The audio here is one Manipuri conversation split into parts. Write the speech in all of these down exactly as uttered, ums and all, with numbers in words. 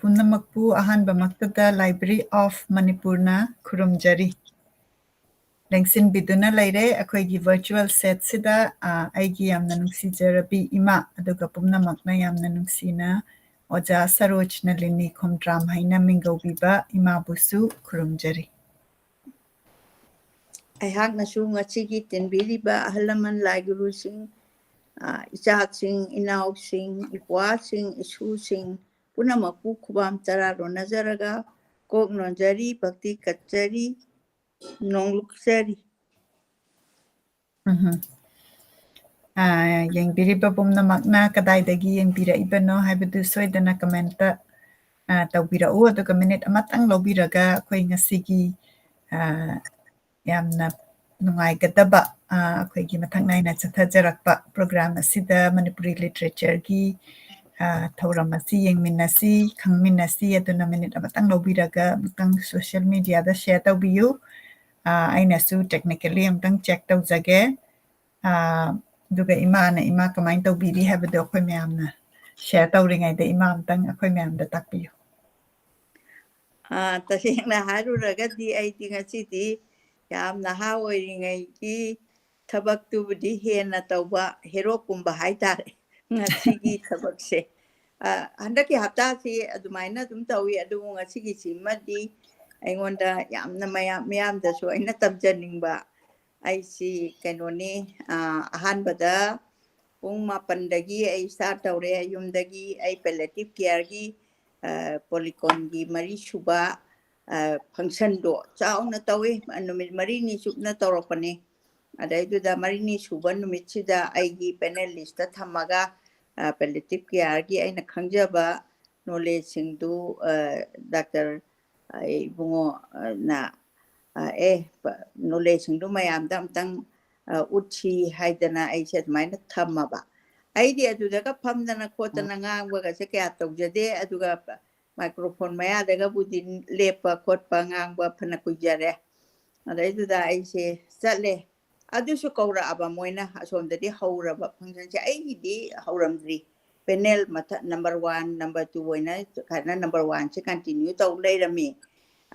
ꯄꯨꯝꯅꯃꯛꯄꯨ ꯑꯍꯥꯟꯕꯃꯛꯇꯗ Library of Manipurꯅ ꯈꯨꯔꯨꯝꯖꯔꯤ꯫ ꯂꯦꯡꯁꯤꯟꯕꯤꯗꯨꯅ ꯂꯩꯔꯦ ꯑꯩꯈꯣꯏꯒꯤ virtual setꯁꯤꯗ, ꯑ, ꯑꯩꯒꯤ ꯌꯥꯝꯅ ꯅꯨꯡꯁꯤꯖꯔꯕꯤ ꯏꯃꯥ, ꯑꯗꯨꯒ ꯄꯨꯝꯅꯃꯛꯅ ꯌꯥꯝꯅ ꯅꯨꯡꯁꯤꯅ ꯑꯣꯖꯥ ꯁꯔꯣꯖ ꯅꯂꯤꯅꯤ ꯈꯣꯝꯗ꯭ꯔꯥꯝ ꯍꯥꯏꯅ ꯃꯤꯡꯒꯧꯕꯤꯕ ꯏꯃꯥꯕꯨꯁꯨ ꯈꯨꯔꯨꯝꯖꯔꯤ꯫ ꯑꯩꯍꯥꯛꯅꯁꯨ ꯉꯁꯤꯒꯤ ꯇꯤꯟꯕꯤꯔꯤꯕ ꯑꯍꯜ ꯂꯃꯟ ꯂꯥꯏ ꯒꯨꯔꯨꯁꯤꯡ, ꯑ, ꯏꯆꯥꯁꯤꯡ, ꯏꯅꯥꯎꯁꯤꯡ, ꯏꯄ꯭ꯋꯥꯁꯤꯡ, ꯏꯁꯨꯁꯤꯡ ꯄꯨꯝꯅꯃꯛꯄꯨ ꯈꯨꯕꯥꯝ ꯇꯔꯥ ꯂꯣꯟꯅꯖꯔꯒ ꯀꯣꯛ ꯅꯣꯟꯖꯔꯤ, ꯚꯛꯇꯤ ꯀꯠꯆꯔꯤ, ꯅꯣꯡꯂꯨꯛꯆꯔꯤ꯫ ꯎꯝꯍꯨꯝ꯫ ꯑ, ꯌꯦꯡꯕꯤꯔꯤꯕ ꯄꯨꯝꯅꯃꯛꯅ ꯀꯗꯥꯏꯗꯒꯤ ꯌꯦꯡꯕꯤꯔꯛꯏꯕꯅꯣ ꯍꯥꯏꯕꯗꯨ ꯁꯣꯏꯗꯅ commentꯇ, ꯑ, ꯇꯧꯕꯤꯔꯛꯎ꯫ ꯑꯗꯨꯒ minute ꯑꯃꯇꯪ ꯂꯧꯕꯤꯔꯒ ꯑꯩꯈꯣꯏ ꯉꯁꯤꯒꯤ, ꯑ, ꯌꯥꯝꯅ ꯅꯨꯡꯉꯥꯏꯒꯗꯕ, ꯑ, ꯑꯩꯈꯣꯏꯒꯤ ꯃꯊꯪ ꯅꯥꯏꯅ ꯆꯠꯊꯖꯔꯛꯄ program ꯑꯁꯤꯗ ꯃꯅꯤꯄꯨꯔꯤ literatureꯒꯤ, ꯑ, ꯊꯧꯔꯝ ꯑꯁꯤ ꯌꯦꯡꯃꯤꯟꯅꯁꯤ, ꯈꯪꯃꯤꯟꯅꯁꯤ꯫ ꯑꯗꯨꯅ minute ꯑꯃꯇꯪ ꯂꯧꯕꯤꯔꯒ ꯑꯃꯨꯛꯇꯪ social mediaꯗ share ꯇꯧꯕꯤꯌꯨ꯫ ꯑ, ꯑꯩꯅꯁꯨ technically ꯑꯃꯨꯛꯇꯪ check ꯇꯧꯖꯒꯦ꯫ ꯑ, ꯑꯗꯨꯒ ꯏꯃꯥꯅ, ꯏꯃꯥ ꯀꯃꯥꯏꯅ ꯇꯧꯕꯤꯔꯤ ꯍꯥꯏꯕꯗꯣ ꯑꯩꯈꯣꯏ ꯃꯌꯥꯝꯅ share ꯇꯧꯔꯤꯉꯩꯗ ꯏꯃꯥ ꯑꯃꯨꯛꯇꯪ ꯑꯩꯈꯣꯏ ꯃꯌꯥꯝꯗ ꯇꯥꯛꯄꯤꯌꯨ꯫ ꯑ, ꯇꯁꯦꯡꯅ ꯍꯥꯏꯔꯨꯔꯒꯗꯤ ꯑꯩꯗꯤ ꯉꯁꯤꯗꯤ ꯌꯥꯝ ꯅꯍꯥ ꯑꯣꯏꯔꯤꯉꯩꯒꯤ ꯊꯕꯛꯇꯨꯕꯨꯗꯤ ꯍꯦꯟꯅ ꯇꯧꯕ ꯍꯦꯔꯣꯛꯀꯨꯝꯕ ꯍꯥꯏꯇꯥꯔꯦ꯫ ꯉꯁꯤꯒꯤ ꯊꯕꯛꯁꯦ, ꯑ, ꯍꯟꯗꯛꯀꯤ ꯍꯞꯇꯥꯁꯤ ꯑꯗꯨꯃꯥꯏꯅ ꯑꯗꯨꯝ ꯇꯧꯏ, ꯑꯗꯨꯕꯨ ꯉꯁꯤꯒꯤꯁꯤꯃꯗꯤ ꯑꯩꯉꯣꯟꯗ ꯌꯥꯝꯅ ꯃꯌꯥꯝ, ꯃꯤꯌꯥꯝꯗꯁꯨ ꯑꯩꯅ ꯇꯝꯖꯅꯤꯡꯕ꯫ ꯑꯩꯁꯤ ꯀꯩꯅꯣꯅꯤ, ꯑ, ꯑꯍꯥꯟꯕꯗ ꯄꯨꯡ ꯃꯥꯄꯟꯗꯒꯤ ꯑꯩ start ꯇꯧꯔꯦ ꯌꯨꯝꯗꯒꯤ꯫ ꯑꯩ palliative careꯒꯤ, ꯑ, Polyconꯒꯤ ꯃꯔꯤꯁꯨꯕ, ꯑ, functionꯗꯣ ꯆꯥꯎꯅ ꯇꯧꯋꯤ꯫ ꯅꯨꯃꯤꯠ ꯃꯔꯤꯅꯤ ꯆꯨꯞꯅ ꯇꯧꯔꯛꯄꯅꯤ꯫ ꯑꯗꯩꯗꯨꯗ ꯃꯔꯤꯅꯤ ꯁꯨꯕ ꯅꯨꯃꯤꯠꯁꯤꯗ ꯑꯩꯒꯤ panelistꯇ ꯊꯝꯃꯒ, ꯑ, palliative careꯒꯤ ꯑꯩꯅ ꯈꯪꯖꯕ knowledgeꯁꯤꯡꯗꯨ, ꯑ, Doctor, ꯑ, ꯏꯕꯨꯡꯉꯣ, ꯑ, ꯅ, ꯑ, ꯑꯦ, ꯄ-, knowledgeꯁꯤꯡꯗꯨ ꯃꯌꯥꯝꯗ ꯑꯝꯇꯪ, ꯑ, ꯎꯠꯁꯤ ꯍꯥꯏꯗꯅ ꯑꯩꯁꯦ ꯑꯗꯨꯃꯥꯏꯅ ꯊꯝꯃꯕ꯫ ꯑꯩꯗꯤ ꯑꯗꯨꯗꯒ ꯐꯝꯗꯅ ꯈꯣꯠꯇꯅ ꯉꯥꯡꯕꯒꯁꯦ ꯀꯌꯥ ꯇꯧꯖꯗꯦ꯫ ꯑꯗꯨꯒ microphone ꯃꯌꯥꯗꯒꯕꯨꯗꯤ ꯂꯦꯞꯄ ꯈꯣꯠꯄ ꯉꯥꯡꯕ ꯐꯅ ꯀꯨꯏꯖꯔꯦ꯫ ꯑꯗꯩꯗꯨꯗ ꯑꯩꯁꯦ ꯆꯠꯂꯦ꯫ ꯑꯗꯨꯁꯨ ꯀꯧꯔꯛꯑꯕ ꯃꯣꯏꯅ, ꯑꯁꯣꯝꯗꯗꯤ ꯍꯧꯔꯕ functionꯁꯦ, ꯑꯩꯒꯤꯗꯤ ꯍꯧꯔꯝꯗ꯭ꯔꯤ꯫ ꯄꯦꯅꯦꯜ ꯃꯊꯛ ꯅꯝꯕꯔ ꯋꯥꯟ, ꯅꯝꯕꯔ ꯇꯨ ꯑꯣꯏꯅ ꯍꯥꯏꯅ ꯅꯝꯕꯔ ꯋꯥꯟꯁꯦ ꯀꯟꯇꯤꯅ꯭ꯌꯨ ꯇꯧ ꯂꯩꯔꯝꯃꯤ꯫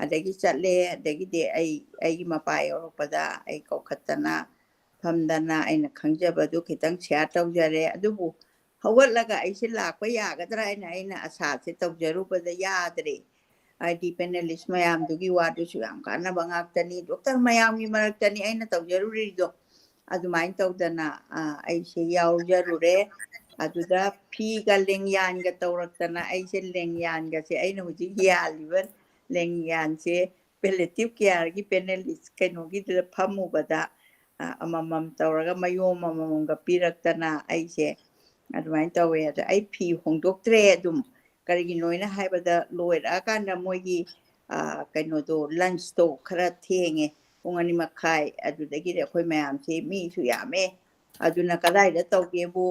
ꯑꯗꯒꯤ ꯆꯠꯂꯦ, ꯑꯗꯒꯤꯗꯤ ꯑꯩ, ꯑꯩꯒꯤ ꯃꯄꯥ ꯌꯧꯔꯛꯄꯗ ꯑꯩ ꯀꯧꯈꯠꯇꯅ ꯐꯝꯗꯅ ꯑꯩꯅ ꯈꯪꯖꯕꯗꯨ ꯈꯤꯇꯪ ꯁꯤꯌꯥꯔ ꯇꯧꯖꯔꯦ꯫ ꯑꯗꯨꯕꯨ ꯍꯧꯒꯠꯂꯒ ꯑꯩꯁꯦ ꯂꯥꯛꯄ ꯌꯥꯒꯗ꯭ꯔꯥ ꯍꯥꯏꯅ ꯑꯩꯅ ꯑꯁꯥꯁꯦ ꯇꯧꯖꯔꯨꯕꯗ ꯌꯥꯗ꯭ꯔꯦ꯫ ꯍꯥꯏꯗꯤ ꯄꯦꯅꯦꯂꯤꯁ ꯃꯌꯥꯝꯗꯨꯒꯤ ꯋꯥꯗꯨꯁꯨ ꯌꯥꯝ ꯀꯥꯟꯅꯕ ꯉꯥꯛꯇꯅꯤ꯫ ꯗꯣꯛꯇꯔ ꯃꯌꯥꯝꯒꯤ ꯃꯔꯛꯇꯅꯤ ꯑꯩꯅ ꯇꯧꯖꯔꯨꯔꯤꯗꯣ꯫ ꯑꯗꯨꯃꯥꯏꯅ ꯇꯧꯗꯅ, ꯑ, ꯑꯩꯁꯦ ꯌꯥꯎꯖꯔꯨꯔꯦ꯫ ꯑꯗꯨꯗ ꯐꯤꯒ ꯂꯦꯡꯌꯥꯟꯒ ꯇꯧꯔꯛꯇꯅ ꯑꯩꯁꯦ ꯂꯦꯡꯌꯥꯟꯒꯁꯦ ꯑꯩꯅ ꯍꯧꯖꯤꯛ ꯌꯥꯜꯂꯤꯕ ꯂꯦꯡꯌꯥꯟꯁꯦ palliative careꯒꯤ ꯄꯦꯅꯦꯂꯤꯁ ꯀꯩꯅꯣꯒꯤꯗꯨꯗ ꯐꯝꯃꯨꯕꯗ, ꯑ, ꯑꯃꯃꯝ ꯇꯧꯔꯒ ꯃꯌꯣꯝ ꯑꯃꯃꯝꯒ ꯄꯤꯔꯛꯇꯅ ꯑꯩꯁꯦ ꯑꯗꯨꯃꯥꯏꯅ ꯇꯧꯋꯦ꯫ ꯑꯗ ꯑꯩ ꯐꯤ ꯍꯣꯡꯗꯣꯛꯇ꯭ꯔꯦ ꯑꯗꯨꯝ꯫ ꯀꯔꯤꯒꯤꯅꯣꯅ ꯍꯥꯏꯕꯗ ꯂꯣꯏꯔꯛꯑꯀꯥꯟꯗ ꯃꯣꯏꯒꯤ, ꯑ, ꯀꯩꯅꯣꯗꯣ ꯂꯟꯁꯇꯣ ꯈꯔ ꯊꯦꯡꯉꯦ꯫ ꯄꯨꯡ ꯑꯅꯤ ꯃꯈꯥꯏ ꯑꯗꯨꯗꯒꯤꯗꯤ ꯑꯩꯈꯣꯏ ꯃꯌꯥꯝꯁꯦ ꯃꯤꯁꯨ ꯌꯥꯝꯃꯦ꯫ ꯑꯗꯨꯅ ꯀꯗꯥꯏꯗ ꯇꯧꯒꯦꯕꯨ,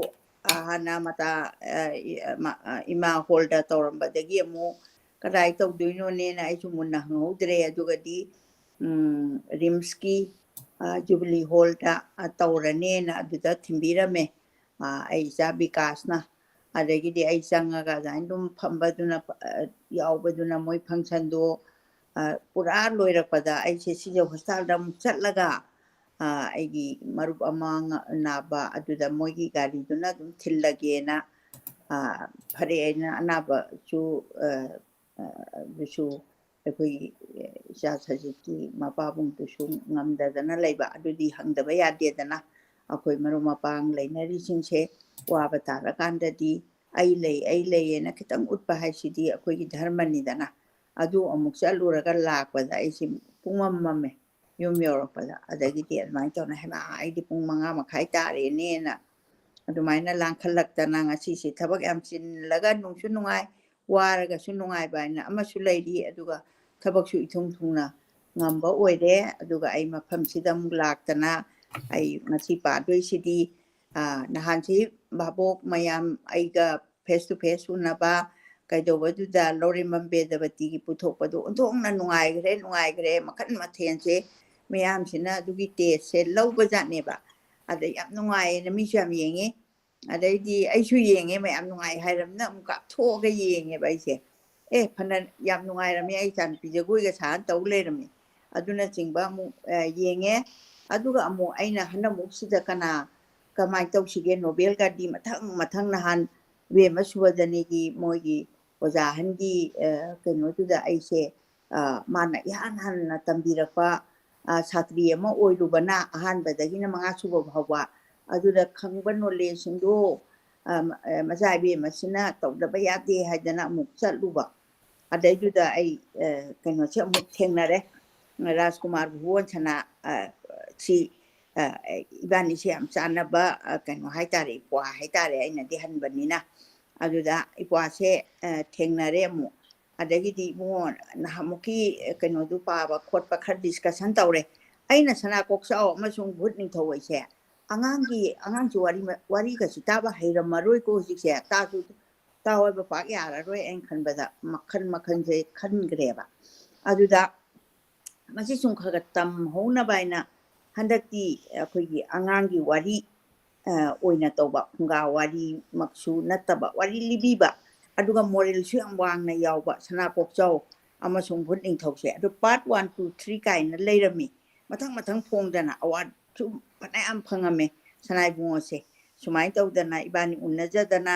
ꯑ, ꯍꯥꯟꯅ ꯃꯇꯥ-, ꯑ, ꯏ-, ꯑ, ꯃ-, ꯑ, ꯏꯃꯥ ꯍꯣꯜꯗ ꯇꯧꯔꯝꯕꯗꯒꯤ ꯑꯃꯨꯛ ꯀꯗꯥꯏ ꯇꯧꯗꯣꯏꯅꯣꯅꯦꯅ ꯑꯩꯁꯨ ꯃꯨꯟꯅ ꯍꯪꯍꯧꯗ꯭ꯔꯦ꯫ ꯑꯗꯨꯒꯗꯤ, ꯎꯝ, ꯔꯤꯝꯁꯀꯤ, ꯑ, ꯖꯨꯕꯤꯂꯤ ꯍꯣꯜꯗ, ꯑ, ꯇꯧꯔꯅꯦꯅ ꯑꯗꯨꯗ ꯊꯤꯟꯕꯤꯔꯝꯃꯦ, ꯑ, ꯑꯩ ꯏꯆꯥ ꯕꯤꯀꯥꯁꯅ꯫ ꯑꯗꯒꯤꯗꯤ ꯑꯩ ꯆꯪꯉꯒ ꯑꯗꯨꯃꯥꯏꯅ ꯑꯗꯨꯝ ꯐꯝꯕꯗꯨꯅ, ꯑ, ꯌꯥꯎꯕꯗꯨꯅ ꯃꯣꯏ ꯐꯪꯁꯟꯗꯣ, ꯑ, ꯄꯨꯔꯥ ꯂꯣꯏꯔꯛꯄꯗ ꯑꯩꯁꯦ ꯁꯤꯖ ꯍꯣꯁꯄꯤꯇꯥꯜꯗ ꯑꯃꯨꯛ ꯆꯠꯂꯒ, ꯑ, ꯑꯩꯒꯤ ꯃꯔꯨꯞ ꯑꯃ ꯉ-, ꯅꯥꯕ ꯑꯗꯨꯗ ꯃꯣꯏꯒꯤ ꯒꯥꯔꯤꯗꯨꯅ ꯑꯗꯨꯝ ꯊꯤꯜꯂꯒꯦꯅ, ꯑ, ꯐꯔꯦ ꯑꯩꯅ ꯑꯅꯥꯕꯁꯨ, ꯑ, ꯑ, ꯑꯗꯨꯁꯨ ꯑꯩꯈꯣꯏꯒꯤ, ꯑ, ꯏꯆꯥ ꯁꯖꯤꯠꯀꯤ ꯃꯄꯥꯕꯨꯡꯗꯨꯁꯨ ꯉꯝꯗꯗꯅ ꯂꯩꯕ, ꯑꯗꯨꯗꯤ ꯍꯪꯗꯕ ꯌꯥꯗꯦꯗꯅ꯫ ꯑꯩꯈꯣꯏ ꯃꯔꯨꯞ ꯃꯄꯥꯡ ꯂꯩꯅꯔꯤꯁꯤꯡꯁꯦ ꯋꯥꯕ ꯇꯥꯔꯀꯥꯟꯗꯗꯤ ꯑꯩ ꯂꯩ, ꯑꯩ ꯂꯩꯌꯦꯅ ꯈꯤꯇꯪ ꯎꯠꯄ ꯍꯥꯏꯁꯤꯗꯤ ꯑꯩꯈꯣꯏꯒꯤ ꯙꯔꯃꯅꯤꯗꯅ꯫ ꯑꯗꯨ ꯑꯃꯨꯛ ꯆꯠꯂꯨꯔꯒ ꯂꯥꯛꯄꯗ ꯑꯩꯁꯦ ꯄꯨꯡꯃꯝ ꯃꯝꯃꯦ ꯌꯨꯝ ꯌꯧꯔꯛꯄꯗ꯫ ꯑꯗꯒꯤꯗꯤ ꯑꯗꯨꯃꯥꯏꯅ ꯇꯧꯅ, "ꯍꯩꯃꯥ, ꯑꯩꯗꯤ ꯄꯨꯡ ꯃꯉꯥ ꯃꯈꯥꯏ ꯇꯥꯔꯦꯅꯦꯅ" ꯑꯗꯨꯃꯥꯏꯅ ꯂꯥꯡꯈꯠꯂꯛꯇꯅ, ꯉꯁꯤꯁꯦ ꯊꯕꯛ ꯌꯥꯝ ꯆꯤꯜꯂꯒ ꯅꯨꯡꯁꯨ ꯅꯨꯡꯉꯥꯏ, ꯋꯥꯔꯒꯁꯨ ꯅꯨꯡꯉꯥꯏꯕ ꯍꯥꯏꯅ ꯑꯃꯁꯨ ꯂꯩꯔꯤ꯫ ꯑꯗꯨꯒ ꯊꯕꯛꯁꯨ ꯏꯊꯨꯡ ꯊꯨꯡꯅ ꯉꯝꯕ ꯑꯣꯏꯔꯦ꯫ ꯑꯗꯨꯒ ꯑꯩ ꯃꯐꯝꯁꯤꯗ ꯑꯃꯨꯛ ꯂꯥꯛꯇꯅ ꯑꯩ ꯉꯁꯤ ꯄꯥꯗꯣꯏꯁꯤꯗꯤ, ꯑ, ꯅꯍꯥꯟꯁꯤ ꯚꯥꯕꯣꯛ ꯃꯌꯥꯝ ꯑꯩꯒ face to face ꯎꯅꯕ ꯀꯩꯗꯧꯕꯗꯨꯗ ꯂꯧꯔꯦꯝꯕꯝ ꯕꯦꯗꯕꯇꯤꯒꯤ ꯄꯨꯊꯣꯛꯄꯗꯣ ꯑꯣꯟꯊꯣꯛꯅ ꯅꯨꯡꯉꯥꯏꯈ꯭ꯔꯦ, ꯅꯨꯡꯉꯥꯏꯈ꯭ꯔꯦ꯫ ꯃꯈꯜ ꯃꯊꯦꯜꯁꯦ ꯃꯌꯥꯝꯁꯤꯅ ꯑꯗꯨꯒꯤ tasteꯁꯦ ꯂꯧꯕꯖꯥꯠꯅꯦꯕ꯫ ꯑꯗ ꯌꯥꯝ ꯅꯨꯡꯉꯥꯏꯌꯦꯅ ꯃꯤꯁꯨ ꯌꯥꯝ ꯌꯦꯡꯉꯤ꯫ ꯑꯗꯩꯗꯤ ꯑꯩꯁꯨ ꯌꯦꯡꯉꯦ, ꯃꯌꯥꯝ ꯅꯨꯡꯉꯥꯏ ꯍꯥꯏꯔꯝꯅ ꯑꯃꯨꯛ ꯀꯥꯞꯊꯣꯛꯑꯒ ꯌꯦꯡꯉꯦꯕ ꯑꯩꯁꯦ꯫ ꯑꯦ, ꯐꯅ ꯌꯥꯝ ꯅꯨꯡꯉꯥꯏꯔꯝꯃꯦ, ꯑꯩ ꯏꯆꯥꯅꯨꯄꯤ ꯖꯒꯣꯏꯒ ꯁꯥꯅ ꯇꯧ ꯂꯩꯔꯝꯃꯦ꯫ ꯑꯗꯨꯅꯆꯤꯡꯕ ꯑꯃꯨꯛ, ꯑ, ꯌꯦꯡꯉꯦ꯫ ꯑꯗꯨꯒ ꯑꯃꯨꯛ ꯑꯩꯅ ꯍꯟꯗꯛꯃꯨꯛꯁꯤꯗ ꯀꯅꯥ ꯀꯃꯥꯏꯅ ꯇꯧꯁꯤꯒꯦ, ꯅꯣꯕꯦꯜꯒꯗꯤ ꯃꯊꯪ ꯃꯊꯪ ꯅꯍꯥꯟ ꯏꯕꯦꯝꯃ ꯁꯨꯕꯗꯅꯤꯒꯤ ꯃꯣꯏꯒꯤ ꯑꯣꯖꯥ ꯑꯍꯟꯒꯤ, ꯑ, ꯀꯩꯅꯣꯗꯨꯗ ꯑꯩꯁꯦ, ꯑ, ꯃꯥꯅ ꯏꯍꯥꯟ ꯍꯥꯟꯅ ꯇꯝꯕꯤꯔꯛꯄ, ꯑ, ꯁꯥꯇ꯭ꯔꯤ ꯑꯃ ꯑꯣꯏꯔꯨꯕꯅ ꯑꯍꯥꯟꯕꯗꯒꯤꯅ ꯃꯉꯥ ꯁꯨꯕ ꯐꯥꯎꯕ ꯑꯗꯨꯗ ꯈꯪꯕ ꯅꯣꯂꯦꯖꯁꯤꯡꯗꯣ, ꯑ, ꯃ-, ꯑ, ꯃꯆꯥ ꯏꯕꯦꯝꯃꯁꯤꯅ ꯇꯧꯗꯕ ꯌꯥꯗꯦ ꯍꯥꯏꯗꯅ ꯑꯃꯨꯛ ꯆꯠꯂꯨꯕ꯫ ꯑꯗꯩꯗꯨꯗ ꯑꯩ, ꯑ, ꯀꯩꯅꯣꯁꯦ ꯑꯃꯨꯛ ꯊꯦꯡꯅꯔꯦ꯫ ꯔꯥꯖꯀꯨꯃꯥꯔ ꯚꯨꯕꯣꯟ ꯁꯅꯥ, ꯑ, ꯁꯤ, ꯑ, ꯏꯕꯥꯅꯤꯁꯦ ꯌꯥꯝ ꯆꯥꯟꯅꯕ, ꯑ, ꯀꯩꯅꯣ ꯍꯥꯏꯇꯥꯔꯦ, ꯏꯄ꯭ꯋꯥ ꯍꯥꯏꯇꯥꯔꯦ, ꯑꯩꯅꯗꯤ ꯍꯟꯕꯅꯤꯅ꯫ ꯑꯗꯨꯗ ꯏꯄ꯭ꯋꯥꯁꯦ, ꯑ, ꯊꯦꯡꯅꯔꯦ ꯑꯃꯨꯛ꯫ ꯑꯗꯒꯤꯗꯤ ꯏꯕꯨꯡꯉꯣ ꯅꯍꯥꯟꯃꯨꯛꯀꯤ ꯀꯩꯅꯣꯗꯨ ꯄꯥꯕ ꯈꯣꯠꯄ ꯈꯔ ꯗꯤꯁꯀꯁꯟ ꯇꯧꯔꯦ꯫ ꯑꯩꯅ ꯁꯅꯥ ꯀꯣꯛꯆꯥꯎ ꯑꯃꯁꯨꯡ ꯚꯨꯠ ꯅꯤꯡꯊꯧ ꯍꯥꯏꯁꯦ ꯑꯉꯥꯡꯒꯤ, ꯑꯉꯥꯡꯁꯨ ꯋꯥꯔꯤ, ꯋꯥꯔꯤꯒꯁꯨ ꯇꯥꯕ ꯍꯩꯔꯝꯃꯔꯣꯏꯀꯣ ꯍꯧꯖꯤꯛꯁꯦ꯫ ꯇꯥꯁꯨ ꯇꯥꯎ ꯍꯥꯏꯕ ꯄꯥꯛ ꯌꯥꯔꯔꯣꯏ ꯑꯩꯅ ꯈꯟꯕꯗ ꯃꯈꯜ ꯃꯈꯜꯁꯦ ꯈꯟꯈ꯭ꯔꯦꯕ꯫ ꯑꯗꯨꯗ ꯃꯁꯤ ꯁꯨꯝ ꯈꯔ ꯈꯔ ꯇꯝꯍꯧꯅꯕ ꯍꯥꯏꯅ ꯍꯟꯗꯛꯇꯤ ꯑꯩꯈꯣꯏꯒꯤ ꯑꯉꯥꯡꯒꯤ ꯋꯥꯔꯤ, ꯑ, ꯑꯣꯏꯅ ꯇꯧꯕ, ꯐꯨꯡꯒꯥ ꯋꯥꯔꯤꯃꯛꯁꯨ ꯅꯠꯇꯕ, ꯋꯥꯔꯤ ꯂꯤꯕꯤꯕ, ꯑꯗꯨꯒ ꯃꯣꯔꯦꯜꯁꯨ ꯌꯥꯝ ꯋꯥꯡꯅ ꯌꯥꯎꯕ ꯁꯅꯥ ꯀꯣꯛꯆꯥꯎ ꯑꯃꯁꯨꯡ ꯚꯨꯠ ꯅꯤꯡꯊꯧꯁꯦ꯫ ꯑꯗꯨ part one, two, three ꯀꯥꯏꯅ ꯂꯩꯔꯝꯃꯤ꯫ ꯃꯊꯪ ꯃꯊꯪ ꯐꯣꯡꯗꯅ ꯑꯦꯋꯥꯔꯗꯁꯨ ꯐꯅꯌꯥꯝ ꯐꯪꯉꯝꯃꯦ ꯁꯅꯥ ꯏꯕꯨꯡꯉꯣꯁꯦ꯫ ꯁꯨꯃꯥꯏꯅ ꯇꯧꯗꯅ ꯏꯕꯥꯅꯤ ꯎꯅꯖꯗꯅ,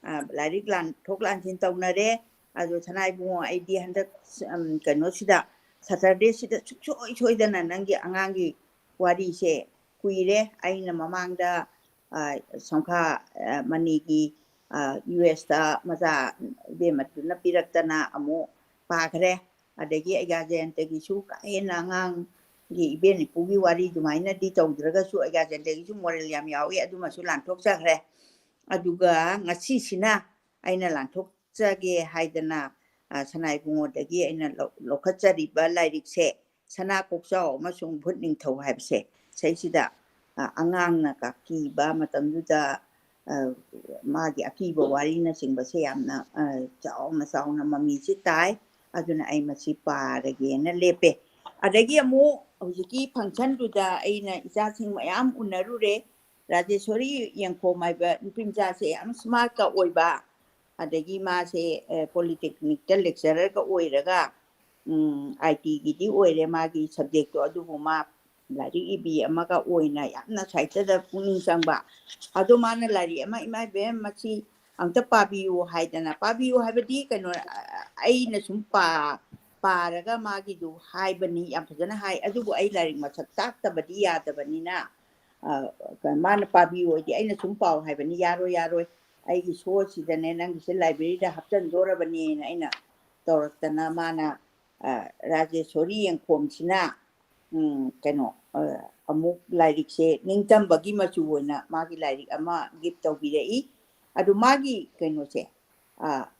ꯑ, ꯂꯥꯏꯔꯤꯛ ꯂꯥꯟꯊꯣꯛ ꯂꯥꯟꯁꯤꯟ ꯇꯧꯅꯔꯦ꯫ ꯑꯗꯣ ꯁꯅꯥ ꯏꯕꯨꯡꯉꯣ, ꯑꯩꯗꯤ ꯍꯟꯗꯛ, ꯎꯝ, ꯀꯩꯅꯣꯁꯤꯗ, ꯁꯇꯔꯗꯦꯁꯤꯗ ꯁꯨꯡꯁꯣꯏ ꯁꯣꯏꯗꯅ ꯅꯪꯒꯤ ꯑꯉꯥꯡꯒꯤ ꯋꯥꯔꯤꯁꯦ ꯀꯨꯏꯔꯦ꯫ ꯑꯩꯅ ꯃꯃꯥꯡꯗ, ꯑ, ꯁꯪꯈꯥ, ꯑ, ꯃꯅꯤꯒꯤ, ꯑ, ꯌꯨ ꯑꯦꯁꯇ ꯃꯆꯥ ꯏꯕꯦꯝꯃꯗꯨꯅ ꯄꯤꯔꯛꯇꯅ ꯑꯃꯨꯛ ꯄꯥꯈ꯭ꯔꯦ꯫ ꯑꯗꯒꯤ ꯑꯩꯒꯥ ꯖꯌꯟꯇꯒꯤꯁꯨ ꯀꯥ ꯍꯦꯟꯅ ꯑꯉꯥꯡꯒꯤ ꯏꯕꯦꯟ ꯏꯄꯨꯒꯤ ꯋꯥꯔꯤ ꯑꯗꯨꯃꯥꯏꯅꯗꯤ ꯇꯧꯗ꯭ꯔꯒꯁꯨ ꯑꯩꯒꯥ ꯖꯌꯟꯇꯒꯤꯁꯨ ꯃꯣꯔꯦꯜ ꯌꯥꯝ ꯌꯥꯎꯏ, ꯑꯗꯨꯃꯁꯨ ꯂꯥꯟꯊꯣꯛꯆꯈ꯭ꯔꯦ꯫ ꯑꯗꯨꯒ ꯉꯁꯤꯁꯤꯅ ꯑꯩꯅ ꯂꯥꯟꯊꯣꯛꯆꯒꯦ ꯍꯥꯏꯗꯅ, ꯑ, ꯁꯅꯥ ꯏꯕꯨꯡꯉꯣꯗꯒꯤ ꯑꯩꯅ ꯂꯧ-, ꯂꯧꯈꯠꯆꯔꯤꯕ ꯂꯥꯏꯔꯤꯛꯁꯦ ꯁꯅꯥ ꯀꯣꯛꯆꯥꯎ ꯑꯃꯁꯨꯡ ꯚꯨꯠ ꯅꯤꯡꯊꯧ ꯍꯥꯏꯕꯁꯦ, ꯁꯤꯁꯤꯗ, ꯑ, ꯑꯉꯥꯡꯅ ꯀꯥꯀꯤꯕ ꯃꯇꯝꯗꯨꯗ, ꯑ, ꯃꯥꯒꯤ ꯑꯀꯤꯕ ꯋꯥꯔꯤꯅꯆꯤꯡꯕꯁꯦ ꯌꯥꯝꯅ, ꯑ, ꯆꯥꯎꯅ ꯆꯥꯎꯅ ꯃꯃꯤꯁꯦ ꯇꯥꯏ꯫ ꯑꯗꯨꯅ ꯑꯩ ꯃꯁꯤ ꯄꯥꯔꯒꯦꯅ ꯂꯦꯞꯄꯦ꯫ ꯑꯗꯒꯤ ꯑꯃꯨꯛ ꯍꯧꯖꯤꯛꯀꯤ functionꯗꯨꯗ ꯑꯩꯅ ꯏꯆꯥꯁꯤꯡ ꯃꯌꯥꯝ ꯎꯅꯔꯨꯔꯦ꯫ ꯔꯥꯖꯦꯁꯣꯔꯤ ꯌꯦꯡꯈꯣꯝ ꯍꯥꯏꯕ ꯅꯨꯄꯤ ꯃꯆꯥꯁꯦ ꯌꯥꯝ ꯁ꯭ꯃꯥꯔꯠꯀ ꯑꯣꯏꯕ, ꯑꯗꯒꯤ ꯃꯥꯁꯦ ꯄꯣꯂꯤꯇꯦꯛꯅꯤꯛꯇ ꯂꯦꯛꯆꯔꯔꯒ ꯑꯣꯏꯔꯒ, ꯑꯥꯏ ꯇꯤꯒꯤꯗꯤ ꯑꯣꯏꯔꯦ ꯃꯥꯒꯤ ꯁꯕꯖꯦꯛꯇꯣ, ꯑꯗꯨꯕꯨ ꯃꯥ ꯂꯥꯏꯔꯤꯛ ꯏꯕꯤ ꯑꯃꯒ ꯑꯣꯏꯅ ꯌꯥꯝꯅ ꯁꯥꯍꯤꯇ꯭ꯌꯗ ꯄꯨꯛꯅꯤꯡ ꯆꯪꯕ꯫ ꯑꯗꯣ ꯃꯥꯅ ꯂꯥꯏꯔꯤꯛ ꯑꯃ, "ꯏꯃꯥ ꯏꯕꯦꯝ, ꯃꯁꯤ ꯑꯝꯇ ꯄꯥꯕꯤꯌꯨ" ꯍꯥꯏꯗꯅ, ꯄꯥꯕꯤꯌꯨ ꯍꯥꯏꯕꯗꯤ ꯀꯩꯅꯣ, ꯑꯩꯅ ꯁꯨꯝ ꯄꯥꯔꯒ ꯃꯥꯒꯤꯗꯨ ꯍꯥꯏꯕꯅꯤ, ꯌꯥꯝ ꯐꯖꯅ ꯍꯥꯏ, ꯑꯗꯨꯕꯨ ꯑꯩ ꯂꯥꯏꯔꯤꯛ ꯃꯁꯛ ꯇꯥꯛꯇꯕꯗꯤ ꯌꯥꯗꯕꯅꯤꯅ, ꯃꯥꯅ "ꯄꯥꯕꯤꯌꯨ" ꯍꯥꯏꯗꯤ ꯑꯩꯅ ꯁꯨꯝ ꯄꯥꯎ ꯍꯥꯏꯕꯅꯤ, "ꯌꯥꯔꯣꯏ, ꯌꯥꯔꯣꯏ, ꯑꯩꯒꯤ ꯁꯣꯁꯤꯗꯅꯦ ꯅꯪꯒꯤꯁꯦ ꯂꯥꯏꯕ꯭ꯔꯦꯔꯤꯗ ꯍꯥꯞꯆꯤꯟꯗꯣꯔꯕꯅꯤꯅ" ꯑꯩꯅ ꯇꯧꯔꯛꯇꯅ ꯃꯥꯅ ꯔꯥꯖꯦꯁꯣꯔꯤ ꯌꯦꯡꯈꯣꯝꯁꯤꯅ ꯀꯩꯅꯣ, ꯑꯃꯨꯛ ꯂꯥꯏꯔꯤꯛꯁꯦ ꯅꯤꯡꯇꯝꯕꯒꯤ ꯃꯆꯨ ꯑꯣꯏꯅ ꯃꯥꯒꯤ ꯂꯥꯏꯔꯤꯛ ꯑꯃ ꯒꯤꯐ ꯇꯧꯕꯤꯔꯛꯏ꯫ ꯑꯗꯨ ꯃꯥꯒꯤ ꯀꯩꯅꯣꯁꯦ,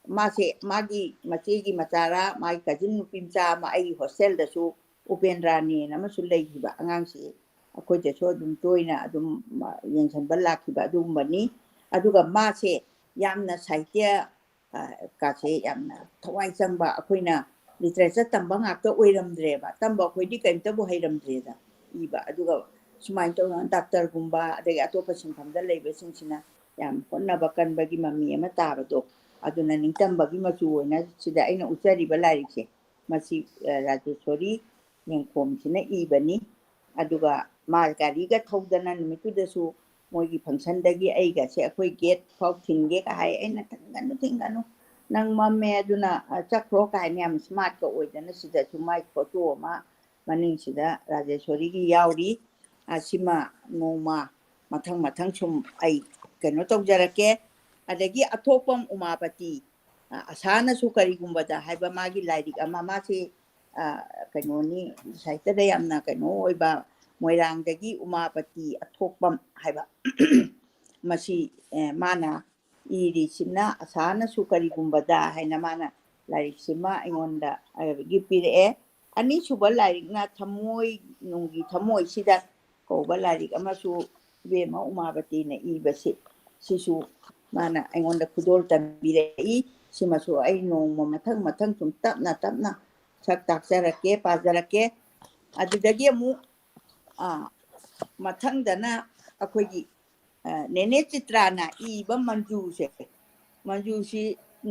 ꯃꯥꯁꯦ ꯃꯥꯒꯤ ꯃꯆꯦꯒꯤ ꯃꯆꯥꯔꯥ, ꯃꯥꯒꯤ ꯀꯖꯤꯟ ꯅꯨꯄꯤ ꯃꯆꯥ ꯑꯃ ꯑꯩꯒꯤ ꯍꯣꯁꯇꯦꯜꯗꯁꯨ ꯎꯄꯦꯟꯗ꯭ꯔꯥꯅꯦꯅ ꯑꯃꯁꯨ ꯂꯩꯈꯤꯕ ꯑꯉꯥꯡꯁꯤ, ꯑꯩꯈꯣꯏꯗꯁꯨ ꯑꯗꯨꯝ ꯇꯣꯏꯅ ꯑꯗꯨꯝ ꯌꯦꯡꯁꯤꯟꯕ ꯂꯥꯛꯈꯤꯕ ꯑꯗꯨꯒꯨꯝꯕꯅꯤ꯫ ꯑꯗꯨꯒ ꯃꯥꯁꯦ ꯌꯥꯝꯅ ꯁꯥꯍꯤꯇ꯭ꯌ ꯀꯥꯁꯦ ꯌꯥꯝꯅ ꯊꯋꯥꯏ ꯆꯪꯕ, ꯑꯩꯈꯣꯏꯅ ꯂꯤꯇꯔꯦꯆꯔ ꯇꯝꯕ ꯉꯥꯛꯇ ꯑꯣꯏꯔꯝꯗ꯭ꯔꯦꯕ, ꯇꯝꯕ ꯑꯩꯈꯣꯏꯗꯤ ꯀꯔꯤꯝꯇꯕꯨ ꯍꯩꯔꯝꯗ꯭ꯔꯦꯗ ꯏꯕ꯫ ꯑꯗꯨꯒ ꯁꯨꯃꯥꯏꯅ ꯇꯧꯗꯅ ꯗꯥꯛꯇꯔꯒꯨꯝꯕ ꯑꯗꯒꯤ ꯑꯇꯣꯞꯄ ꯁꯤꯟꯐꯝꯗ ꯂꯩꯕꯁꯤꯡꯁꯤꯅ ꯌꯥꯝ ꯍꯣꯠꯅꯕ ꯀꯟꯕꯒꯤ ꯃꯃꯤ ꯑꯃ ꯇꯥꯕꯗꯣ, ꯑꯗꯨꯅ ꯅꯤꯡꯇꯝꯕꯒꯤ ꯃꯆꯨ ꯑꯣꯏꯅ ꯁꯤꯗ ꯑꯩꯅ ꯎꯠꯆꯔꯤꯕ ꯂꯥꯏꯔꯤꯛꯁꯦ, ꯃꯁꯤ ꯔꯥꯖꯦꯁꯣꯔꯤ ꯌꯦꯡꯈꯣꯝꯁꯤꯅ ꯏꯕꯅꯤ꯫ ꯑꯗꯨꯒ ꯃꯥ ꯒꯥꯔꯤꯒ ꯊꯧꯗꯅ ꯅꯨꯃꯤꯠꯇꯨꯗꯁꯨ ꯃꯣꯏꯒꯤ ꯐꯪꯁꯟꯗꯒꯤ ꯑꯩꯒꯁꯦ ꯑꯩꯈꯣꯏ ꯒꯦꯠ ꯐꯥꯎ ꯊꯤꯟꯒꯦ ꯀ ꯍꯥꯏ꯫ ꯑꯩꯅ "ꯊꯤꯟꯒꯅꯨ, ꯊꯤꯟꯒꯅꯨ, ꯅꯪ ꯃꯝꯃꯦ, ꯑꯗꯨꯅ ꯆꯠꯈ꯭ꯔꯣ" ꯀꯥꯏꯅ ꯌꯥꯝ ꯁ꯭ꯃꯥꯔꯠꯀ ꯑꯣꯏꯗꯅ ꯁꯤꯗꯁꯨ ꯃꯥꯏ ꯐꯣꯇꯣ ꯑꯃ ꯃꯅꯤꯡꯁꯤꯗ ꯔꯥꯖꯦꯁꯣꯔꯤꯒꯤ ꯌꯥꯎꯔꯤ꯫ ꯁꯤꯃ ꯅꯣꯡꯃ ꯃꯊꯪ ꯃꯊꯪ ꯁꯨꯝ ꯑꯩ ꯀꯩꯅꯣ ꯇꯧꯖꯔꯛꯀꯦ꯫ ꯑꯗꯒꯤ ꯑꯊꯣꯛꯄꯝ ꯎꯃꯥꯄꯇꯤ, ꯑꯁꯥꯅꯁꯨ ꯀꯔꯤꯒꯨꯝꯕꯗ ꯍꯥꯏꯕ ꯃꯥꯒꯤ ꯂꯥꯏꯔꯤꯛ ꯑꯃ, ꯃꯥꯁꯤ ꯀꯩꯅꯣꯅꯤ, ꯁꯥꯍꯤꯇ꯭ꯌꯗ ꯌꯥꯝꯅ ꯀꯩꯅꯣ ꯑꯣꯏꯕ, ꯃꯣꯏꯔꯥꯡꯗꯒꯤ ꯎꯃꯥꯄꯇꯤ ꯑꯊꯣꯛꯄꯝ ꯍꯥꯏꯕ꯫ ꯃꯁꯤ ꯃꯥꯅ ꯏꯔꯤꯁꯤꯅ "ꯑꯁꯥꯅꯁꯨ ꯀꯔꯤꯒꯨꯝꯕꯗ" ꯍꯥꯏꯅ ꯃꯥꯅ ꯂꯥꯏꯔꯤꯛꯁꯤꯃ ꯑꯩꯉꯣꯟꯗ ꯒꯤꯐ ꯄꯤꯔꯛꯑꯦ꯫ ꯑꯅꯤꯁꯨꯕ ꯂꯥꯏꯔꯤꯛꯅ "ꯊꯃꯣꯏ ꯅꯨꯡꯒꯤ ꯊꯃꯣꯏꯁꯤꯗ" ꯀꯧꯕ ꯂꯥꯏꯔꯤꯛ ꯑꯃꯁꯨ ꯏꯕꯦꯝꯃ ꯎꯃꯥꯕꯇꯤꯅ ꯏꯕꯁꯤ, ꯁꯤꯁꯨ ꯃꯥꯅ ꯑꯩꯉꯣꯟꯗ ꯈꯨꯗꯣꯜ ꯇꯝꯕꯤꯔꯛꯏ꯫ ꯁꯤꯃꯁꯨ ꯑꯩ ꯅꯣꯡꯃ ꯃꯊꯪ ꯃꯊꯪ ꯁꯨꯝ ꯇꯞꯅ ꯇꯞꯅ ꯁꯛ ꯇꯥꯛꯆꯔꯛꯀꯦ, ꯄꯥꯖꯔꯛꯀꯦ꯫ ꯑꯗꯨꯗꯒꯤ ꯑꯃꯨꯛ ꯃꯊꯪꯗꯅ ꯑꯩꯈꯣꯏꯒꯤ ꯑ, ꯅꯦꯅꯦ ꯆꯤꯇ꯭ꯔꯥꯅ ꯏꯕ ꯃꯟꯖꯨꯁꯦ, ꯃꯟꯖꯨꯁꯤ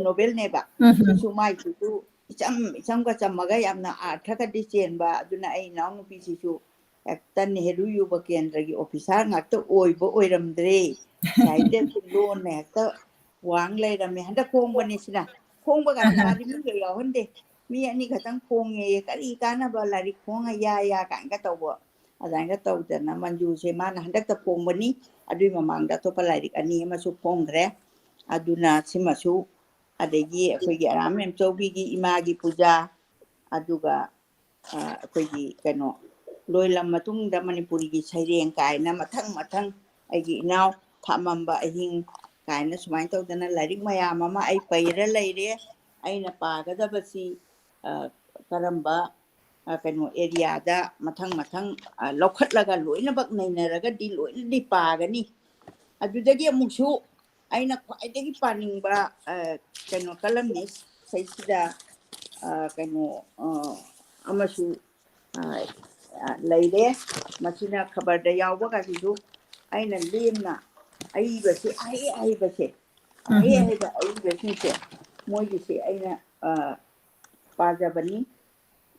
ꯅꯣꯕꯦꯜꯅꯦꯕ꯫ ꯎꯝ꯫ ꯁꯤꯁꯨ ꯃꯥꯏꯁꯤꯁꯨ ꯏꯆꯝ ꯏꯆꯝꯒ ꯆꯝꯃꯒ ꯌꯥꯝꯅ ꯑꯥꯔꯊꯒꯗꯤ ꯆꯦꯟꯕ꯫ ꯑꯗꯨꯅ ꯑꯩ ꯏꯅꯥꯎꯅꯨꯄꯤꯁꯤꯁꯨ ꯍꯦꯛꯇ ꯅꯦꯍꯔꯨ ꯌꯨꯕ ꯀꯦꯟꯗ꯭ꯔꯒꯤ ꯑꯣꯐꯤꯁꯥꯔ ꯉꯥꯛꯇ ꯑꯣꯏꯕ ꯑꯣꯏꯔꯝꯗ꯭ꯔꯦ꯫ ꯁꯥꯍꯤꯇ꯭ꯌꯒꯤ ꯂꯣꯟꯅ ꯍꯦꯛꯇ ꯋꯥꯡ ꯂꯩꯔꯝꯃꯦ꯫ ꯍꯟꯗꯛ ꯈꯣꯡꯕꯅꯤ ꯁꯤꯅ꯫ ꯈꯣꯡꯕꯒ ꯑꯍ꯫ ꯃꯥꯗꯤ ꯃꯤꯒ ꯌꯥꯎꯍꯟꯗꯦ꯫ ꯃꯤ ꯑꯅꯤ ꯈꯛꯇꯪ ꯈꯣꯡꯉꯦ꯫ "ꯀꯔꯤ ꯀꯥꯟꯅꯕ ꯂꯥꯏꯔꯤꯛ ꯈꯣꯡꯉ ꯌꯥ ꯌꯥ" ꯀꯥꯏꯅꯒ ꯇꯧꯕ꯫ ꯑꯗꯨꯃꯥꯏꯅ ꯇꯧꯗꯅ ꯃꯟꯖꯨꯁꯦ ꯃꯥꯅ ꯍꯟꯗꯛꯇ ꯐꯣꯡꯕꯅꯤ꯫ ꯑꯗꯨꯏ ꯃꯃꯥꯡꯗ ꯑꯇꯣꯞꯄ ꯂꯥꯏꯔꯤꯛ ꯑꯅꯤ ꯑꯃꯁꯨ ꯐꯣꯡꯈ꯭ꯔꯦ꯫ ꯑꯗꯨꯅ ꯁꯤꯃꯁꯨ, ꯑꯗꯒꯤ ꯑꯩꯈꯣꯏꯒꯤ ꯑꯔꯥꯝ ꯃꯦꯝꯆꯧꯕꯤꯒꯤ ꯏꯃꯥꯒꯤ ꯄꯨꯖꯥ, ꯑꯗꯨꯒ, ꯑ, ꯑꯩꯈꯣꯏꯒꯤ ꯀꯩꯅꯣ, ꯂꯣꯏꯂꯝ ꯃꯇꯨꯡꯗ ꯃꯅꯤꯄꯨꯔꯤꯒꯤ ꯁꯩꯔꯦꯡ ꯀꯥꯏꯅ ꯃꯊꯪ ꯃꯊꯪ, ꯑꯩꯒꯤ ꯏꯅꯥꯎ ꯊꯥꯃꯝꯕ ꯑꯍꯤꯡ ꯀꯥꯏꯅ ꯁꯨꯃꯥꯏꯅ ꯇꯧꯗꯅ ꯂꯥꯏꯔꯤꯛ ꯃꯌꯥꯝ ꯑꯃ ꯑꯩ ꯄꯩꯔ ꯂꯩꯔꯦ꯫ ꯑꯩꯅ ꯄꯥꯒꯗꯕꯁꯤ, ꯑ, ꯀꯔꯝꯕ, ꯑ, ꯀꯩꯅꯣ, ꯑꯦꯔꯤꯌꯥꯗ ꯃꯊꯪ ꯃꯊꯪ, ꯑ, ꯂꯧꯈꯠꯂꯒ ꯂꯣꯏꯅꯃꯛ ꯅꯩꯅꯔꯒꯗꯤ ꯂꯣꯏꯅꯗꯤ ꯄꯥꯒꯅꯤ꯫ ꯑꯗꯨꯗꯒꯤ ꯑꯃꯨꯛꯁꯨ ꯑꯩꯅ ꯈ꯭ꯋꯥꯏꯗꯒꯤ ꯄꯥꯅꯤꯡꯕ, ꯑ, ꯀꯩꯅꯣ, columnist ꯁꯩꯁꯤꯗ, ꯑ, ꯀꯩꯅꯣ, ꯑ, ꯑꯃꯁꯨ, ꯑ, ꯑ, ꯂꯩꯔꯦ꯫ ꯃꯁꯤꯅ ꯈꯕꯔꯗ ꯌꯥꯎꯕꯒꯁꯤꯁꯨ ꯑꯩꯅ ꯂꯦꯝꯅ ꯑꯏꯕꯁꯦ, ꯑꯍꯩ ꯑꯍꯩꯕꯁꯦ, ꯑꯍꯩ ꯎꯝ꯫ ꯑꯍꯩꯕ ꯑꯏꯕꯁꯤꯡꯁꯦ, ꯃꯣꯏꯒꯤꯁꯦ ꯑꯩꯅ, ꯑ, ꯄꯥꯖꯕꯅꯤ꯫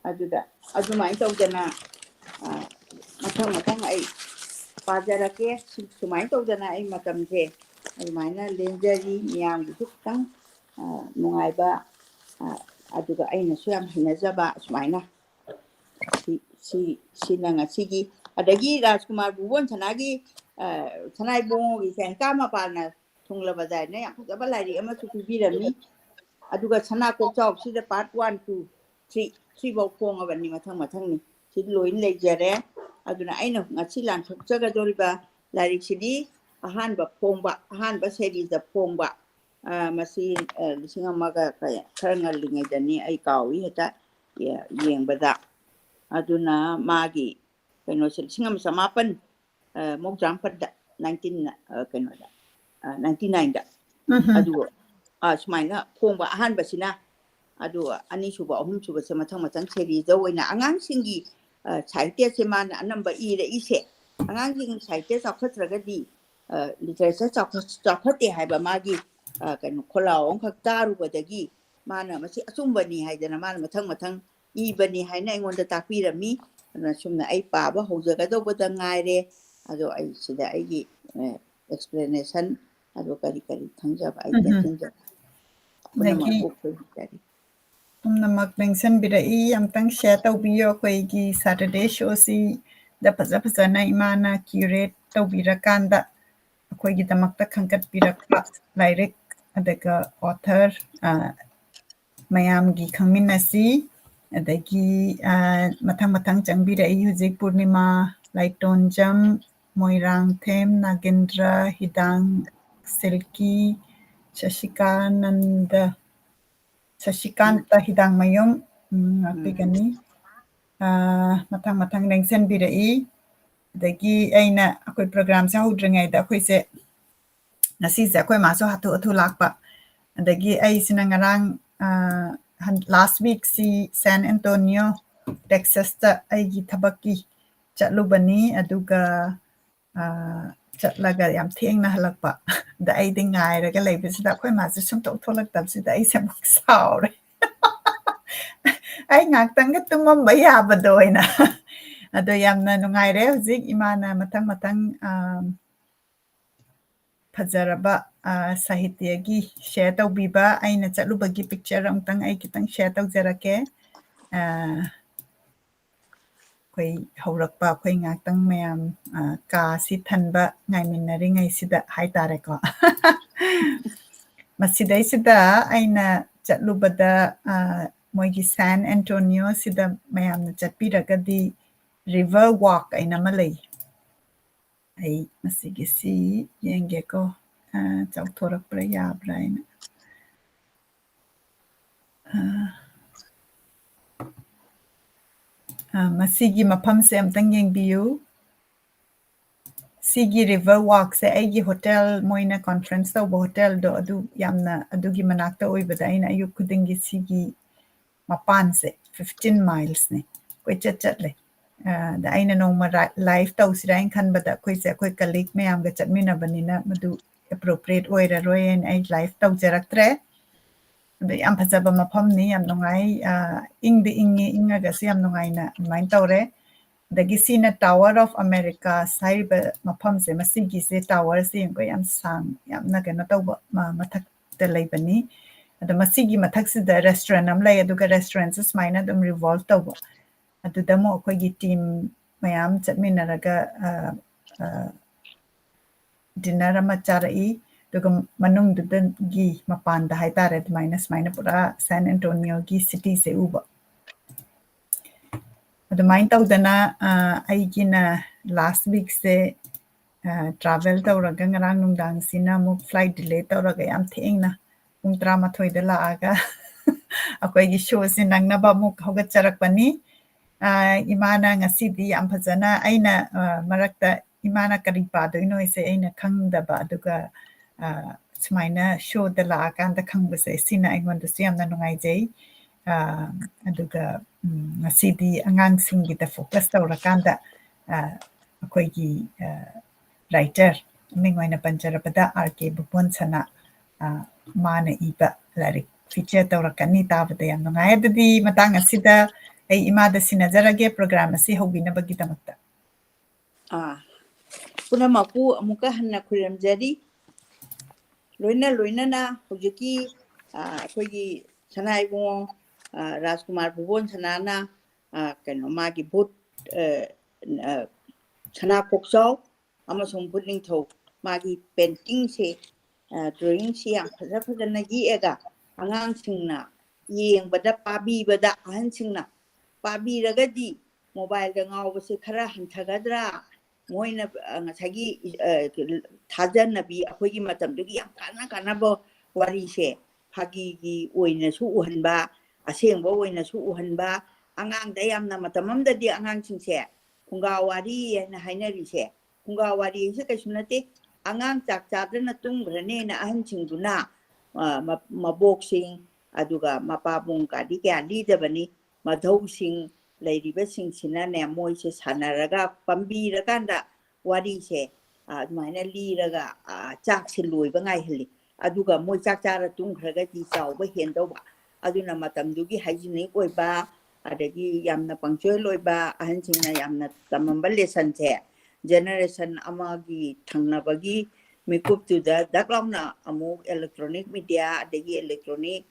ꯑꯗꯨꯗ ꯑꯗꯨꯃꯥꯏꯅ ꯇꯧꯗꯅ, ꯑ, ꯃꯊꯪ ꯃꯊꯪ ꯑꯩ ꯄꯥꯖꯔꯛꯀꯦ꯫ ꯁꯨ-, ꯁꯨꯃꯥꯏꯅ ꯇꯧꯗꯅ ꯑꯩ ꯃꯇꯝꯁꯦ ꯑꯗꯨꯃꯥꯏꯅ ꯂꯦꯟꯖꯔꯤ꯫ ꯃꯤꯌꯥꯝꯒꯤꯁꯨ ꯈꯤꯇꯪ, ꯑ, ꯅꯨꯡꯉꯥꯏꯕ, ꯑ, ꯑꯗꯨꯒ ꯑꯩꯅꯁꯨ ꯌꯥꯝ ꯍꯩꯅꯖꯕ ꯁꯨꯃꯥꯏꯅ ꯁꯤ, ꯁꯤ, ꯁꯤꯅ ꯉꯁꯤꯒꯤ꯫ ꯑꯗꯒꯤ ꯔꯥꯖꯀꯨꯃꯥꯔ ꯚꯨꯕꯣꯟ ꯁꯅꯥꯒꯤ, ꯑ, ꯁꯅꯥ ꯏꯕꯨꯡꯉꯣꯒꯤꯁꯦ ꯍꯩꯀꯥ ꯃꯄꯥꯟꯅ ꯊꯨꯡꯂꯕꯗꯥꯏꯅ ꯌꯥꯝ ꯐꯖꯕ ꯂꯥꯏꯔꯤꯛ ꯑꯃꯁꯨ ꯄꯤꯕꯤꯔꯝꯃꯤ꯫ ꯑꯗꯨꯒ ꯁꯅꯥ ꯀꯣꯛꯆꯥꯎꯁꯤꯗ part one, two, three, three ꯐꯥꯎ ꯐꯣꯡꯉꯕꯅꯤ, ꯃꯊꯪ ꯃꯊꯪꯅꯤ꯫ ꯁꯤ ꯂꯣꯏꯅ ꯂꯩꯖꯔꯦ꯫ ꯑꯗꯨꯅ ꯑꯩꯅ ꯉꯁꯤ ꯂꯥꯟꯊꯣꯛꯆꯒꯗꯧꯔꯤꯕ ꯂꯥꯏꯔꯤꯛꯁꯤꯗꯤ ꯑꯍꯥꯟꯕ ꯐꯣꯡꯕ, ꯑꯍꯥꯟꯕ ꯁꯦꯔꯤꯖꯗ ꯐꯣꯡꯕ, ꯑ, ꯃꯁꯤ, ꯑ, ꯂꯤꯁꯤꯡ ꯑꯃꯒ ꯀꯌꯥ, ꯈꯔ ꯉꯜꯂꯤꯉꯩꯗꯅꯤ, ꯑꯩ ꯀꯥꯎꯏ ꯍꯦꯛꯇ ꯌꯦ-, ꯌꯦꯡꯕꯗ꯫ ꯑꯗꯨꯅ ꯃꯥꯒꯤ ꯀꯩꯅꯣꯁꯦ ꯂꯤꯁꯤꯡ ꯑꯃ ꯆꯃꯥꯄꯟ, ꯑ, ꯃꯧꯗ꯭ꯔꯥ ꯃꯥꯄꯟꯗ, nineteen, ꯑ, ꯀꯩꯅꯣꯗ, ꯑ, ninety nineꯗ꯫ ꯎꯝ꯫ ꯑꯗꯨ, ꯑ, ꯁꯨꯃꯥꯏꯅ ꯐꯣꯡꯕ ꯑꯍꯥꯟꯕꯁꯤꯅ, ꯑꯗꯨ ꯑꯅꯤꯁꯨꯕ, ꯑꯍꯨꯝꯁꯨꯕꯁꯦ ꯃꯊꯪ ꯃꯊꯪ ꯁꯦꯔꯤꯖꯗ ꯑꯣꯏꯅ ꯑꯉꯥꯡꯁꯤꯡꯒꯤ, ꯑ, ꯁꯥꯍꯤꯇ꯭ꯌꯁꯦ ꯃꯥꯅ ꯑꯅꯝꯕ ꯏꯔꯛꯏꯁꯦ꯫ ꯑꯉꯥꯡꯁꯤꯡ ꯁꯥꯍꯤꯇ꯭ꯌ ꯆꯥꯎꯈꯠꯇ꯭ꯔꯒꯗꯤ, ꯂꯤꯇꯔꯦꯆꯔ ꯆꯥꯎꯈꯠꯇꯦ ꯍꯥꯏꯕ ꯃꯥꯒꯤ ꯀꯩꯅꯣ ꯈꯣꯜꯂꯥꯎ ꯑꯃꯈꯛ ꯇꯥꯔꯨꯕꯗꯒꯤ ꯃꯥꯅ ꯃꯁꯤ ꯑꯆꯨꯝꯕꯅꯤ ꯍꯥꯏꯗꯅ ꯃꯥꯅ ꯃꯊꯪ ꯃꯊꯪ ꯏꯕꯅꯤ ꯍꯥꯏꯅ ꯑꯩꯉꯣꯟꯗ ꯇꯥꯛꯄꯤꯔꯝꯃꯤ꯫ ꯑꯗꯨꯅ ꯁꯨꯝꯅ ꯑꯩ ꯄꯥꯕ ꯍꯧꯖꯒꯗꯧꯕꯗ ꯉꯥꯏꯔꯦ꯫ ꯑꯗꯣ ꯑꯩ ꯁꯤꯗ ꯑꯩꯒꯤ ꯑꯦꯛꯁꯄ꯭ꯂꯦꯅꯦꯁꯟ ꯑꯗꯣ ꯀꯔꯤ ꯀꯔꯤ ꯈꯪꯖꯕ ꯑꯩ ꯎꯝ ꯍꯝ꯫ ꯇꯦꯟꯁꯤꯟꯖꯕ ꯄꯨꯝꯅꯃꯛ ꯑꯗꯒꯤ ꯀꯣꯛ ꯈꯣꯏꯕꯤꯖꯔꯤ꯫ ꯄꯨꯝꯅꯃꯛ ꯂꯦꯡꯁꯟꯕꯤꯔꯛꯏ꯫ ꯑꯝꯇꯪ ꯁꯤꯌꯔ ꯇꯧꯕꯤꯌꯨ꯫ ꯑꯩꯈꯣꯏꯒꯤ ꯁꯦꯇꯔꯗꯦ ꯁꯣꯁꯤꯗ ꯐꯖ ꯐꯖꯅ ꯏꯃꯥꯅ ꯀ꯭ꯌꯨꯔꯦꯠ ꯇꯧꯕꯤꯔꯀꯥꯟꯗ ꯑꯩꯈꯣꯏꯒꯤꯗꯃꯛꯇ ꯈꯟꯒꯠꯄꯤꯔꯛꯄ ꯂꯥꯏꯔꯤꯛ ꯑꯗꯨꯒ ꯑꯣꯊꯔ ꯃꯌꯥꯝꯒꯤ ꯈꯪꯃꯤꯟꯅꯁꯤ꯫ ꯑꯗꯒꯤ ꯃꯊꯪ ꯃꯊꯪ ꯆꯪꯕꯤꯔꯛꯏ ꯍꯧꯖꯤꯛ ꯄꯨꯔꯅꯤꯃꯥ ꯂꯥꯏꯇꯣꯟꯖꯝ, ꯃꯣꯏꯔꯥꯡꯊꯦꯝ ꯅꯥꯒꯦꯟꯗ꯭ꯔ, ꯍꯤꯗꯥꯡ ꯁꯤꯜꯀꯤ, ꯁꯁꯤꯀꯥꯅꯟꯗ, ꯁꯁꯤꯀꯥꯟꯇ ꯍꯤꯗꯥꯡꯃꯌꯨꯝ, ꯎꯝ, ꯉꯥꯛꯄꯤꯒꯅꯤ꯫ ꯃꯊꯪ ꯃꯊꯪ ꯂꯦꯡꯁꯟꯕꯤꯔꯛꯏ꯫ ꯑꯗꯒꯤ ꯑꯩꯅ ꯑꯩꯈꯣꯏ ꯄ꯭ꯔꯣꯒ꯭ꯔꯥꯝꯁꯦ ꯍꯧꯗ꯭ꯔꯤꯉꯩꯗ ꯑꯩꯈꯣꯏꯁꯦ ꯉꯁꯤꯁꯦ ꯑꯩꯈꯣꯏ ꯃꯥꯁꯨ ꯍꯥꯊꯨ ꯍꯥꯊꯨ ꯂꯥꯛꯄ꯫ ꯑꯗꯒꯤ ꯑꯩꯁꯤꯅ ꯉꯔꯥꯡ ꯂꯥꯁ ꯋꯤꯛꯁꯤ ꯁꯦꯟ ꯑꯦꯟꯇꯣꯅꯤꯌꯣ ꯇꯦꯛꯁꯥꯁꯇ ꯑꯩꯒꯤ ꯊꯕꯛꯀꯤ ꯆꯠꯂꯨꯕꯅꯤ꯫ ꯑꯗꯨꯒ ꯆꯠꯂꯒ ꯌꯥꯝ ꯊꯦꯡꯅ ꯍꯜꯂꯛꯄ꯫ ꯑꯗ ꯑꯩꯗꯤ ꯉꯥꯏꯔꯒ ꯂꯩꯕꯁꯤꯗ ꯑꯩꯈꯣꯏ ꯃꯥꯁꯦ ꯁꯨꯡꯊꯣꯛ ꯊꯣꯛꯂꯛꯇꯕꯁꯤꯗ ꯑꯩꯁꯦ ꯑꯃꯨꯛ ꯁꯥꯎꯔꯦ꯫ ꯑꯩ ꯉꯥꯛꯇꯪꯒ ꯇꯨꯝꯃꯝꯕ ꯌꯥꯕꯗꯣ ꯑꯣꯏꯅ꯫ ꯑꯗꯣ ꯌꯥꯝꯅ ꯅꯨꯡꯉꯥꯏꯔꯦ꯫ ꯍꯧꯖꯤꯛ ꯏꯃꯥꯅ ꯃꯊꯪ ꯃꯊꯪ ꯐꯖꯔꯕ ꯁꯥꯍꯤꯇ꯭ꯌꯒꯤ ꯁꯤꯌꯔ ꯇꯧꯕꯤꯕ꯫ ꯑꯩꯅ ꯆꯠꯂꯨꯕꯒꯤ ꯄꯤꯛꯆꯔ ꯑꯃꯨꯛꯇꯪ ꯑꯩ ꯈꯤꯇꯪ ꯁꯤꯌꯔ ꯇꯧꯖꯔꯛꯀꯦ꯫ ꯑꯩꯈꯣꯏ ꯍꯧꯔꯛꯄ, ꯑꯩꯈꯣꯏ ꯉꯥꯛꯇꯪ ꯃꯌꯥꯝ ꯀꯥꯁꯤ ꯊꯟꯕ ꯉꯥꯏꯃꯤꯟꯅꯔꯤꯉꯩꯁꯤꯗ ꯍꯥꯏꯇꯥꯔꯦꯀꯣ꯫ ꯃꯁꯤꯗꯩꯁꯤꯗ ꯑꯩꯅ ꯆꯠꯂꯨꯕꯗ ꯃꯣꯏꯒꯤ ꯁꯦꯟ ꯑꯦꯟꯇꯣꯅꯤꯌꯣꯁꯤꯗ ꯃꯌꯥꯝꯅ ꯆꯠꯄꯤꯔꯒꯗꯤ ꯔꯤꯚꯔ ꯋꯥꯛ ꯍꯥꯏꯅ ꯑꯃ ꯂꯩ꯫ ꯑꯩ ꯃꯁꯤꯒꯤꯁꯤ ꯌꯦꯡꯒꯦꯀꯣ꯫ ꯆꯥꯎꯊꯣꯔꯛꯄ꯭ꯔꯥ ꯌꯥꯕ꯭ꯔꯥ ꯍꯥꯏꯅ꯫ ꯃꯁꯤꯒꯤ ꯃꯐꯝꯁꯦ ꯑꯝꯇꯪ ꯌꯦꯡꯕꯤꯌꯨ꯫ ꯁꯤꯒꯤ ꯔꯤꯚꯔ ꯋꯥꯛꯁꯦ ꯑꯩꯒꯤ ꯍꯣꯇꯦꯜ, ꯃꯣꯏꯅ ꯀꯣꯟꯐ꯭ꯔꯦꯟꯁ ꯇꯧꯕ ꯍꯣꯇꯦꯜꯗꯣ ꯑꯗꯨ ꯌꯥꯝꯅ ꯑꯗꯨꯒꯤ ꯃꯅꯥꯛꯇ ꯑꯣꯏꯕꯗ ꯑꯩꯅ ꯑꯌꯨꯛ ꯈꯨꯗꯤꯡꯒꯤ ꯁꯤꯒꯤ ꯃꯄꯥꯟꯁꯦ ꯐꯤꯐꯇꯤꯟ ꯃꯥꯏꯜꯁꯅꯦ ꯀꯣꯏꯆꯠ ꯆꯠꯂꯦ꯫ ꯑꯗ ꯑꯩꯅ ꯅꯣꯡꯃ live ꯇꯧꯁꯤꯔꯥ ꯍꯥꯏꯅ ꯈꯟꯕꯗ, ꯑꯩꯈꯣꯏꯁꯦ ꯑꯩꯈꯣꯏ colleague ꯃꯌꯥꯝꯒ ꯆꯠꯃꯤꯟꯅꯕꯅꯤꯅ ꯃꯗꯨ appropriate ꯑꯣꯏꯔꯔꯣꯏ ꯍꯥꯏꯅ ꯑꯩ live ꯇꯧꯖꯔꯛꯇ꯭ꯔꯦ꯫ ꯑꯗꯣ ꯌꯥꯝ ꯐꯖꯕ ꯃꯐꯝꯅꯤ, ꯌꯥꯝ ꯅꯨꯡꯉꯥꯏ꯫ ꯑ, ꯏꯪꯗꯤ ꯏꯪꯉꯤ, ꯏꯪꯉꯒꯁꯨ ꯌꯥꯝ ꯅꯨꯡꯉꯥꯏꯅ ꯑꯗꯨꯃꯥꯏꯅ ꯇꯧꯔꯦ꯫ ꯑꯗꯒꯤ ꯁꯤꯅ Tower of Americas ꯍꯥꯏꯔꯤꯕ ꯃꯐꯝꯁꯦ, ꯃꯁꯤꯒꯤꯁꯦ towerꯁꯦ ꯌꯦꯡꯕ ꯌꯥꯝ ꯁꯥꯡ, ꯌꯥꯝꯅ ꯀꯩꯅꯣ ꯇꯧꯕ, ꯃ-, ꯃꯊꯛꯇ ꯂꯩꯕꯅꯤ꯫ ꯑꯗꯣ ꯃꯁꯤꯒꯤ ꯃꯊꯛꯁꯤꯗ restaurant ꯑꯃ ꯂꯩ, ꯑꯗꯨꯒ restaurantꯁꯦ ꯁꯨꯃꯥꯏꯅ ꯑꯗꯨꯝ revolve ꯇꯧꯕ꯫ ꯑꯗꯨꯗ ꯑꯃꯨꯛ ꯑꯩꯈꯣꯏꯒꯤ team ꯃꯌꯥꯝ ꯆꯠꯃꯤꯟꯅꯔꯒ, ꯑ, ꯑ, dinner ꯑꯃ ꯆꯥꯔꯛꯏ꯫ ꯑꯗꯨꯒ ꯃꯅꯨꯡꯗꯨꯗꯒꯤ ꯃꯄꯥꯟꯗ ꯍꯥꯏꯇꯥꯔꯦ, ꯑꯗꯨꯃꯥꯏꯅ ꯁꯨꯃꯥꯏꯅ ꯄꯨꯔꯥ San Antonioꯒꯤ cityꯁꯦ ꯎꯕ꯫ ꯑꯗꯨꯃꯥꯏꯅ ꯇꯧꯗꯅ, ꯑ, ꯑꯩꯒꯤꯅ last weekꯁꯦ, ꯑ, travel ꯇꯧꯔꯒ ꯉꯔꯥꯡ ꯅꯨꯡꯗꯥꯡꯁꯤꯅ ꯑꯃꯨꯛ flight delay ꯇꯧꯔꯒ ꯌꯥꯝ ꯊꯦꯡꯅ ꯄꯨꯡ ꯇꯔꯥꯃꯥꯊꯣꯏꯗ ꯂꯥꯛꯑꯒ ꯑꯩꯈꯣꯏꯒꯤ showꯁꯦ ꯅꯪꯅꯕ ꯑꯃꯨꯛ ꯍꯧꯒꯠꯆꯔꯛꯄꯅꯤ꯫ ꯑ, ꯏꯃꯥꯅ ꯉꯁꯤꯗꯤ ꯌꯥꯝ ꯐꯖꯅ, ꯑꯩꯅ, ꯑ, ꯃꯔꯛꯇ ꯏꯃꯥꯅ ꯀꯔꯤ ꯄꯥꯗꯣꯏꯅꯣ ꯍꯥꯏꯁꯦ ꯑꯩꯅ ꯈꯪꯗꯕ, ꯑꯗꯨꯒ, ꯑ, ꯁꯨꯃꯥꯏꯅ showꯗ ꯂꯥꯛꯑꯀꯥꯟꯗ ꯈꯪꯕꯁꯦ, ꯁꯤꯅ ꯑꯩꯉꯣꯟꯗꯁꯨ ꯌꯥꯝꯅ ꯅꯨꯡꯉꯥꯏꯖꯩ꯫ ꯑ, ꯑꯗꯨꯒ, ꯎꯝ, ꯉꯁꯤꯗꯤ ꯑꯉꯥꯡꯁꯤꯡꯒꯤꯗ focus ꯇꯧꯔꯀꯥꯟꯗ, ꯑ, ꯑꯩꯈꯣꯏꯒꯤ, ꯑ, writer, ꯃꯤꯡ ꯑꯣꯏꯅ ꯄꯟꯖꯔꯕꯗ R K ꯕꯨꯕꯣꯟ ꯁꯅꯥ, ꯑ, ꯃꯥꯅ ꯏꯕ ꯂꯥꯏꯔꯤꯛ feature ꯇꯧꯔꯛꯀꯅꯤ꯫ ꯇꯥꯕꯗ ꯌꯥꯝ ꯅꯨꯡꯉꯥꯏ꯫ ꯑꯗꯨꯗꯤ ꯃꯇꯥꯡ ꯑꯁꯤꯗ ꯑꯩ ꯏꯃꯥꯗ ꯁꯤꯟꯅꯖꯔꯒꯦ, program ꯑꯁꯤ ꯍꯧꯕꯤꯅꯕꯒꯤꯗꯃꯛꯇ꯫ ꯑꯥ, ꯄꯨꯝꯅꯃꯛꯄꯨ ꯑꯃꯨꯛꯀ ꯍꯟꯅ ꯈꯨꯔꯨꯝꯖꯔꯤ꯫ ꯂꯣꯏꯅ ꯂꯣꯏꯅꯅ ꯍꯧꯖꯤꯛꯀꯤ, ꯑꯥ, ꯑꯩꯈꯣꯏꯒꯤ ꯁꯅꯥ ꯏꯕꯨꯡꯉꯣ, ꯑꯥ, ꯔꯥꯖꯀꯨꯃꯥꯔ ꯕꯨꯕꯣꯟ ꯁꯅꯥꯅ, ꯑꯥ, ꯀꯩꯅꯣ, ꯃꯥꯒꯤ ꯚꯨꯠ, ꯑꯥ, ꯑꯥ, ꯁꯅꯥ ꯀꯣꯛꯆꯥꯎ ꯑꯃꯁꯨꯡ ꯚꯨꯠ ꯅꯤꯡꯊꯧ, ꯃꯥꯒꯤ paintingꯁꯦ, ꯑꯥ, drawingꯁꯦ ꯌꯥꯝ ꯐꯖ ꯐꯖꯅ ꯌꯦꯛꯑꯒ ꯑꯉꯥꯡꯁꯤꯡꯅ ꯌꯦꯡꯕꯗ, ꯄꯥꯕꯤꯕꯗ, ꯑꯍꯟꯁꯤꯡꯅ ꯄꯥꯕꯤꯔꯒꯗꯤ mobileꯗ ꯉꯥꯎꯕꯁꯦ ꯈꯔ ꯍꯟꯊꯒꯗ꯭ꯔꯥ? ꯃꯣꯏꯅ, ꯑ, ꯉꯁꯥꯏꯒꯤ, ꯑ, ꯊꯥꯖꯅꯕꯤ ꯑꯩꯈꯣꯏꯒꯤ ꯃꯇꯝꯗꯨꯒꯤ ꯌꯥꯝ ꯀꯥꯟꯅ ꯀꯥꯟꯅꯕ ꯋꯥꯔꯤꯁꯦ ꯐꯥꯒꯤꯒꯤ ꯑꯣꯏꯅꯁꯨ ꯎꯍꯟꯕ, ꯑꯁꯦꯡꯕ ꯑꯣꯏꯅꯁꯨ ꯎꯍꯟꯕ, ꯑꯉꯥꯡꯗ ꯌꯥꯝꯅ, ꯃꯇꯝ ꯑꯃꯗꯗꯤ ꯑꯉꯥꯡꯁꯤꯡꯁꯦ ꯐꯨꯡꯒꯥ ꯋꯥꯔꯤ ꯍꯥꯏꯅ ꯍꯥꯏꯅꯔꯤꯁꯦ, ꯐꯨꯡꯒꯥ ꯋꯥꯔꯤ ꯍꯥꯏꯁꯦ ꯀꯩꯁꯨ ꯅꯠꯇꯦ, ꯑꯉꯥꯡ ꯆꯥꯛ ꯆꯥꯗꯅ ꯇꯨꯝꯈ꯭ꯔꯅꯦꯅ ꯑꯍꯟꯁꯤꯡꯗꯨꯅ, ꯑ, ꯃ-, ꯃꯕꯣꯛꯁꯤꯡ, ꯑꯗꯨꯒ ꯃꯄꯥꯕꯨꯡ ꯀꯥꯗꯤ ꯀꯌꯥ ꯂꯤꯗꯕꯅꯤ, ꯃꯙꯧꯁꯤꯡ, ꯂꯩꯔꯤꯕꯁꯤꯡꯁꯤꯅꯅꯦ, ꯃꯣꯏꯁꯦ ꯁꯥꯟꯅꯔꯒ ꯄꯥꯝꯕꯤꯔꯀꯥꯟꯗ ꯋꯥꯔꯤꯁꯦ, ꯑ, ꯑꯗꯨꯃꯥꯏꯅ ꯂꯤꯔꯒ, ꯑ, ꯆꯥꯛꯁꯦ ꯂꯣꯏꯕ ꯉꯥꯏꯍꯜꯂꯤ꯫ ꯑꯗꯨꯒ ꯃꯣꯏ ꯆꯥꯛ ꯆꯥꯔ ꯇꯨꯝꯈ꯭ꯔꯒꯗꯤ ꯆꯥꯎꯕ ꯍꯦꯟꯗꯧꯕ꯫ ꯑꯗꯨꯅ ꯃꯇꯝꯗꯨꯒꯤ hygienic ꯑꯣꯏꯕ, ꯑꯗꯒꯤ ꯌꯥꯝꯅ punctual ꯑꯣꯏꯕ, ꯑꯍꯟꯁꯤꯡꯅ ꯌꯥꯝꯅ ꯇꯝꯃꯝꯕ lessonꯁꯦ generation ꯑꯃꯒꯤ ꯊꯪꯅꯕꯒꯤ ꯃꯤꯀꯨꯞꯇꯨꯗ ꯗꯛ ꯂꯥꯎꯅ ꯑꯃꯨꯛ electronic media, ꯑꯗꯒꯤ electronic,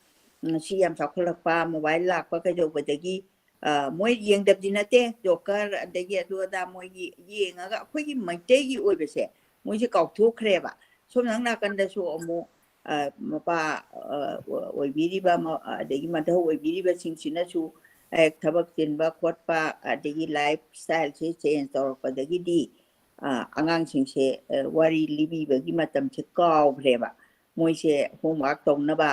ꯎꯝ, ꯁꯤ ꯌꯥꯝ ꯆꯥꯎꯈꯠꯂꯛꯄ, mobile ꯂꯥꯛꯄ ꯀꯩꯗꯧꯕꯗꯒꯤ, ꯑ, ꯃꯣꯏ ꯌꯦꯡꯗꯕꯗꯤ ꯅꯠꯇꯦ, ꯖꯣꯀꯔ ꯑꯗꯒꯤ ꯑꯗꯨ ꯑꯗꯥ ꯃꯣꯏꯒꯤ ꯌꯦꯡꯉꯒ ꯑꯩꯈꯣꯏꯒꯤ ꯃꯩꯇꯩꯒꯤ ꯑꯣꯏꯕꯁꯦ ꯃꯣꯏꯁꯦ ꯀꯥꯎꯊꯣꯛꯈ꯭ꯔꯦꯕ꯫ ꯁꯣꯝ ꯅꯥꯀꯟꯗꯁꯨ ꯑꯃꯨꯛ, ꯑ, ꯃꯄꯥ, ꯑ, ꯑꯣꯏꯕꯤꯔꯤꯕ, ꯃ-, ꯑꯗꯒꯤ ꯃꯙꯧ ꯑꯣꯏꯕꯤꯔꯤꯕꯁꯤꯡꯁꯤꯅꯁꯨ ꯍꯦꯛ ꯊꯕꯛ ꯆꯤꯟꯕ ꯈꯣꯠꯄ, ꯑꯗꯒꯤ life styleꯁꯦ change ꯇꯧꯔꯛꯄꯗꯒꯤꯗꯤ, ꯑ, ꯑꯉꯥꯡꯁꯤꯡꯁꯦ, ꯑ, ꯋꯥꯔꯤ ꯂꯤꯕꯤꯕꯒꯤ ꯃꯇꯝꯁꯦ ꯀꯥꯎꯈ꯭ꯔꯦꯕ꯫ ꯃꯣꯏꯁꯦ homework ꯇꯧꯅꯕ,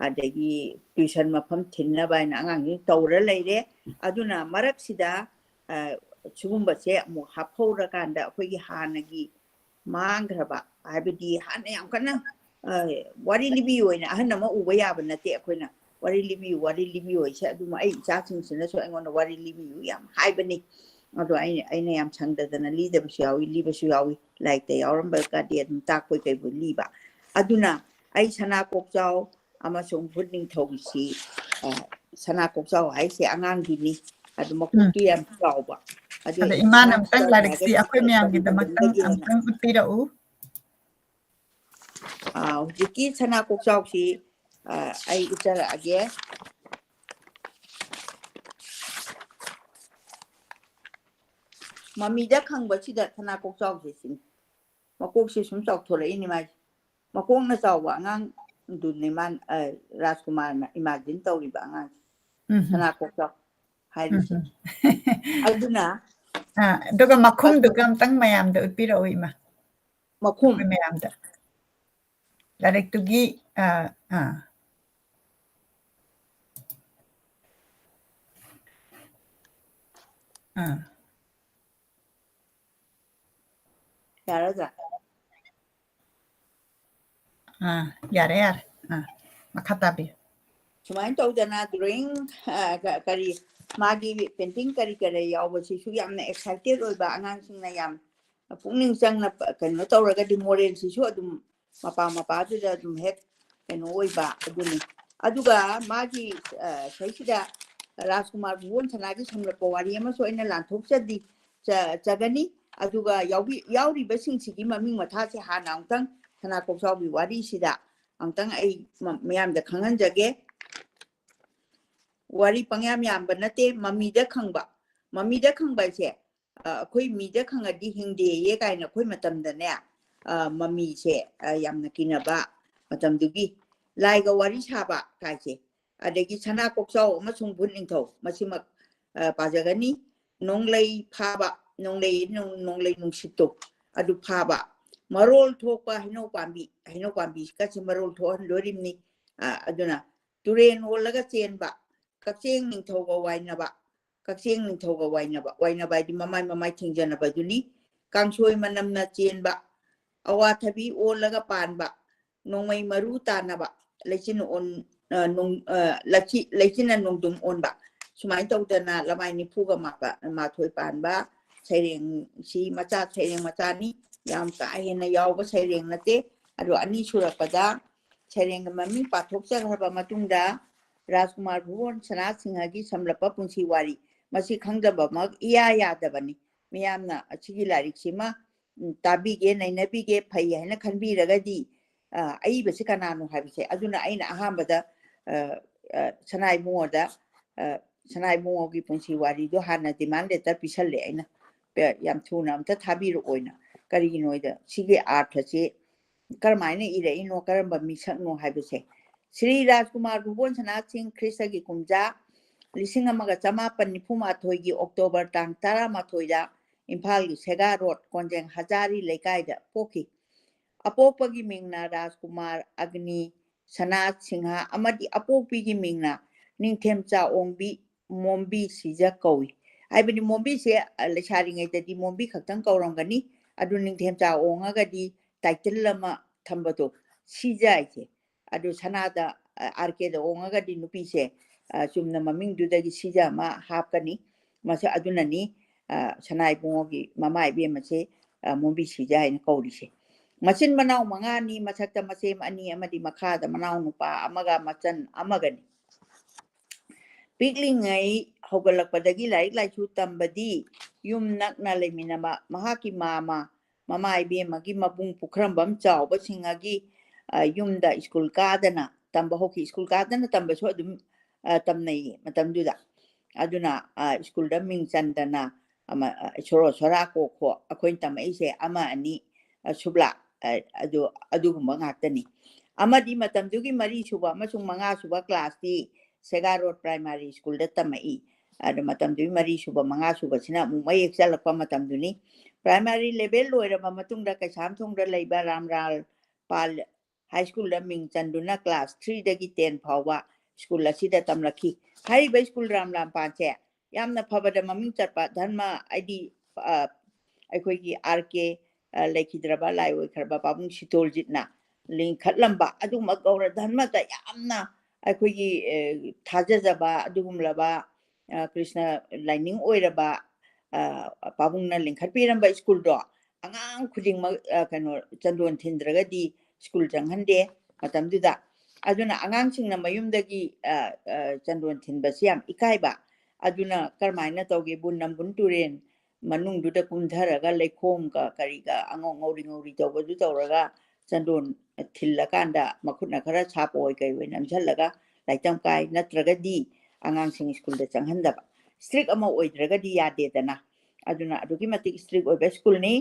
ꯑꯗꯒꯤ tuition ꯃꯐꯝ ꯊꯤꯟꯅꯕ ꯍꯥꯏꯅ ꯑꯉꯥꯡꯁꯤꯡ ꯇꯧꯔ ꯂꯩꯔꯦ꯫ ꯑꯗꯨꯅ ꯃꯔꯛꯁꯤꯗ, ꯑ, ꯁꯤꯒꯨꯝꯕꯁꯦ ꯑꯃꯨꯛ ꯍꯥꯞꯍꯧꯔꯀꯥꯟꯗ ꯑꯩꯈꯣꯏꯒꯤ ꯍꯥꯟꯅꯒꯤ ꯃꯥꯡꯈ꯭ꯔꯕ, ꯍꯥꯏꯕꯗꯤ ꯍꯥꯟꯅ ꯌꯥꯝ ꯀꯟꯅ, ꯑ, ꯋꯥꯔꯤ ꯂꯤꯕꯤꯌꯨ ꯍꯥꯏꯅ ꯑꯍꯟ ꯑꯃ ꯎꯕ ꯌꯥꯕ ꯅꯠꯇꯦ꯫ ꯑꯩꯈꯣꯏꯅ "ꯋꯥꯔꯤ ꯂꯤꯕꯤꯌꯨ, ꯋꯥꯔꯤ ꯂꯤꯕꯤꯌꯨ" ꯍꯥꯏꯁꯦ ꯑꯗꯨꯝ ꯑꯩ ꯏꯆꯥꯁꯤꯡꯁꯤꯅꯁꯨ ꯑꯩꯉꯣꯟꯗ "ꯋꯥꯔꯤ ꯂꯤꯕꯤꯌꯨ" ꯌꯥꯝ ꯍꯥꯏꯕꯅꯤ꯫ ꯑꯗꯣ ꯑꯩꯅ, ꯑꯩꯅ ꯌꯥꯝ ꯁꯪꯗꯗꯅ ꯂꯤꯗꯕꯁꯨ ꯌꯥꯎꯏ, ꯂꯤꯕꯁꯨ ꯌꯥꯎꯏ, ꯂꯥꯏꯔꯤꯛꯇ ꯌꯥꯎꯔꯝꯕꯒꯗꯤ ꯑꯗꯨꯝ ꯇꯥꯛꯄꯣꯏ ꯀꯩꯕꯣꯏ ꯂꯤꯕ꯫ ꯑꯗꯨꯅ ꯑꯩ ꯁꯅꯥ ꯀꯣꯛꯆꯥꯎ ꯑꯃꯁꯨꯡ ꯚꯨꯠ ꯅꯤꯡꯊꯧꯒꯤꯁꯤ, ꯑ, ꯁꯅꯥ ꯀꯣꯛꯆꯥꯎ ꯍꯥꯏꯁꯦ ꯑꯉꯥꯡꯒꯤꯅꯤ꯫ ꯑꯗꯨ ꯃꯀꯣꯛꯇꯤ ꯎꯝ꯫ ꯌꯥꯝ ꯆꯥꯎꯕ꯫ ꯑꯗꯨ ꯑꯗꯣ ꯏꯃꯥꯅ ꯁꯅꯥ ꯑꯝꯇꯪ ꯀꯣꯛꯆꯥꯎ ꯂꯥꯏꯔꯤꯛꯁꯤ ꯍꯥꯏꯔꯒ ꯑꯩꯈꯣꯏ ꯃꯌꯥꯝꯒꯤꯗꯃꯛꯇꯪ ꯀꯔꯤꯒꯨꯝꯕꯒꯤ ꯑꯣꯏꯅ ꯑꯝꯇꯪ ꯎꯠꯄꯤꯔꯛꯎ꯫ ꯑ, ꯍꯧꯖꯤꯛꯀꯤ ꯁꯅꯥ ꯀꯣꯛꯆꯥꯎꯁꯤ, ꯑ, ꯑꯩ ꯎꯠꯆꯔꯛꯑꯒꯦ꯫ ꯃꯃꯤꯗ ꯈꯪꯕꯁꯤꯗ ꯁꯅꯥ ꯀꯣꯛꯆꯥꯎꯁꯦ ꯁꯤꯅꯤ꯫ ꯃꯀꯣꯛꯁꯦ ꯁꯨꯝ ꯆꯥꯎꯊꯣꯔꯛꯏꯅꯤ ꯃꯥꯏꯁꯦ꯫ ꯃꯀꯣꯛꯅ ꯆꯥꯎꯕ ꯑꯉꯥꯡꯗꯨꯅꯦ ꯃꯥꯅ, ꯑ, ꯔꯥꯖꯀꯨꯃꯥꯔꯅ imagine ꯇꯧꯔꯤꯕ ꯑꯉꯥꯡꯁꯦ꯫ ꯎꯝ꯫ ꯁꯅꯥ ꯀꯣꯛꯆꯥꯎ ꯍꯥꯏꯔꯤꯁꯦ꯫ ꯎꯝ꯫ ꯑꯗꯨꯅ ꯑ, ꯑꯗꯨꯒ ꯃꯈꯨꯝꯗꯨꯒ ꯑꯗꯨ ꯑꯝꯇꯪ ꯃꯌꯥꯝꯗ ꯎꯠꯄꯤꯔꯛꯎ, ꯏꯃꯥ꯫ ꯃꯈꯨꯝ? ꯑꯩꯈꯣꯏ ꯃꯌꯥꯝꯗ꯫ ꯂꯥꯏꯔꯤꯛꯇꯨꯒꯤ, ꯑ, ꯑ꯫ ꯑ꯫ ꯌꯥꯔꯗ꯭ꯔꯥ? ꯑꯥ, ꯌꯥꯔꯦ, ꯌꯥꯔꯦ꯫ ꯑꯥ, ꯃꯈꯥ ꯇꯥꯕꯤꯌꯨ꯫ ꯁꯨꯃꯥꯏꯅ ꯇꯧꯗꯅ drawing, ꯑ, ꯀ-, ꯀꯔꯤ, ꯃꯥꯒꯤ painting ꯀꯔꯤ ꯀꯔꯤ ꯌꯥꯎꯕꯁꯤꯁꯨ ꯌꯥꯝꯅ excited ꯑꯣꯏꯕ, ꯑꯉꯥꯡꯁꯤꯡꯅ ꯌꯥꯝ ꯄꯨꯛꯅꯤꯡ ꯆꯪꯅ ꯀꯩꯅꯣ ꯇꯧꯔꯒꯗꯤ moralꯁꯤꯁꯨ ꯑꯗꯨꯝ ꯃꯄꯥ ꯃꯄꯥꯗꯨꯗ ꯑꯗꯨꯝ ꯍꯦꯛ ꯀꯩꯅꯣ ꯑꯣꯏꯕ ꯑꯗꯨꯅꯤ꯫ ꯑꯗꯨꯒ ꯃꯥꯒꯤ ꯁꯩꯁꯤꯗ ꯔꯥꯖꯀꯨꯃꯥꯔ ꯚꯨꯕꯣꯟ ꯁꯅꯥꯒꯤ ꯁꯝꯂꯞꯄ ꯋꯥꯔꯤ ꯑꯃꯁꯨ ꯑꯩꯅ ꯂꯥꯟꯊꯣꯛꯆꯗꯤ ꯆꯒꯅꯤ꯫ ꯑꯗꯨꯒ ꯌꯥꯎꯔꯤꯕꯁꯤꯡꯁꯤꯒꯤ ꯃꯃꯤꯡ ꯃꯊꯥꯁꯦ ꯍꯥꯟꯅ ꯑꯃꯨꯛꯇꯪ ꯁꯅꯥ ꯀꯣꯛꯆꯥꯎꯒꯤ ꯋꯥꯔꯤꯁꯤꯗ ꯑꯃꯨꯛꯇꯪ ꯑꯩ ꯃꯤꯌꯥꯝꯗ ꯈꯪꯍꯟꯖꯒꯦ꯫ ꯋꯥꯔꯤ ꯄꯪꯌꯥꯝ ꯌꯥꯝꯕ ꯅꯠꯇꯦ, ꯃꯃꯤꯗ ꯈꯪꯕ꯫ ꯃꯃꯤꯗ ꯈꯪꯕ ꯍꯥꯏꯁꯦ ꯑꯩꯈꯣꯏ ꯃꯤꯗ ꯈꯪꯉꯗꯤ ꯍꯤꯡꯗꯦꯌꯦ ꯀꯥꯏꯅ ꯑꯩꯈꯣꯏ ꯃꯇꯝꯗꯅꯦ, ꯃꯃꯤꯁꯦ ꯌꯥꯝꯅ ꯀꯤꯅꯕ ꯃꯇꯝꯗꯨꯒꯤ꯫ ꯂꯥꯏꯒ ꯋꯥꯔꯤ ꯁꯥꯕ ꯀꯥꯏꯁꯦ, ꯑꯗꯒꯤ ꯁꯅꯥ ꯀꯣꯛꯆꯥꯎ ꯑꯃꯁꯨꯡ ꯚꯨꯠ ꯅꯤꯡꯊꯧ, ꯃꯁꯤꯃꯛ ꯄꯥꯖꯒꯅꯤ꯫ ꯅꯣꯡꯂꯩ ꯐꯥꯕ, ꯅꯣꯡꯂꯩ, ꯅꯣꯡꯂꯩ ꯅꯨꯡꯁꯤꯠꯇꯣ ꯑꯗꯨ ꯐꯥꯕ, ꯃꯔꯣꯜ ꯊꯣꯛꯄ ꯍꯩꯅꯧ ꯄꯥꯝꯕꯤ, ꯍꯩꯅꯧ ꯄꯥꯝꯕꯤꯒꯁꯦ ꯃꯔꯣꯜ ꯊꯣꯛꯍꯟꯗꯣꯔꯤꯕꯅꯤ꯫ ꯑꯗꯨꯅ ꯇꯨꯔꯦꯟ ꯑꯣꯜꯂꯒ ꯆꯦꯟꯕ, ꯀꯛꯆꯦꯡ ꯅꯤꯡꯊꯧꯒ ꯋꯥꯏꯅꯕ, ꯀꯛꯆꯦꯡ ꯅꯤꯡꯊꯧꯒ ꯋꯥꯏꯅꯕ, ꯋꯥꯏꯅꯕ ꯍꯥꯏꯗꯤ ꯃꯃꯥꯏ ꯃꯃꯥꯏ ꯊꯦꯡꯖꯅꯕꯗꯨꯅꯤ꯫ ꯀꯥꯡꯁꯣꯏ ꯃꯅꯝꯅ ꯆꯦꯟꯕ, ꯑꯋꯥꯊꯕꯤ ꯑꯣꯜꯂꯒ ꯄꯥꯟꯕ, ꯅꯣꯡꯃꯩ ꯃꯔꯨ ꯇꯥꯅꯕ, ꯂꯩꯆꯤꯟ ꯑꯣꯟ-, ꯑ, ꯅꯣꯡ-, ꯑ, ꯂꯩꯆꯤ-, ꯂꯩꯆꯤꯟꯅ ꯅꯣꯡꯗꯨꯝ ꯑꯣꯟꯕ, ꯁꯨꯃꯥꯏꯅ ꯇꯧꯗꯅ ꯂꯃꯥꯏ ꯅꯤꯐꯨꯒ ꯃꯥꯄ-, ꯃꯥꯊꯣꯏ ꯄꯥꯟꯕ ꯁꯩꯔꯦꯡꯁꯤ ꯃꯆꯥ, ꯁꯩꯔꯦꯡ ꯃꯆꯥꯅꯤ, ꯌꯥꯝ ꯀꯥ ꯍꯦꯟꯅ ꯌꯥꯎꯕ ꯁꯩꯔꯦꯡ ꯅꯠꯇꯦ꯫ ꯑꯗꯣ ꯑꯅꯤ ꯁꯨꯔꯛꯄꯗ ꯁꯩꯔꯦꯡꯒꯤ ꯃꯃꯤꯡ ꯄꯥꯊꯣꯛꯆꯈ꯭ꯔꯕ ꯃꯇꯨꯡꯗ ꯔꯥꯖꯀꯨꯃꯥꯔ ꯚꯨꯕꯣꯟ ꯁꯅꯥ ꯁꯤꯡꯍꯒꯤ ꯁꯝꯂꯞꯄ ꯄꯨꯟꯁꯤ ꯋꯥꯔꯤ, ꯃꯁꯤ ꯈꯪꯗꯕꯃꯛ ꯏꯌꯥ ꯌꯥꯗꯕꯅꯤ꯫ ꯃꯤꯌꯥꯝꯅ ꯑꯁꯤꯒꯤ ꯂꯥꯏꯔꯤꯛꯁꯤꯃ, ꯎꯝ, ꯇꯥꯕꯤꯒꯦ, ꯅꯩꯅꯕꯤꯒꯦ, ꯐꯩ ꯍꯥꯏꯅ ꯈꯟꯕꯤꯔꯒꯗꯤ, ꯑ, ꯑꯏꯕꯁꯤ ꯀꯅꯥꯅꯣ ꯍꯥꯏꯕꯁꯦ꯫ ꯑꯗꯨꯅ ꯑꯩꯅ ꯑꯍꯥꯟꯕꯗ, ꯑ, ꯑ, ꯁꯅꯥ ꯏꯕꯨꯡꯉꯣꯗ, ꯑ, ꯁꯅꯥ ꯏꯕꯨꯡꯉꯣꯒꯤ ꯄꯨꯟꯁꯤ ꯋꯥꯔꯤꯗꯣ ꯍꯥꯟꯅ demand letter ꯄꯤꯁꯜꯂꯦ ꯑꯩꯅ, ꯄꯦ-, ꯌꯥꯝ ꯊꯨꯅ ꯑꯝꯇ ꯊꯥꯕꯤꯔꯛꯑꯣꯅ꯫ ꯀꯔꯤꯒꯤꯅꯣꯗ ꯁꯤꯒꯤ ꯑꯥꯔꯊꯁꯤ ꯀꯔꯝꯍꯥꯏꯅ ꯏꯔꯛꯏꯅꯣ, ꯀꯔꯝꯕ ꯃꯤꯁꯛꯅꯣ ꯍꯥꯏꯕꯁꯦ꯫ ꯁ꯭ꯔꯤ ꯔꯥꯖꯀꯨꯃꯥꯔ ꯚꯨꯕꯣꯟ ꯁꯅꯥ ꯁꯤꯡ ꯈ꯭ꯔꯤꯁꯇꯒꯤ ꯀꯨꯝꯖꯥ ꯂꯤꯁꯤꯡ ꯑꯃꯒ ꯆꯃꯥꯄꯟ ꯅꯤꯐꯨ ꯃꯥꯊꯣꯏꯒꯤ ꯑꯣꯛꯇꯣꯕꯔ ꯇꯥꯡ ꯇꯔꯥꯃꯥꯊꯣꯏꯗ ꯏꯝꯐꯥꯜꯒꯤ ꯁꯦꯒꯥ ꯔꯣꯗ ꯀꯣꯟꯖꯦꯡ ꯍꯖꯥꯔꯤ ꯂꯩꯀꯥꯏꯗ ꯄꯣꯛꯈꯤ꯫ ꯑꯄꯣꯛꯄꯒꯤ ꯃꯤꯡꯅ ꯔꯥꯖꯀꯨꯃꯥꯔ ꯑꯒꯅꯤ ꯁꯅꯥ ꯁꯤꯡꯍ ꯑꯃꯗꯤ ꯑꯄꯣꯛꯄꯤꯒꯤ ꯃꯤꯡꯅ ꯅꯤꯡꯊꯦꯝꯆꯥ ꯑꯣꯡꯕꯤ ꯃꯣꯝꯕꯤ ꯁꯤꯖ ꯀꯧꯏ꯫ ꯍꯥꯏꯕꯗꯤ ꯃꯣꯝꯕꯤꯁꯦ, ꯑ, ꯂꯩꯁꯥꯔꯤꯉꯩꯗꯗꯤ ꯃꯣꯝꯕꯤ ꯈꯛꯇꯪ ꯀꯧꯔꯝꯒꯅꯤ꯫ ꯑꯗꯨ ꯅꯤꯡꯊꯦꯝꯆꯥ ꯑꯣꯡꯉꯒꯗꯤ title ꯑꯃ ꯊꯝꯕꯗꯣ, ꯁꯤꯖ ꯍꯥꯏꯁꯦ꯫ ꯑꯗꯨ ꯁꯅꯥꯗ, ꯑ, ꯑꯥꯔ ꯀꯦꯗ ꯑꯣꯡꯉꯒꯗꯤ ꯅꯨꯄꯤꯁꯦ ꯆꯨꯝꯅ ꯃꯃꯤꯡꯗꯨꯗꯒꯤ ꯁꯤꯖ ꯑꯃ ꯍꯥꯞꯀꯅꯤ꯫ ꯃꯁꯤ ꯑꯗꯨꯅꯅꯤ ꯁꯅꯥ ꯏꯕꯨꯡꯉꯣꯒꯤ ꯃꯃꯥ ꯏꯕꯦꯝꯃꯁꯦ ꯃꯣꯝꯕꯤ ꯁꯤꯖ ꯍꯥꯏꯅ ꯀꯧꯔꯤꯁꯦ꯫ ꯃꯆꯤꯟ ꯃꯅꯥꯎ ꯃꯉꯥꯅꯤ, ꯃꯊꯛꯇ ꯃꯆꯦ ꯑꯅꯤ ꯑꯃꯗꯤ ꯃꯈꯥꯗ ꯃꯅꯥꯎ ꯅꯨꯄꯥ ꯑꯃꯒ ꯃꯆꯟ ꯑꯃꯒꯅꯤ꯫ ꯄꯤꯛꯂꯤꯉꯩ ꯍꯧꯒꯠꯂꯛꯄꯗꯒꯤ ꯂꯥꯏꯔꯤꯛ ꯂꯥꯏꯁꯨ ꯇꯝꯕꯗꯤ ꯌꯨꯝ ꯅꯛꯅ ꯂꯩꯃꯤꯟꯅꯕ ꯃꯍꯥꯛꯀꯤ ꯃꯥꯃ, ꯃꯃꯥ ꯏꯕꯦꯝꯃꯒꯤ ꯃꯕꯨꯡ ꯄꯨꯈ꯭ꯔꯝꯕꯝ ꯆꯥꯎꯕꯁꯤꯡꯒꯤ ꯌꯨꯝꯗ ꯁ꯭ꯀꯨꯜ ꯀꯥꯗꯅ ꯇꯝꯕ ꯍꯧꯈꯤ꯫ ꯁ꯭ꯀꯨꯜ ꯀꯥꯗꯅ ꯇꯝꯕꯁꯨ ꯑꯗꯨꯝ ꯇꯝꯅꯩꯌꯦ ꯃꯇꯝꯗꯨꯗ꯫ ꯑꯗꯨꯅ ꯁ꯭ꯀꯨꯜꯗ ꯃꯤꯡ ꯆꯟꯗꯅ ꯁꯣꯔꯣ ꯁꯣꯔꯥ ꯀꯣꯛ ꯈꯣ ꯑꯩꯈꯣꯏꯅ ꯇꯝꯃꯛꯏꯁꯦ ꯑꯃ ꯑꯅꯤ ꯁꯨꯞꯂꯥ ꯑꯗꯨ ꯑꯗꯨꯒꯨꯝꯕ ꯉꯥꯛꯇꯅꯤ꯫ ꯑꯃꯗꯤ ꯃꯇꯝꯗꯨꯒꯤ ꯃꯔꯤ ꯁꯨꯕ ꯑꯃꯁꯨꯡ ꯃꯉꯥ ꯁꯨꯕ ꯀ꯭ꯂꯥꯁꯇꯤ ꯁꯦꯒꯥ ꯔꯣꯗ ꯄ꯭ꯔꯥꯏꯃꯥꯔꯤ ꯁ꯭ꯀꯨꯜꯗ ꯇꯝꯃꯛꯏ꯫ ꯑꯗꯣ ꯃꯇꯝꯗꯨꯒꯤ ꯃꯔꯤ ꯁꯨꯕ ꯃꯉꯥ ꯁꯨꯕꯁꯤꯅ ꯑꯃꯨꯛ ꯃꯌꯦꯛ ꯆꯠꯂꯛꯄ ꯃꯇꯝꯗꯨꯅꯤ꯫ ꯄ꯭ꯔꯥꯏꯃꯥꯔꯤ ꯂꯦꯚꯦꯜ ꯂꯣꯏꯔꯕ ꯃꯇꯨꯡꯗ ꯀꯩꯁꯥꯝꯊꯣꯡꯗ ꯂꯩꯕ ꯔꯥꯝꯂꯥꯜ ꯄꯥꯜ ꯍꯥꯏ ꯁ꯭ꯀꯨꯜꯗ ꯃꯤꯡ ꯆꯟꯗꯨꯅ ꯀ꯭ꯂꯥꯁ ꯊ꯭ꯔꯤꯗꯒꯤ ꯇꯦꯟ ꯐꯥꯎꯕ ꯁ꯭ꯀꯨꯜ ꯑꯁꯤꯗ ꯇꯝꯂꯛꯈꯤ꯫ ꯍꯥꯏꯔꯤꯕ ꯁ꯭ꯀꯨꯜ ꯔꯥꯝꯂꯥꯝꯄꯥꯟꯁꯦ ꯌꯥꯝꯅ ꯐꯕꯗ ꯃꯃꯤꯡ ꯆꯠꯄ ꯙꯔꯃ ꯍꯥꯏꯗꯤ ꯑꯩꯈꯣꯏꯒꯤ ꯑꯥꯔ ꯀꯦ ꯂꯩꯈꯤꯗ꯭ꯔꯕ ꯂꯥꯏ ꯑꯣꯏꯈ꯭ꯔꯕ ꯄꯥꯕꯨꯡ ꯁꯤꯇꯣꯜꯖꯤꯠꯅ ꯂꯤꯡꯈꯠꯂꯝꯕ ꯑꯗꯨꯒꯨꯝꯕ ꯒꯧꯔ ꯙꯔꯃꯗ ꯌꯥꯝꯅ ꯑꯩꯈꯣꯏꯒꯤ ꯊꯥꯖꯖꯕ ꯑꯗꯨꯒꯨꯝꯂꯕ ꯀ꯭ꯔꯤꯁꯅ ꯂꯥꯏꯅꯤꯡ ꯑꯣꯏꯔꯕ ꯄꯥꯕꯨꯡꯅ ꯂꯤꯡꯈꯠꯄꯤꯔꯝꯕ ꯁ꯭ꯀꯨꯜꯗꯣ ꯑꯉꯥꯡ ꯈꯨꯗꯤꯡꯃꯛ ꯀꯩꯅꯣ ꯆꯟꯗꯣꯟ ꯊꯤꯟꯗ꯭ꯔꯒꯗꯤ ꯁ꯭ꯀꯨꯜ ꯆꯪꯍꯟꯗꯦ ꯃꯇꯝꯗꯨꯗ꯫ ꯑꯗꯨꯅ ꯑꯉꯥꯡꯁꯤꯡꯅ ꯃꯌꯨꯝꯗꯒꯤ ꯆꯟꯗꯣꯟ ꯊꯤꯟꯕꯁꯤ ꯌꯥꯝ ꯏꯀꯥꯏꯕ꯫ ꯑꯗꯨꯅ ꯀꯔꯝꯍꯥꯏꯅ ꯇꯧꯒꯦꯕꯨ ꯅꯝꯕꯨꯜ ꯇꯨꯔꯦꯜ ꯃꯅꯨꯡꯗꯨꯗ ꯀꯨꯝꯊꯔꯒ ꯂꯩꯈꯣꯝꯒ ꯀꯔꯤꯒ ꯑꯉꯧ ꯉꯧꯔꯤ ꯉꯧꯔꯤ ꯇꯧꯕꯗꯨ ꯇꯧꯔꯒ ꯆꯟꯗꯣꯟ ꯊꯤꯜꯂꯀꯥꯟꯗ ꯃꯈꯨꯠꯅ ꯈꯔ ꯁꯥꯄ ꯑꯣꯏ ꯀꯩ ꯑꯣꯏ ꯅꯝꯁꯤꯜꯂꯒ ꯂꯥꯏꯇꯪ ꯀꯥꯏ, ꯅꯠꯇ꯭ꯔꯒꯗꯤ ꯑꯉꯥꯡꯁꯤꯡ ꯁ꯭ꯀꯨꯜꯗ ꯆꯪꯍꯟꯗꯕ꯫ ꯏꯁꯇ꯭ꯔꯤꯛ ꯑꯃ ꯑꯣꯏꯗ꯭ꯔꯒꯗꯤ ꯌꯥꯗꯦꯗꯅ꯫ ꯑꯗꯨꯅ ꯑꯗꯨꯛꯀꯤ ꯃꯇꯤꯛ ꯏꯁꯇ꯭ꯔꯤꯛ ꯑꯣꯏꯕ ꯁ꯭ꯀꯨꯜꯅꯤ꯫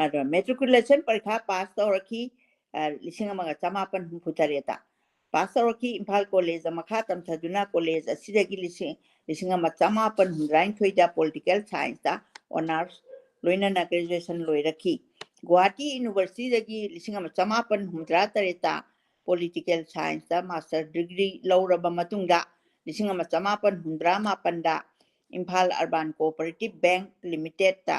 ꯑꯗꯣ ꯃꯦꯇ꯭ꯔꯤꯀꯨꯂꯦꯁꯟ ꯄꯔꯤꯈꯥ ꯄꯥꯁ ꯇꯧꯔꯛꯈꯤ ꯂꯤꯁꯤꯡ ꯑꯃꯒ ꯆꯃꯥꯄꯟ ꯍꯨꯝꯐꯨ ꯇꯔꯦꯠꯇ ꯄꯥꯁ ꯇꯧꯔꯛꯈꯤ꯫ ꯏꯝꯐꯥꯜ ꯀꯣꯂꯦꯖꯇ ꯃꯈꯥ ꯇꯝꯊꯗꯨꯅ ꯀꯣꯂꯦꯖ ꯑꯁꯤꯗꯒꯤ ꯂꯤꯁꯤꯡ ꯂꯤꯁꯤꯡ ꯑꯃ ꯆꯃꯥꯄꯟ ꯍꯨꯝꯗ꯭ꯔꯥꯅꯤꯊꯣꯏꯗ ꯄꯣꯂꯤꯇꯤꯀꯦꯜ ꯁꯥꯏꯟꯁꯇ ꯑꯣꯅꯔꯁ ꯂꯣꯏꯅꯅ ꯒ꯭ꯔꯦꯖꯨꯑꯦꯁꯟ ꯂꯣꯏꯔꯛꯈꯤ꯫ ꯒꯨꯋꯥꯍꯥꯇꯤ ꯌꯨꯅꯤꯚꯔꯁꯤꯇꯤꯗꯒꯤ ꯂꯤꯁꯤꯡ ꯑꯃ ꯆꯃꯥꯄꯟ ꯍꯨꯝꯗ꯭ꯔꯥ ꯇꯔꯦꯠꯇ ꯄꯣꯂꯤꯇꯤꯀꯦꯜ ꯁꯥꯏꯟꯁꯇ ꯃꯥꯁꯇꯔ ꯗꯤꯒ꯭ꯔꯤ ꯂꯧꯔꯕ ꯃꯇꯨꯡꯗ ꯂꯤꯁꯤꯡ ꯑꯃ ꯆꯃꯥꯄꯟ ꯍꯨꯝꯗ꯭ꯔꯥ ꯃꯥꯄꯟꯗ ꯏꯝꯐꯥꯜ ꯑꯔꯕꯥꯟ ꯀꯣꯑꯣꯄꯔꯦꯇꯤꯚ ꯕꯦꯡꯛ ꯂꯤꯃꯤꯇꯦꯠꯇ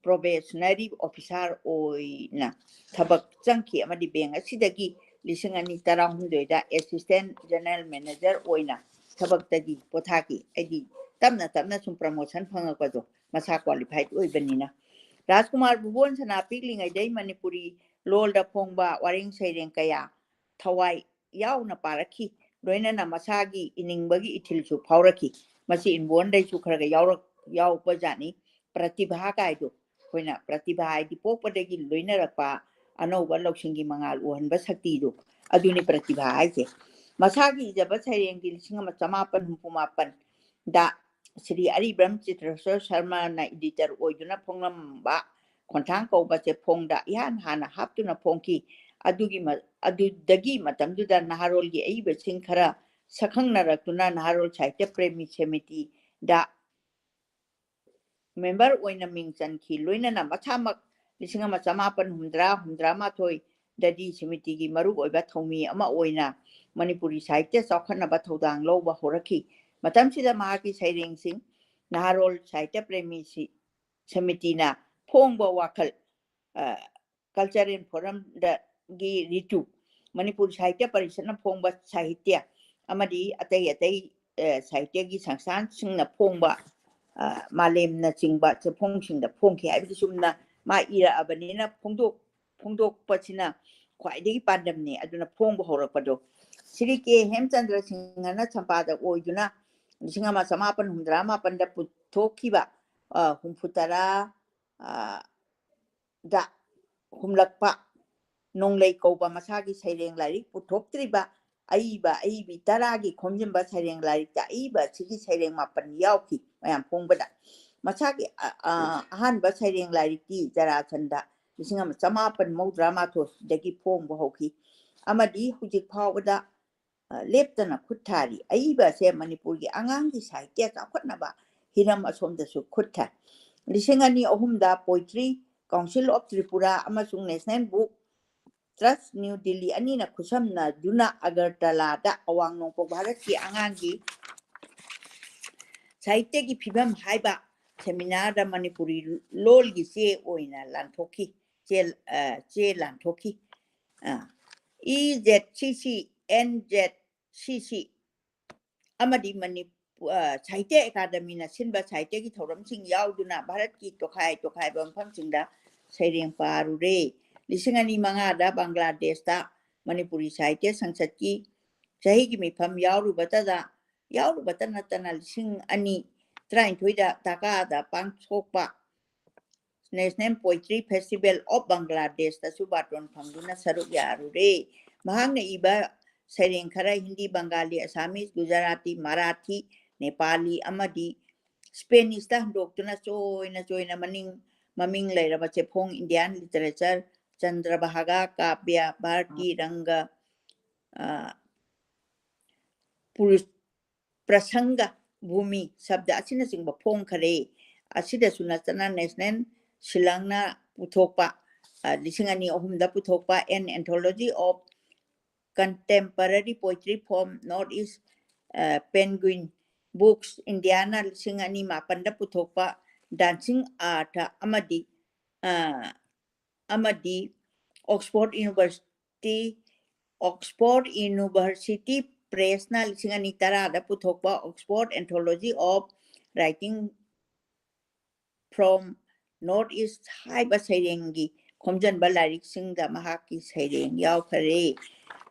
ꯄ꯭ꯔꯣꯕꯦꯁꯅꯔꯤ ꯑꯣꯐꯤꯁꯥꯔ ꯑꯣꯏꯅ ꯊꯕꯛ ꯆꯪꯈꯤ ꯑꯃꯗꯤ ꯕꯦꯡꯛ ꯑꯁꯤꯗꯒꯤ ꯂꯤꯁꯤꯡ ꯑꯅꯤ ꯇꯔꯥꯍꯨꯝꯗꯣꯏꯗ assistant general manager ꯑꯣꯏꯅ ꯊꯕꯛꯇꯒꯤ ꯄꯣꯊꯥꯈꯤ꯫ ꯑꯩꯗꯤ ꯇꯞꯅ ꯇꯞꯅ ꯁꯨꯝ promotion ꯐꯪꯉꯛꯄꯗꯣ, ꯃꯁꯥ qualified ꯑꯣꯏꯕꯅꯤꯅ꯫ ꯔꯥꯖꯀꯨꯃꯥꯔ ꯚꯨꯕꯣꯟ ꯁꯅꯥ ꯄꯤꯛꯂꯤꯉꯩꯗꯩ ꯃꯅꯤꯄꯨꯔꯤ ꯂꯣꯜꯗ ꯐꯣꯡꯕ ꯋꯥꯔꯦꯡ ꯁꯩꯔꯦꯡ ꯀꯌꯥ ꯊꯋꯥꯏ ꯌꯥꯎꯅ ꯄꯥꯔꯛꯈꯤ꯫ ꯂꯣꯏꯅꯅ ꯃꯁꯥꯒꯤ ꯏꯅꯤꯡꯕꯒꯤ ꯏꯊꯤꯜꯁꯨ ꯐꯥꯎꯔꯛꯈꯤ꯫ ꯃꯁꯤ inbornꯗꯩꯁꯨ ꯈꯔ ꯈꯔ ꯌꯥꯎꯔꯛ-, ꯌꯥꯎꯕꯖꯥꯠꯅꯤ꯫ ꯄ꯭ꯔꯇꯤꯚꯥ ꯀꯥꯏꯗꯣ, ꯑꯩꯈꯣꯏꯅ ꯄ꯭ꯔꯇꯤꯚꯥ ꯍꯥꯏꯗꯤ ꯄꯣꯛꯄꯗꯒꯤ ꯂꯣꯏꯅꯔꯛꯄ ꯑꯅꯧꯕ ꯂꯧꯁꯤꯡꯒꯤ ꯃꯉꯥꯜ ꯎꯍꯟꯕ ꯁꯛꯇꯤꯗꯣ, ꯑꯗꯨꯅꯤ ꯄ꯭ꯔꯇꯤꯚꯥ ꯍꯥꯏꯁꯦ꯫ ꯃꯁꯥꯒꯤ ꯏꯖꯕ ꯁꯩꯔꯦꯡꯗꯤ ꯂꯤꯁꯤꯡ ꯑꯃ ꯆꯃꯥꯄꯟ ꯍꯨꯝꯐꯨ ꯃꯥꯄꯟꯗ ꯁ꯭ꯔꯤ ꯑꯔꯤꯕ꯭ꯔꯝ ꯆꯤꯇ꯭ꯔꯁꯣꯔ ꯁꯔꯃꯅ editor ꯑꯣꯏꯗꯨꯅ ꯐꯣꯡꯂꯝꯕ ꯈꯣꯟꯊꯥꯡ ꯀꯧꯕ ꯆꯦꯐꯣꯡꯗ ꯏꯍꯥꯟ ꯍꯥꯟꯅ ꯍꯥꯞꯇꯨꯅ ꯐꯣꯡꯈꯤ꯫ ꯑꯗꯨꯒꯤ ꯃ-, ꯑꯗꯨꯗꯒꯤ ꯃꯇꯝꯗꯨꯗ ꯅꯍꯥꯔꯣꯜꯒꯤ ꯑꯏꯕꯁꯤꯡ ꯈꯔ ꯁꯛꯈꯪꯅꯔꯛꯇꯨꯅ ꯅꯍꯥꯔꯣꯜ ꯁꯥꯍꯤꯇ꯭ꯌ ꯄ꯭ꯔꯦꯃꯤ ꯁꯃꯤꯇꯤꯗ member ꯑꯣꯏꯅ ꯃꯤꯡ ꯆꯟꯈꯤ꯫ ꯂꯣꯏꯅꯅ ꯃꯁꯥꯃꯛ ꯂꯤꯁꯤꯡ ꯑꯃ ꯆꯃꯥꯄꯟ ꯍꯨꯝꯗ꯭ꯔꯥ, ꯍꯨꯝꯗ꯭ꯔꯥ ꯃꯥꯊꯣꯏꯗꯗꯤ ꯁꯃꯤꯇꯤꯒꯤ ꯃꯔꯨꯑꯣꯏꯕ ꯊꯧꯃꯤ ꯑꯃ ꯑꯣꯏꯅ ꯃꯅꯤꯄꯨꯔꯤ ꯁꯥꯍꯤꯇ꯭ꯌ ꯆꯥꯎꯈꯠꯅꯕ ꯊꯧꯗꯥꯡ ꯂꯧꯕ ꯍꯧꯔꯛꯈꯤ꯫ ꯃꯇꯝꯁꯤꯗ ꯃꯍꯥꯛꯀꯤ ꯁꯩꯔꯦꯡꯁꯤꯡ ꯅꯍꯥꯔꯣꯜ ꯁꯥꯍꯤꯇ꯭ꯌ ꯄ꯭ꯔꯦꯃꯤ ꯁꯤ-, ꯁꯃꯤꯇꯤꯅ ꯐꯣꯡꯕ ꯋꯥꯈꯜ, ꯑ, Cultural Forumꯗꯒꯤ ꯔꯤꯇꯨ, ꯃꯅꯤꯄꯨꯔ ꯁꯥꯍꯤꯇ꯭ꯌ ꯄꯔꯤꯁꯠꯅ ꯐꯣꯡꯕ ꯁꯥꯍꯤꯇ꯭ꯌ ꯑꯃꯗꯤ ꯑꯇꯩ ꯑꯇꯩ, ꯑ, ꯁꯥꯍꯤꯇ꯭ꯌꯒꯤ ꯁꯪꯁꯊꯥꯟꯁꯤꯡꯅ ꯐꯣꯡꯕ, ꯑ, ꯃꯥꯂꯦꯝꯅꯆꯤꯡꯕ ꯆꯦꯐꯣꯡꯁꯤꯡꯗ ꯐꯣꯡꯈꯤ ꯍꯥꯏꯕꯗꯤ ꯆꯨꯝꯅ ꯃꯥ ꯏꯔꯛꯑꯕꯅꯤꯅ ꯐꯣꯡꯗꯣꯛ-, ꯐꯣꯡꯗꯣꯛꯄꯁꯤꯅ ꯈ꯭ꯋꯥꯏꯗꯒꯤ ꯄꯥꯟꯗꯝꯅꯤ꯫ ꯑꯗꯨꯅ ꯐꯣꯡꯕ ꯍꯧꯔꯛꯄꯗꯣ ꯁ꯭ꯔꯤ ꯀꯦ ꯍꯦꯝꯆꯟꯗ꯭ꯔ ꯁꯤꯡꯍꯅ ꯁꯝꯄꯥꯗꯛ ꯑꯣꯏꯗꯨꯅ ꯂꯤꯁꯤꯡ ꯑꯃ ꯆꯃꯥꯄꯟ ꯍꯨꯝꯗ꯭ꯔꯥ ꯃꯥꯄꯟꯗ ꯄꯨꯊꯣꯛꯈꯤꯕ, ꯑ, ꯍꯨꯝꯐꯨ ꯇꯔꯥ, ꯑ, ꯗ ꯍꯨꯝꯂꯛꯄ ꯅꯣꯡꯂꯩ ꯀꯧꯕ ꯃꯁꯥꯒꯤ ꯁꯩꯔꯦꯡ ꯂꯥꯏꯔꯤꯛ ꯄꯨꯊꯣꯛꯇ꯭ꯔꯤꯕ ꯑꯏꯕ ꯑꯏꯕꯤ ꯇꯔꯥꯒꯤ ꯈꯣꯝꯖꯤꯟꯕ ꯁꯩꯔꯦꯡ ꯂꯥꯏꯔꯤꯛꯇ ꯑꯏꯕ ꯑꯁꯤꯒꯤ ꯁꯩꯔꯦꯡ ꯃꯥꯄꯟ ꯌꯥꯎꯈꯤ ꯃꯌꯥꯝ ꯐꯣꯡꯕꯗ꯫ ꯃꯁꯥꯒꯤ ꯑ-, ꯑ-, ꯑꯍꯥꯟꯕ ꯁꯩꯔꯦꯡ ꯂꯥꯏꯔꯤꯛꯇꯤ ꯖꯔꯥꯁꯟꯗ ꯂꯤꯁꯤꯡ ꯑꯃ ꯆꯃꯥꯄꯟ ꯃꯧꯗ꯭ꯔꯥ ꯃꯥꯊꯣꯏꯗꯒꯤ ꯐꯣꯡꯕ ꯍꯧꯈꯤ꯫ ꯑꯃꯗꯤ ꯍꯧꯖꯤꯛ ꯐꯥꯎꯕꯗ, ꯑ, ꯂꯦꯞꯇꯅ ꯈꯨꯠ ꯊꯥꯔꯤ꯫ ꯑꯏꯕ ꯑꯁꯦ ꯃꯅꯤꯄꯨꯔꯒꯤ ꯑꯉꯥꯡꯒꯤ ꯁꯥꯍꯤꯇ꯭ꯌ ꯆꯥꯎꯈꯠꯅꯕ ꯍꯤꯔꯝ ꯑꯁꯣꯝꯗꯁꯨ ꯈꯨꯠ ꯊꯥꯏ꯫ ꯂꯤꯁꯤꯡ ꯑꯅꯤ ꯑꯍꯨꯝꯗ Poetry Council of Tripura ꯑꯃꯁꯨꯡ National Book Trust New Delhi ꯑꯅꯤꯅ ꯈꯨꯠꯁꯝꯅꯗꯨꯅ ꯑꯒꯔꯇꯂꯥꯗ ꯑꯋꯥꯡ ꯅꯣꯡꯄꯣꯛ ꯚꯥꯔꯠꯀꯤ ꯑꯉꯥꯡꯒꯤ ꯁꯥꯍꯤꯇ꯭ꯌꯒꯤ ꯐꯤꯕꯝ ꯍꯥꯏꯕ seminarꯗ ꯃꯅꯤꯄꯨꯔꯤ ꯂꯣꯜꯒꯤ ꯆꯦ ꯑꯣꯏꯅ ꯂꯥꯟꯊꯣꯛꯈꯤ, ꯆꯦ, ꯑ, ꯆꯦ ꯂꯥꯟꯊꯣꯛꯈꯤ꯫ ꯑ, E Z C C, N Z C C ꯑꯃꯗꯤ ꯃꯅꯤꯄꯨꯔ ꯁꯥꯍꯤꯇ꯭ꯌ ꯑꯦꯀꯥꯗꯃꯤꯅ ꯁꯤꯟꯕ ꯁꯥꯍꯤꯇ꯭ꯌꯒꯤ ꯊꯧꯔꯝꯁꯤꯡ ꯌꯥꯎꯗꯨꯅ ꯚꯥꯔꯠꯀꯤ ꯇꯣꯈꯥꯏ ꯇꯣꯈꯥꯏꯕ ꯃꯐꯝꯁꯤꯡꯗ ꯁꯩꯔꯦꯡ ꯄꯥꯔꯨꯔꯦ꯫ ꯂꯤꯁꯤꯡ ꯑꯅꯤ ꯃꯉꯥꯗ ꯕꯪꯒ꯭ꯂꯥꯗꯦꯁꯇ ꯃꯅꯤꯄꯨꯔꯤ ꯁꯥꯍꯤꯇ꯭ꯌ ꯁꯪꯁꯠꯀꯤ ꯆꯍꯤꯒꯤ ꯃꯤꯐꯝ ꯌꯥꯎꯔꯨꯕꯇꯗ ꯌꯥꯎꯔꯨꯕꯇ ꯅꯠꯇꯅ ꯂꯤꯁꯤꯡ ꯑꯅꯤ ꯇꯔꯥꯅꯤꯊꯣꯏꯗ ꯙꯥꯀꯥꯗ ꯄꯥꯡꯊꯣꯛꯄ National Poetry Festival of Bangladeshꯇꯁꯨ ꯕꯥꯇꯣꯟ ꯐꯪꯗꯨꯅ ꯁꯔꯨꯛ ꯌꯥꯔꯨꯔꯦ꯫ ꯃꯍꯥꯛꯅ ꯏꯕ ꯁꯩꯔꯦꯡ ꯈꯔ ꯍꯤꯟꯗꯤ, ꯕꯪꯒꯥꯂꯤ, ꯑꯁꯥꯃꯤꯁ, ꯒꯨꯖꯔꯥꯇꯤ, ꯃꯔꯥꯊꯤ, ꯅꯦꯄꯥꯂꯤ ꯑꯃꯗꯤ ꯁ꯭ꯄꯦꯅꯤꯁꯇ ꯍꯟꯗꯣꯛꯇꯨꯅ ꯆꯣꯏꯅ ꯆꯣꯏꯅ ꯃꯅꯤꯡ ꯃꯃꯤꯡ ꯂꯩꯔꯕ ꯆꯦꯐꯣꯡ Indian Literature, ꯆꯟꯗ꯭ꯔꯚꯥꯒꯥ ꯀꯥꯕ꯭ꯌ, ꯚꯥꯔꯇꯤ ꯔꯪꯒ, ꯑ, ꯄꯨꯔꯨꯁ-, ꯄ꯭ꯔꯁꯪꯒ ꯚꯨꯃꯤ ꯁꯕꯗ ꯑꯁꯤꯅꯆꯤꯡꯕ ꯐꯣꯡꯈꯔꯦ꯫ ꯑꯁꯤꯗꯁꯨ ꯅꯠꯇꯅ ꯅꯦꯁꯅꯦꯜ ꯁꯤꯂꯪꯅ ꯄꯨꯊꯣꯛꯄ, ꯑ, ꯂꯤꯁꯤꯡ ꯑꯅꯤ ꯑꯍꯨꯝꯗ ꯄꯨꯊꯣꯛꯄ An Anthology of Contemporary Poetry from North East, ꯑ, Penguin Books, ꯏꯟꯗꯤꯌꯥꯅ ꯂꯤꯁꯤꯡ ꯑꯅꯤ ꯃꯥꯄꯟꯗ ꯄꯨꯊꯣꯛꯄ Dancing Earth ꯑꯃꯗꯤ, ꯑ, ꯑꯃꯗꯤ Oxford University, Oxford University Pressꯅ ꯂꯤꯁꯤꯡ ꯑꯅꯤ ꯇꯔꯥꯗ ꯄꯨꯊꯣꯛꯄ Oxford Anthology of Writing from North East ꯍꯥꯏꯕ ꯁꯩꯔꯦꯡꯒꯤ ꯈꯣꯝꯖꯤꯟꯕ ꯂꯥꯏꯔꯤꯛꯁꯤꯡꯗ ꯃꯍꯥꯛꯀꯤ ꯁꯩꯔꯦꯡ ꯌꯥꯎꯈꯔꯦ꯫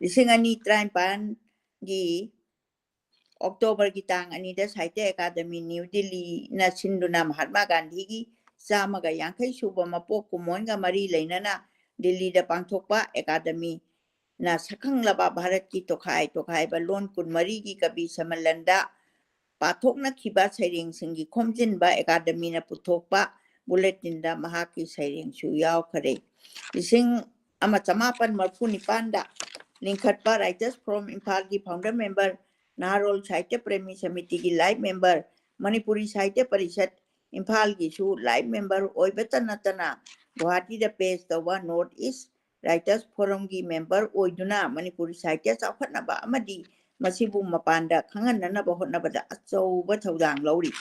ꯂꯤꯁꯤꯡ ꯑꯅꯤ ꯇꯔꯥꯅꯤꯄꯥꯟꯒꯤ ꯑꯣꯛꯇꯣꯕꯔꯒꯤ ꯇꯥꯡ ꯑꯅꯤꯗ ꯁꯥꯍꯤꯇ꯭ꯌ ꯑꯦꯀꯥꯗꯃꯤ ꯅ꯭ꯌꯨ ꯗꯤꯜꯂꯤꯅ ꯁꯤꯟꯗꯨꯅ ꯃꯍꯥꯠꯃꯥ ꯒꯥꯟꯙꯤꯒꯤ ꯆꯥꯝꯃꯒ ꯌꯥꯡꯈꯩ ꯁꯨꯕ ꯃꯄꯣꯛ ꯀꯨꯝꯑꯣꯟꯒ ꯃꯔꯤ ꯂꯩꯅꯅ ꯗꯤꯜꯂꯤꯗ ꯄꯥꯡꯊꯣꯛꯄ ꯑꯦꯀꯥꯗꯃꯤꯅ ꯁꯛꯈꯪꯂꯕ ꯚꯥꯔꯠꯀꯤ ꯇꯣꯈꯥꯏ ꯇꯣꯈꯥꯏꯕ ꯂꯣꯟ ꯀꯨꯟꯃꯔꯤꯒꯤ ꯀꯕꯤ ꯁꯝꯃꯦꯂꯟꯗ ꯄꯥꯊꯣꯛꯅꯈꯤꯕ ꯁꯩꯔꯦꯡꯁꯤꯡꯒꯤ ꯈꯣꯝꯖꯤꯟꯕ ꯑꯦꯀꯥꯗꯃꯤꯅ ꯄꯨꯊꯣꯛꯄ ꯕꯨꯂꯦꯇꯤꯟꯗ ꯃꯍꯥꯛꯀꯤ ꯁꯩꯔꯦꯡꯁꯨ ꯌꯥꯎꯈꯔꯦ꯫ ꯂꯤꯁꯤꯡ ꯑꯃ ꯆꯃꯥꯄꯟ ꯃꯔꯤꯐꯨ ꯅꯤꯄꯥꯟꯗ ꯂꯤꯡꯈꯠꯄ Writers Forum ꯏꯝꯐꯥꯜꯒꯤ founder member, ꯅꯍꯥꯔꯣꯜ ꯁꯥꯍꯤꯇ꯭ꯌ ꯄ꯭ꯔꯦꯃꯤ ꯁꯃꯤꯇꯤꯒꯤ life member, ꯃꯅꯤꯄꯨꯔꯤ ꯁꯥꯍꯤꯇ꯭ꯌ ꯄꯔꯤꯁꯠ ꯏꯝꯐꯥꯜꯒꯤꯁꯨ life member ꯑꯣꯏꯕꯇ ꯅꯠꯇꯅ ꯒꯨꯋꯥꯍꯥꯇꯤꯗ base ꯇꯧꯕ North East Writers Forumꯒꯤ member ꯑꯣꯏꯗꯨꯅ ꯃꯅꯤꯄꯨꯔꯤ ꯁꯥꯍꯤꯇ꯭ꯌ ꯆꯥꯎꯈꯠꯅꯕ ꯑꯃꯗꯤ ꯃꯁꯤꯕꯨ ꯃꯄꯥꯟꯗ ꯈꯪꯍꯟꯅꯅꯕ ꯍꯣꯠꯅꯕꯗ ꯑꯆꯧꯕ ꯊꯧꯗꯥꯡ ꯂꯧꯔꯤ꯫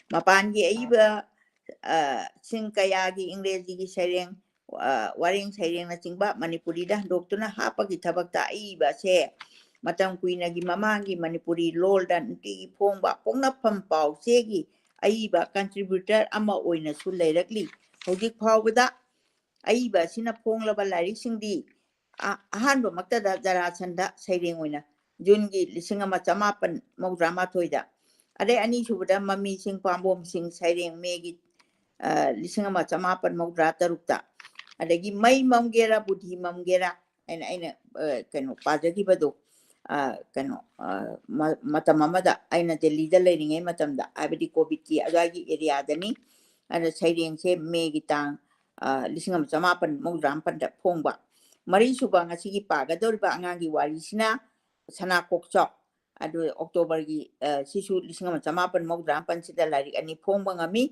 ꯃꯄꯥꯟꯒꯤ ꯑꯏꯕ, ꯑ, ꯁꯤꯡ ꯀꯌꯥꯒꯤ ꯏꯪꯒ꯭ꯔꯦꯖꯤꯒꯤ ꯁꯩꯔꯦꯡ ꯋꯥꯔꯦꯡ ꯁꯩꯔꯦꯡꯅꯆꯤꯡꯕ ꯃꯅꯤꯄꯨꯔꯤꯗ ꯍꯟꯗꯣꯛꯇꯨꯅ ꯍꯥꯞꯄꯒꯤ ꯊꯕꯛꯇ ꯑꯏꯕ ꯑꯁꯦ ꯃꯇꯝ ꯀꯨꯏꯅꯒꯤ ꯃꯃꯥꯡꯒꯤ ꯃꯅꯤꯄꯨꯔꯤ ꯂꯣꯜꯗ ꯅꯨꯡꯇꯤꯒꯤ ꯐꯣꯡꯕ ꯄꯣꯛꯅꯐꯝ ꯄꯥꯎ ꯆꯦꯒꯤ ꯑꯏꯕ contributor ꯑꯃ ꯑꯣꯏꯅꯁꯨ ꯂꯩꯔꯛꯂꯤ꯫ ꯍꯧꯖꯤꯛ ꯐꯥꯎꯕꯗ ꯑꯏꯕ ꯑꯁꯤꯅ ꯐꯣꯡꯂꯕ ꯂꯥꯏꯔꯤꯛꯁꯤꯡꯗꯤ ꯑ-, ꯑꯍꯥꯟꯕꯃꯛꯇꯗ ꯖꯔꯥꯁꯟꯗ ꯁꯩꯔꯦꯡ ꯑꯣꯏꯅ ꯖꯨꯟꯒꯤ ꯂꯤꯁꯤꯡ ꯑꯃ ꯆꯃꯥꯄꯟ ꯃꯧꯗ꯭ꯔꯥ ꯃꯥꯊꯣꯏꯗ, ꯑꯗꯩ ꯑꯅꯤꯁꯨꯕꯗ ꯃꯃꯤꯁꯤꯡ ꯄꯥꯝꯕꯣꯝꯁꯤꯡ ꯁꯩꯔꯦꯡ ꯃꯦꯒꯤ, ꯑ, ꯂꯤꯁꯤꯡ ꯑꯃ ꯆꯃꯥꯄꯟ ꯃꯧꯗ꯭ꯔꯥ ꯇꯔꯨꯛꯇ, ꯑꯗꯒꯤ ꯃꯩ ꯃꯝꯒꯦꯔꯥ ꯕꯨꯙꯤ ꯃꯝꯒꯦꯔꯥ ꯍꯥꯏꯅ ꯑꯩꯅ, ꯑ, ꯀꯩꯅꯣ ꯄꯥꯖꯈꯤꯕꯗꯣ, ꯑ, ꯀꯩꯅꯣ, ꯑ, ꯃ-, ꯃꯇꯝ ꯑꯃꯗ ꯑꯩꯅ ꯗꯦꯜꯂꯤꯗ ꯂꯩꯔꯤꯉꯩ ꯃꯇꯝꯗ, ꯍꯥꯏꯕꯗꯤ ꯀꯣꯚꯤꯗꯀꯤ ꯑꯗꯨꯋꯥꯏꯒꯤ ꯑꯦꯔꯤꯌꯥꯗꯅꯤ꯫ ꯑꯗ ꯁꯩꯔꯦꯡꯁꯦ ꯃꯦꯒꯤ ꯇꯥꯡ, ꯑ, ꯂꯤꯁꯤꯡ ꯑꯃ ꯆꯃꯥꯄꯟ ꯃꯧꯗ꯭ꯔꯥ ꯃꯥꯄꯟꯗ ꯐꯣꯡꯕ꯫ ꯃꯔꯤꯁꯨꯕ ꯉꯁꯤꯒꯤ ꯄꯥꯒꯗꯧꯔꯤꯕ ꯑꯉꯥꯡꯒꯤ ꯋꯥꯔꯤꯁꯤꯅ ꯁꯅꯥ ꯀꯣꯛꯆꯥꯎ꯫ ꯑꯗꯨ ꯑꯣꯛꯇꯣꯕꯔꯒꯤ, ꯑ, ꯁꯤꯁꯨ ꯂꯤꯁꯤꯡ ꯑꯃ ꯆꯃꯥꯄꯟ ꯃꯧꯗ꯭ꯔꯥ ꯃꯥꯄꯟꯁꯤꯗ ꯂꯥꯏꯔꯤꯛ ꯑꯅꯤ ꯐꯣꯡꯕ ꯉꯝꯃꯤ꯫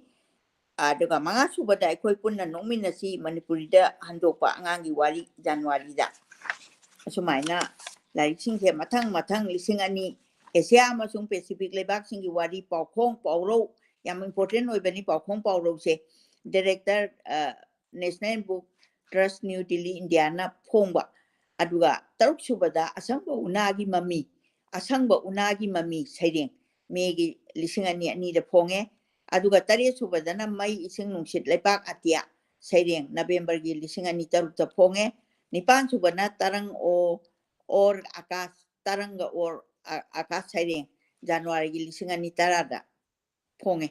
ꯑꯗꯨꯒ ꯃꯉꯥꯁꯨꯕꯗ ꯑꯩꯈꯣꯏ ꯄꯨꯟꯅ ꯅꯣꯛꯃꯤꯟꯅꯁꯤ ꯃꯅꯤꯄꯨꯔꯤꯗ ꯍꯟꯗꯣꯛꯄ ꯑꯉꯥꯡꯒꯤ ꯋꯥꯔꯤ ꯖꯅꯋꯥꯔꯤꯗ꯫ ꯑꯁꯨꯃꯥꯏꯅ ꯂꯥꯏꯔꯤꯛꯁꯤꯡꯁꯦ ꯃꯊꯪ ꯃꯊꯪ ꯂꯤꯁꯤꯡ ꯑꯅꯤ, ꯑꯦꯁꯤꯌꯥ ꯑꯃꯁꯨꯡ ꯄꯦꯁꯤꯐꯤꯛ ꯂꯩꯕꯥꯛꯁꯤꯡꯒꯤ ꯋꯥꯔꯤ ꯄꯥꯎꯈꯣꯡ ꯄꯥꯎꯔꯧ, ꯌꯥꯝ important ꯑꯣꯏꯕꯅꯤ ꯄꯥꯎꯈꯣꯡ ꯄꯥꯎꯔꯧꯁꯦ꯫ Director, ꯑ, National Book Trust, New Delhi, ꯏꯟꯗꯤꯌꯥꯅ ꯐꯣꯡꯕ꯫ ꯑꯗꯨꯒ ꯇꯔꯨꯛ ꯁꯨꯕꯗ ꯑꯁꯪꯕ ꯎꯅꯥꯒꯤ ꯃꯃꯤ, ꯑꯁꯪꯕ ꯎꯅꯥꯒꯤ ꯃꯃꯤ ꯁꯩꯔꯦꯡ ꯃꯦꯒꯤ ꯂꯤꯁꯤꯡ ꯑꯅꯤ ꯑꯅꯤꯗ ꯐꯣꯡꯉꯦ꯫ ꯑꯗꯨꯒ ꯇꯔꯦꯠ ꯁꯨꯕꯗꯅ ꯃꯩ ꯏꯁꯤꯡ ꯅꯨꯡꯁꯤꯠ ꯂꯩꯄꯥꯛ ꯑꯇꯤꯌꯥ ꯁꯩꯔꯦꯡ ꯅꯕꯦꯝꯕꯔꯒꯤ ꯂꯤꯁꯤꯡ ꯑꯅꯤ ꯇꯔꯨꯛꯇ ꯐꯣꯡꯉꯦ꯫ ꯅꯤꯄꯥꯟ ꯁꯨꯕꯅ ꯇꯔꯪ ꯑꯣ ꯑꯣꯔ ꯑꯀꯥꯁ, ꯇꯔꯪꯒ ꯑꯣꯔ ꯑ-, ꯑꯀꯥꯁ ꯁꯩꯔꯦꯡ ꯖꯅꯋꯥꯔꯤꯒꯤ ꯂꯤꯁꯤꯡ ꯑꯅꯤ ꯇꯔꯥꯗ ꯐꯣꯡꯉꯦ꯫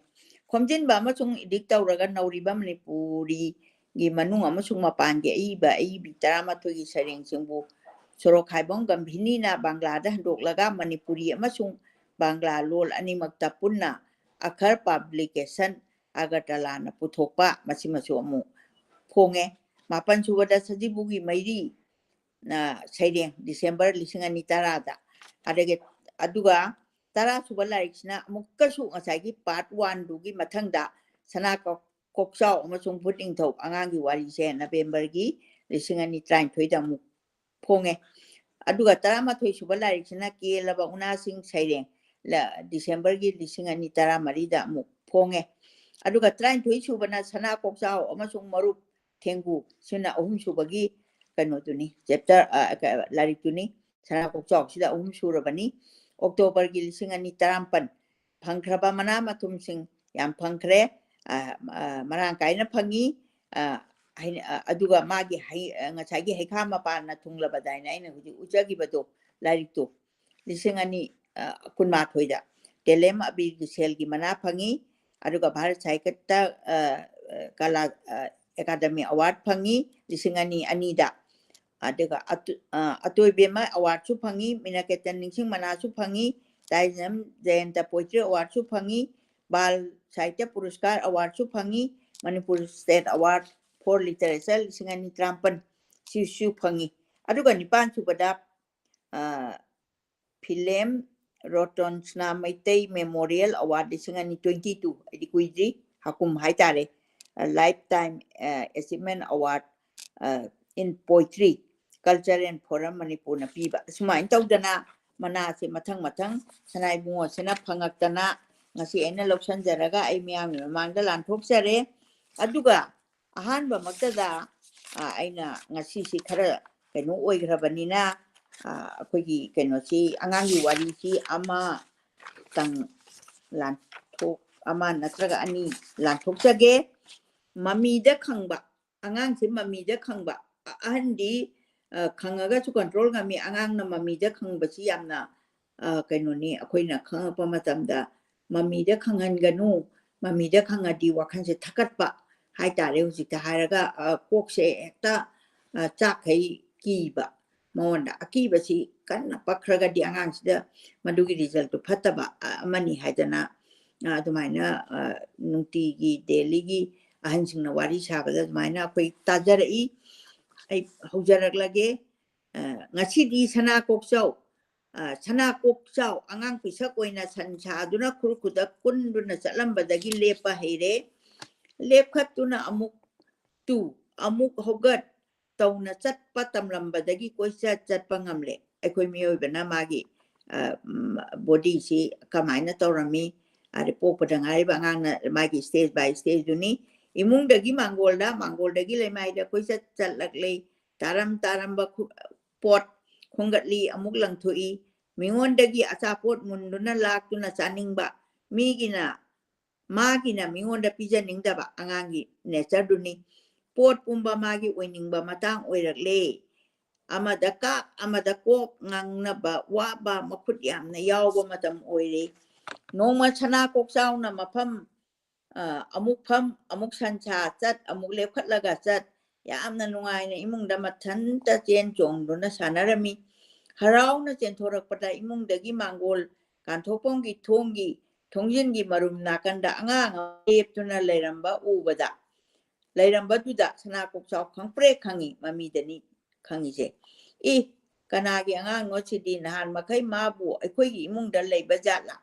ꯈꯣꯝꯖꯤꯟꯕ ꯑꯃꯁꯨꯡ edit ꯇꯧꯔꯒ ꯅꯧꯔꯤꯕ ꯃꯅꯤꯄꯨꯔꯤꯒꯤ ꯃꯅꯨꯡ ꯑꯃꯁꯨꯡ ꯃꯄꯥꯟꯒꯤ ꯑꯏꯕ ꯑꯏꯕꯤ ꯇꯔꯥꯃꯥꯊꯣꯏꯒꯤ ꯁꯩꯔꯦꯡꯁꯤꯡꯕꯨ ꯁꯣꯔꯣꯛꯈꯥꯏꯕꯝ ꯒꯝꯚꯤꯅꯤꯅ ꯕꯪꯒ꯭ꯂꯥꯗ ꯍꯟꯗꯣꯛꯂꯒ ꯃꯅꯤꯄꯨꯔꯤ ꯑꯃꯁꯨꯡ ꯕꯪꯒ꯭ꯂꯥ ꯂꯣꯜ ꯑꯅꯤꯃꯛꯇ ꯄꯨꯟꯅ ꯑꯈꯔ Publication ꯑꯒꯔꯇꯂꯥꯅ ꯄꯨꯊꯣꯛꯄ, ꯃꯁꯤꯃꯁꯨ ꯑꯃꯨꯛ ꯐꯣꯡꯉꯦ꯫ ꯃꯥꯄꯟ ꯁꯨꯕꯗ ꯁꯖꯤꯕꯨꯒꯤ ꯃꯩꯔꯤ, ꯑ, ꯁꯩꯔꯦꯡ, ꯗꯤꯁꯦꯝꯕꯔ ꯂꯤꯁꯤꯡ ꯑꯅꯤ ꯇꯔꯥꯗ꯫ ꯑꯗꯒꯤ, ꯑꯗꯨꯒ ꯇꯔꯥ ꯁꯨꯕ ꯂꯥꯏꯔꯤꯛꯁꯤꯅ ꯑꯃꯨꯛꯀꯁꯨ ꯉꯁꯥꯏꯒꯤ part one ꯗꯨꯒꯤ ꯃꯊꯪꯗ ꯁꯅꯥ ꯀꯣꯛ-, ꯀꯣꯛꯆꯥꯎ ꯑꯃꯁꯨꯡ ꯚꯨꯠ ꯅꯤꯡꯊꯧ ꯑꯉꯥꯡꯒꯤ ꯋꯥꯔꯤꯁꯦ ꯅꯕꯦꯝꯕꯔꯒꯤ ꯂꯤꯁꯤꯡ ꯑꯅꯤ ꯇꯔꯥꯅꯤꯊꯣꯏꯗ ꯑꯃꯨꯛ ꯐꯣꯡꯉꯦ꯫ ꯑꯗꯨꯒ ꯇꯔꯥꯃꯥꯊꯣꯏ ꯁꯨꯕ ꯂꯥꯏꯔꯤꯛꯁꯤꯅ ꯀꯦꯜꯂꯕ ꯎꯅꯥꯁꯤꯡ ꯁꯩꯔꯦꯡ, ꯂ-, ꯗꯤꯁꯦꯝꯕꯔꯒꯤ ꯂꯤꯁꯤꯡ ꯑꯅꯤ ꯇꯔꯥꯃꯔꯤꯗ ꯑꯃꯨꯛ ꯐꯣꯡꯉꯦ꯫ ꯑꯗꯨꯒ ꯇꯔꯥꯅꯤꯊꯣꯏ ꯁꯨꯕꯅ ꯁꯅꯥ ꯀꯣꯛꯆꯥꯎ ꯑꯃꯁꯨꯡ ꯃꯔꯨꯞ ꯊꯦꯡꯒꯨ, ꯁꯤꯅ ꯑꯍꯨꯝꯁꯨꯕꯒꯤ ꯀꯩꯅꯣꯗꯨꯅꯤ, ꯆꯦꯞꯇꯔ, ꯂꯥꯏꯔꯤꯛꯇꯨꯅꯤ꯫ ꯁꯅꯥ ꯀꯣꯛꯆꯥꯎꯁꯤꯗ ꯑꯍꯨꯝ ꯁꯨꯔꯕꯅꯤ꯫ ꯑꯣꯛꯇꯣꯕꯔꯒꯤ ꯂꯤꯁꯤꯡ ꯑꯅꯤ ꯇꯔꯥꯃꯥꯄꯟ ꯐꯪꯈ꯭ꯔꯕ ꯃꯅꯥ ꯃꯊꯨꯝꯁꯤꯡ ꯌꯥꯝ ꯐꯪꯈ꯭ꯔꯦ꯫ ꯑ, ꯑ, ꯃꯔꯥꯡ ꯀꯥꯏꯅ ꯐꯪꯉꯤ꯫ ꯑ, ꯍꯩ-, ꯑ, ꯑꯗꯨꯒ ꯃꯥꯒꯤ ꯍꯩ-, ꯑ, ꯉꯁꯥꯏꯒꯤ ꯍꯩꯈꯥ ꯃꯄꯥꯟꯅ ꯊꯨꯡꯂꯕꯗꯥꯏꯅ ꯑꯩꯅ ꯍꯧꯖꯤꯛ ꯎꯠꯆꯈꯤꯕꯗꯣ, ꯂꯥꯏꯔꯤꯛꯇꯣ, ꯂꯤꯁꯤꯡ ꯑꯅꯤ, ꯑ, ꯀꯨꯟꯃꯥꯊꯣꯏꯗ ꯇꯦꯂꯦꯝ ꯑꯕꯤꯔꯒꯤ ꯁꯦꯜꯒꯤ ꯃꯅꯥ ꯐꯪꯉꯤ꯫ ꯑꯗꯨꯒ ꯚꯥꯔꯠ ꯁꯥꯍꯤꯇ꯭ꯌ, ꯑ, ꯑ, ꯀꯂꯥ, ꯑ, ꯑꯦꯀꯥꯗꯃꯤ ꯑꯦꯋꯥꯔꯗ ꯐꯪꯉꯤ ꯂꯤꯁꯤꯡ ꯑꯅꯤ ꯑꯅꯤꯗ꯫ ꯑꯗꯨꯒ ꯑꯇꯨ-, ꯑ, ꯑꯇꯣꯏꯕꯦꯝꯃ ꯑꯦꯋꯥꯔꯗꯁꯨ ꯐꯪꯉꯤ, ꯃꯤꯅꯥꯀꯦꯇꯟ ꯅꯤꯡꯁꯤꯡ ꯃꯅꯥꯁꯨ ꯐꯪꯉꯤ, ꯇꯥꯏꯖꯝ ꯖꯌꯟꯇ ꯄꯣꯏꯇ꯭ꯔꯤ ꯑꯦꯋꯥꯔꯗꯁꯨ ꯐꯪꯉꯤ, ꯕꯥꯜ ꯁꯥꯍꯤꯇ꯭ꯌ ꯄꯨꯔꯁꯀꯥꯔ ꯑꯦꯋꯥꯔꯗꯁꯨ ꯐꯪꯉꯤ, Manipur state award four literature ꯂꯤꯁꯤꯡ ꯑꯅꯤ ꯇꯔꯥꯃꯥꯄꯟ ꯁꯤꯁꯨ ꯐꯪꯉꯤ꯫ ꯑꯗꯨꯒ ꯅꯤꯄꯥꯟ ꯁꯨꯕꯗ, ꯑ, ꯐꯤꯂꯦꯝ ꯔꯣꯇꯣꯟ ꯁꯅꯥ ꯃꯩꯇꯩ ꯃꯦꯃꯣꯔꯤꯌꯦꯜ ꯑꯦꯋꯥꯔꯗ ꯂꯤꯁꯤꯡ ꯑꯅꯤ ꯇ꯭ꯋꯦꯟꯇꯤ ꯇꯨ, ꯍꯥꯏꯗꯤ ꯀꯨꯏꯗ꯭ꯔꯤ, ꯍꯥꯀꯨꯝ ꯍꯥꯏꯇꯥꯔꯦ, ꯂꯥꯏꯐ ꯇꯥꯏꯝ ꯑꯦꯆꯤꯞꯃꯦꯟ award in poetry, culture and forum ꯃꯅꯤꯄꯨꯔꯅ ꯄꯤꯕ꯫ ꯑꯁꯨꯃꯥꯏꯅ ꯇꯧꯗꯅ ꯃꯅꯥꯁꯦ ꯃꯊꯪ ꯃꯊꯪ ꯁꯅꯥ ꯏꯕꯨꯡꯉꯣꯁꯤꯅ ꯐꯪꯉꯛꯇꯅ ꯉꯁꯤ ꯑꯩꯅ ꯂꯧꯁꯤꯟꯖꯔꯒ ꯑꯩ ꯃꯤꯌꯥꯝꯒꯤ ꯃꯃꯥꯡꯗ ꯂꯥꯟꯊꯣꯛꯆꯔꯦ꯫ ꯑꯗꯨꯒ ꯑꯍꯥꯟꯕꯃꯛꯇꯗ, ꯑ, ꯑꯩꯅ ꯉꯁꯤꯁꯤ ꯈꯔ ꯀꯩꯅꯣ ꯑꯣꯏꯈ꯭ꯔꯕꯅꯤꯅ, ꯑ, ꯑꯩꯈꯣꯏꯒꯤ ꯀꯩꯅꯣꯁꯤ, ꯑꯉꯥꯡꯒꯤ ꯋꯥꯔꯤꯁꯤ ꯑꯃꯇꯪ ꯂꯥꯟꯊꯣꯛ-, ꯑꯃ ꯅꯠꯇ꯭ꯔꯒ ꯑꯅꯤ ꯂꯥꯟꯊꯣꯛꯆꯒꯦ꯫ ꯃꯃꯤꯗ ꯈꯪꯕ, ꯑꯉꯥꯡꯁꯦ ꯃꯃꯤꯗ ꯈꯪꯕ, ꯑ-, ꯑꯍꯟꯗꯤ, ꯑ, ꯈꯪꯉꯒꯁꯨ ꯀꯟꯇ꯭ꯔꯣꯜ ꯉꯝꯃꯤ, ꯑꯉꯥꯡꯅ ꯃꯃꯤꯗ ꯈꯪꯕꯁꯤ ꯌꯥꯝꯅ, ꯑ, ꯀꯩꯅꯣꯅꯤ꯫ ꯑꯩꯈꯣꯏꯅ ꯈꯪꯉꯛꯄ ꯃꯇꯝꯗ ꯃꯃꯤꯗ ꯈꯪꯍꯟꯒꯅꯨ, ꯃꯃꯤꯗ ꯈꯪꯉꯗꯤ ꯋꯥꯈꯜꯁꯦ ꯊꯛꯀꯠꯄ ꯍꯥꯏꯇꯥꯔꯦ꯫ ꯍꯧꯖꯤꯛꯇ ꯍꯥꯏꯔꯒ, ꯑ, ꯀꯣꯛꯁꯦ ꯍꯦꯛꯇ, ꯑ, ꯆꯥꯛꯈꯩ ꯀꯤꯕ, ꯃꯉꯣꯟꯗ ꯑꯀꯤꯕꯁꯤ ꯀꯟꯅ ꯄꯛꯈ꯭ꯔꯒꯗꯤ ꯑꯉꯥꯡꯁꯤꯗ ꯃꯗꯨꯒꯤ ꯔꯤꯖꯜꯇꯨ ꯐꯠꯇꯕ, ꯑ, ꯑꯃꯅꯤ ꯍꯥꯏꯗꯅ, ꯑ, ꯑꯗꯨꯃꯥꯏꯅ, ꯑ, ꯅꯨꯡꯇꯤꯒꯤ ꯗꯦꯂꯤꯒꯤ ꯑꯍꯟꯁꯤꯡꯅ ꯋꯥꯔꯤ ꯁꯥꯕꯗ ꯑꯗꯨꯃꯥꯏꯅ ꯑꯩꯈꯣꯏ ꯇꯥꯖꯔꯛꯏ꯫ ꯑꯩ ꯍꯧꯖꯔꯛꯂꯒꯦ꯫ ꯑ, ꯉꯁꯤꯗꯤ ꯁꯅꯥ ꯀꯣꯛꯆꯥꯎ, ꯑ, ꯁꯅꯥ ꯀꯣꯛꯆꯥꯎ ꯑꯉꯥꯡ ꯄꯤꯁꯛ ꯑꯣꯏꯅ ꯁꯟ ꯁꯥꯗꯨꯅ ꯈꯨꯔ ꯈꯨꯗꯛ ꯀꯨꯟꯗꯨꯅ ꯆꯠꯂꯝꯕꯗꯒꯤ ꯂꯦꯞꯄ ꯍꯩꯔꯦ꯫ ꯂꯦꯞꯈꯠꯇꯨꯅ ꯑꯃꯨꯛ ꯇꯨ, ꯑꯃꯨꯛ ꯍꯧꯒꯠ ꯇꯧꯅ ꯆꯠꯄ ꯇꯝꯂꯝꯕꯗꯒꯤ ꯀꯣꯏꯆꯠ ꯆꯠꯄ ꯉꯝꯂꯦ꯫ ꯑꯩꯈꯣꯏ ꯃꯤꯑꯣꯏꯕꯅ ꯃꯥꯒꯤ, ꯑ, ꯎꯝ, ꯕꯣꯗꯤꯁꯤ ꯀꯃꯥꯏꯅ ꯇꯧꯔꯝꯃꯤ? ꯑꯗꯩ ꯄꯣꯛꯄꯗ ꯉꯥꯏꯔꯤꯕ ꯑꯉꯥꯡꯅ ꯃꯥꯒꯤ ꯁ꯭ꯇꯦꯖ ꯕꯥꯏ ꯁ꯭ꯇꯦꯖꯇꯨꯅꯤ꯫ ꯏꯃꯨꯡꯗꯒꯤ ꯃꯥꯡꯒꯣꯜꯗ, ꯃꯥꯡꯒꯣꯜꯗꯒꯤ ꯂꯩꯃꯥꯏꯗ ꯀꯣꯏꯆꯠ ꯆꯠꯂꯛꯂꯦ꯫ ꯇꯥꯔꯝ ꯇꯥꯔꯝꯕ ꯈꯨ-, ꯄꯣꯠ ꯈꯣꯝꯒꯠꯂꯤ, ꯑꯃꯨꯛ ꯂꯪꯊꯣꯛꯏ꯫ ꯃꯤꯉꯣꯟꯗꯒꯤ ꯑꯆꯥꯄꯣꯠ ꯃꯨꯟꯗꯨꯅ ꯂꯥꯛꯇꯨꯅ ꯆꯥꯅꯤꯡꯕ, ꯃꯤꯒꯤꯅ, ꯃꯥꯒꯤꯅ ꯃꯤꯉꯣꯟꯗ ꯄꯤꯖꯅꯤꯡꯗꯕ ꯑꯉꯥꯡꯒꯤ ꯅꯦꯆꯔꯗꯨꯅꯤ꯫ ꯄꯣꯠ ꯄꯨꯝꯕ ꯃꯥꯒꯤ ꯑꯣꯏꯅꯤꯡꯕ ꯃꯇꯥꯡ ꯑꯣꯏꯔꯛꯂꯦ꯫ ꯑꯃꯗ ꯀꯥꯞ, ꯑꯃꯗ ꯀꯣꯛ ꯉꯥꯡꯅꯕ, ꯋꯥꯕ, ꯃꯈꯨꯠ ꯌꯥꯝꯅ ꯌꯥꯎꯕ ꯃꯇꯝ ꯑꯣꯏꯔꯦ꯫ ꯅꯣꯡꯃ ꯁꯅꯥ ꯀꯣꯛꯆꯥꯎꯅ ꯃꯐꯝ ꯑ, ꯑꯃꯨꯛ ꯐꯝ, ꯑꯃꯨꯛ ꯁꯟꯁꯥ ꯆꯠ, ꯑꯃꯨꯛ ꯂꯦꯞꯈꯠꯂꯒ ꯆꯠ, ꯌꯥꯝꯅ ꯅꯨꯡꯉꯥꯏꯅ ꯏꯃꯨꯡꯗ ꯃꯊꯟꯇ ꯆꯦꯟ ꯆꯣꯡꯗꯨꯅ ꯁꯥꯟꯅꯔꯝꯃꯤ꯫ ꯍꯔꯥꯎꯅ ꯆꯦꯟꯊꯣꯔꯛꯄꯗ ꯏꯃꯨꯡꯗꯒꯤ ꯃꯥꯡꯒꯣꯜ ꯀꯥꯟꯊꯣꯛꯐꯝꯒꯤ ꯊꯣꯡꯒꯤ ꯊꯣꯡꯖꯤꯟꯒꯤ ꯃꯔꯨꯝ ꯅꯥꯀꯟꯗ ꯑꯉꯥꯡ ꯑꯃ ꯂꯦꯞꯇꯨꯅ ꯂꯩꯔꯝꯕ ꯎꯕꯗ, ꯂꯩꯔꯝꯕꯗꯨꯗ ꯁꯅꯥ ꯀꯣꯛꯆꯥꯎ ꯈꯪꯄ꯭ꯔꯦꯛ ꯈꯪꯉꯤ, ꯃꯃꯤꯗꯅꯤ ꯈꯪꯉꯤꯁꯦ꯫ "ꯏ, ꯀꯅꯥꯒꯤ ꯑꯉꯥꯡꯅꯣ ꯁꯤꯗꯤ? ꯅꯍꯥꯟ ꯃꯈꯩ ꯃꯥꯕꯨ ꯑꯩꯈꯣꯏꯒꯤ ꯏꯃꯨꯡꯗ ꯂꯩꯕ ꯖꯥꯠꯂꯥ?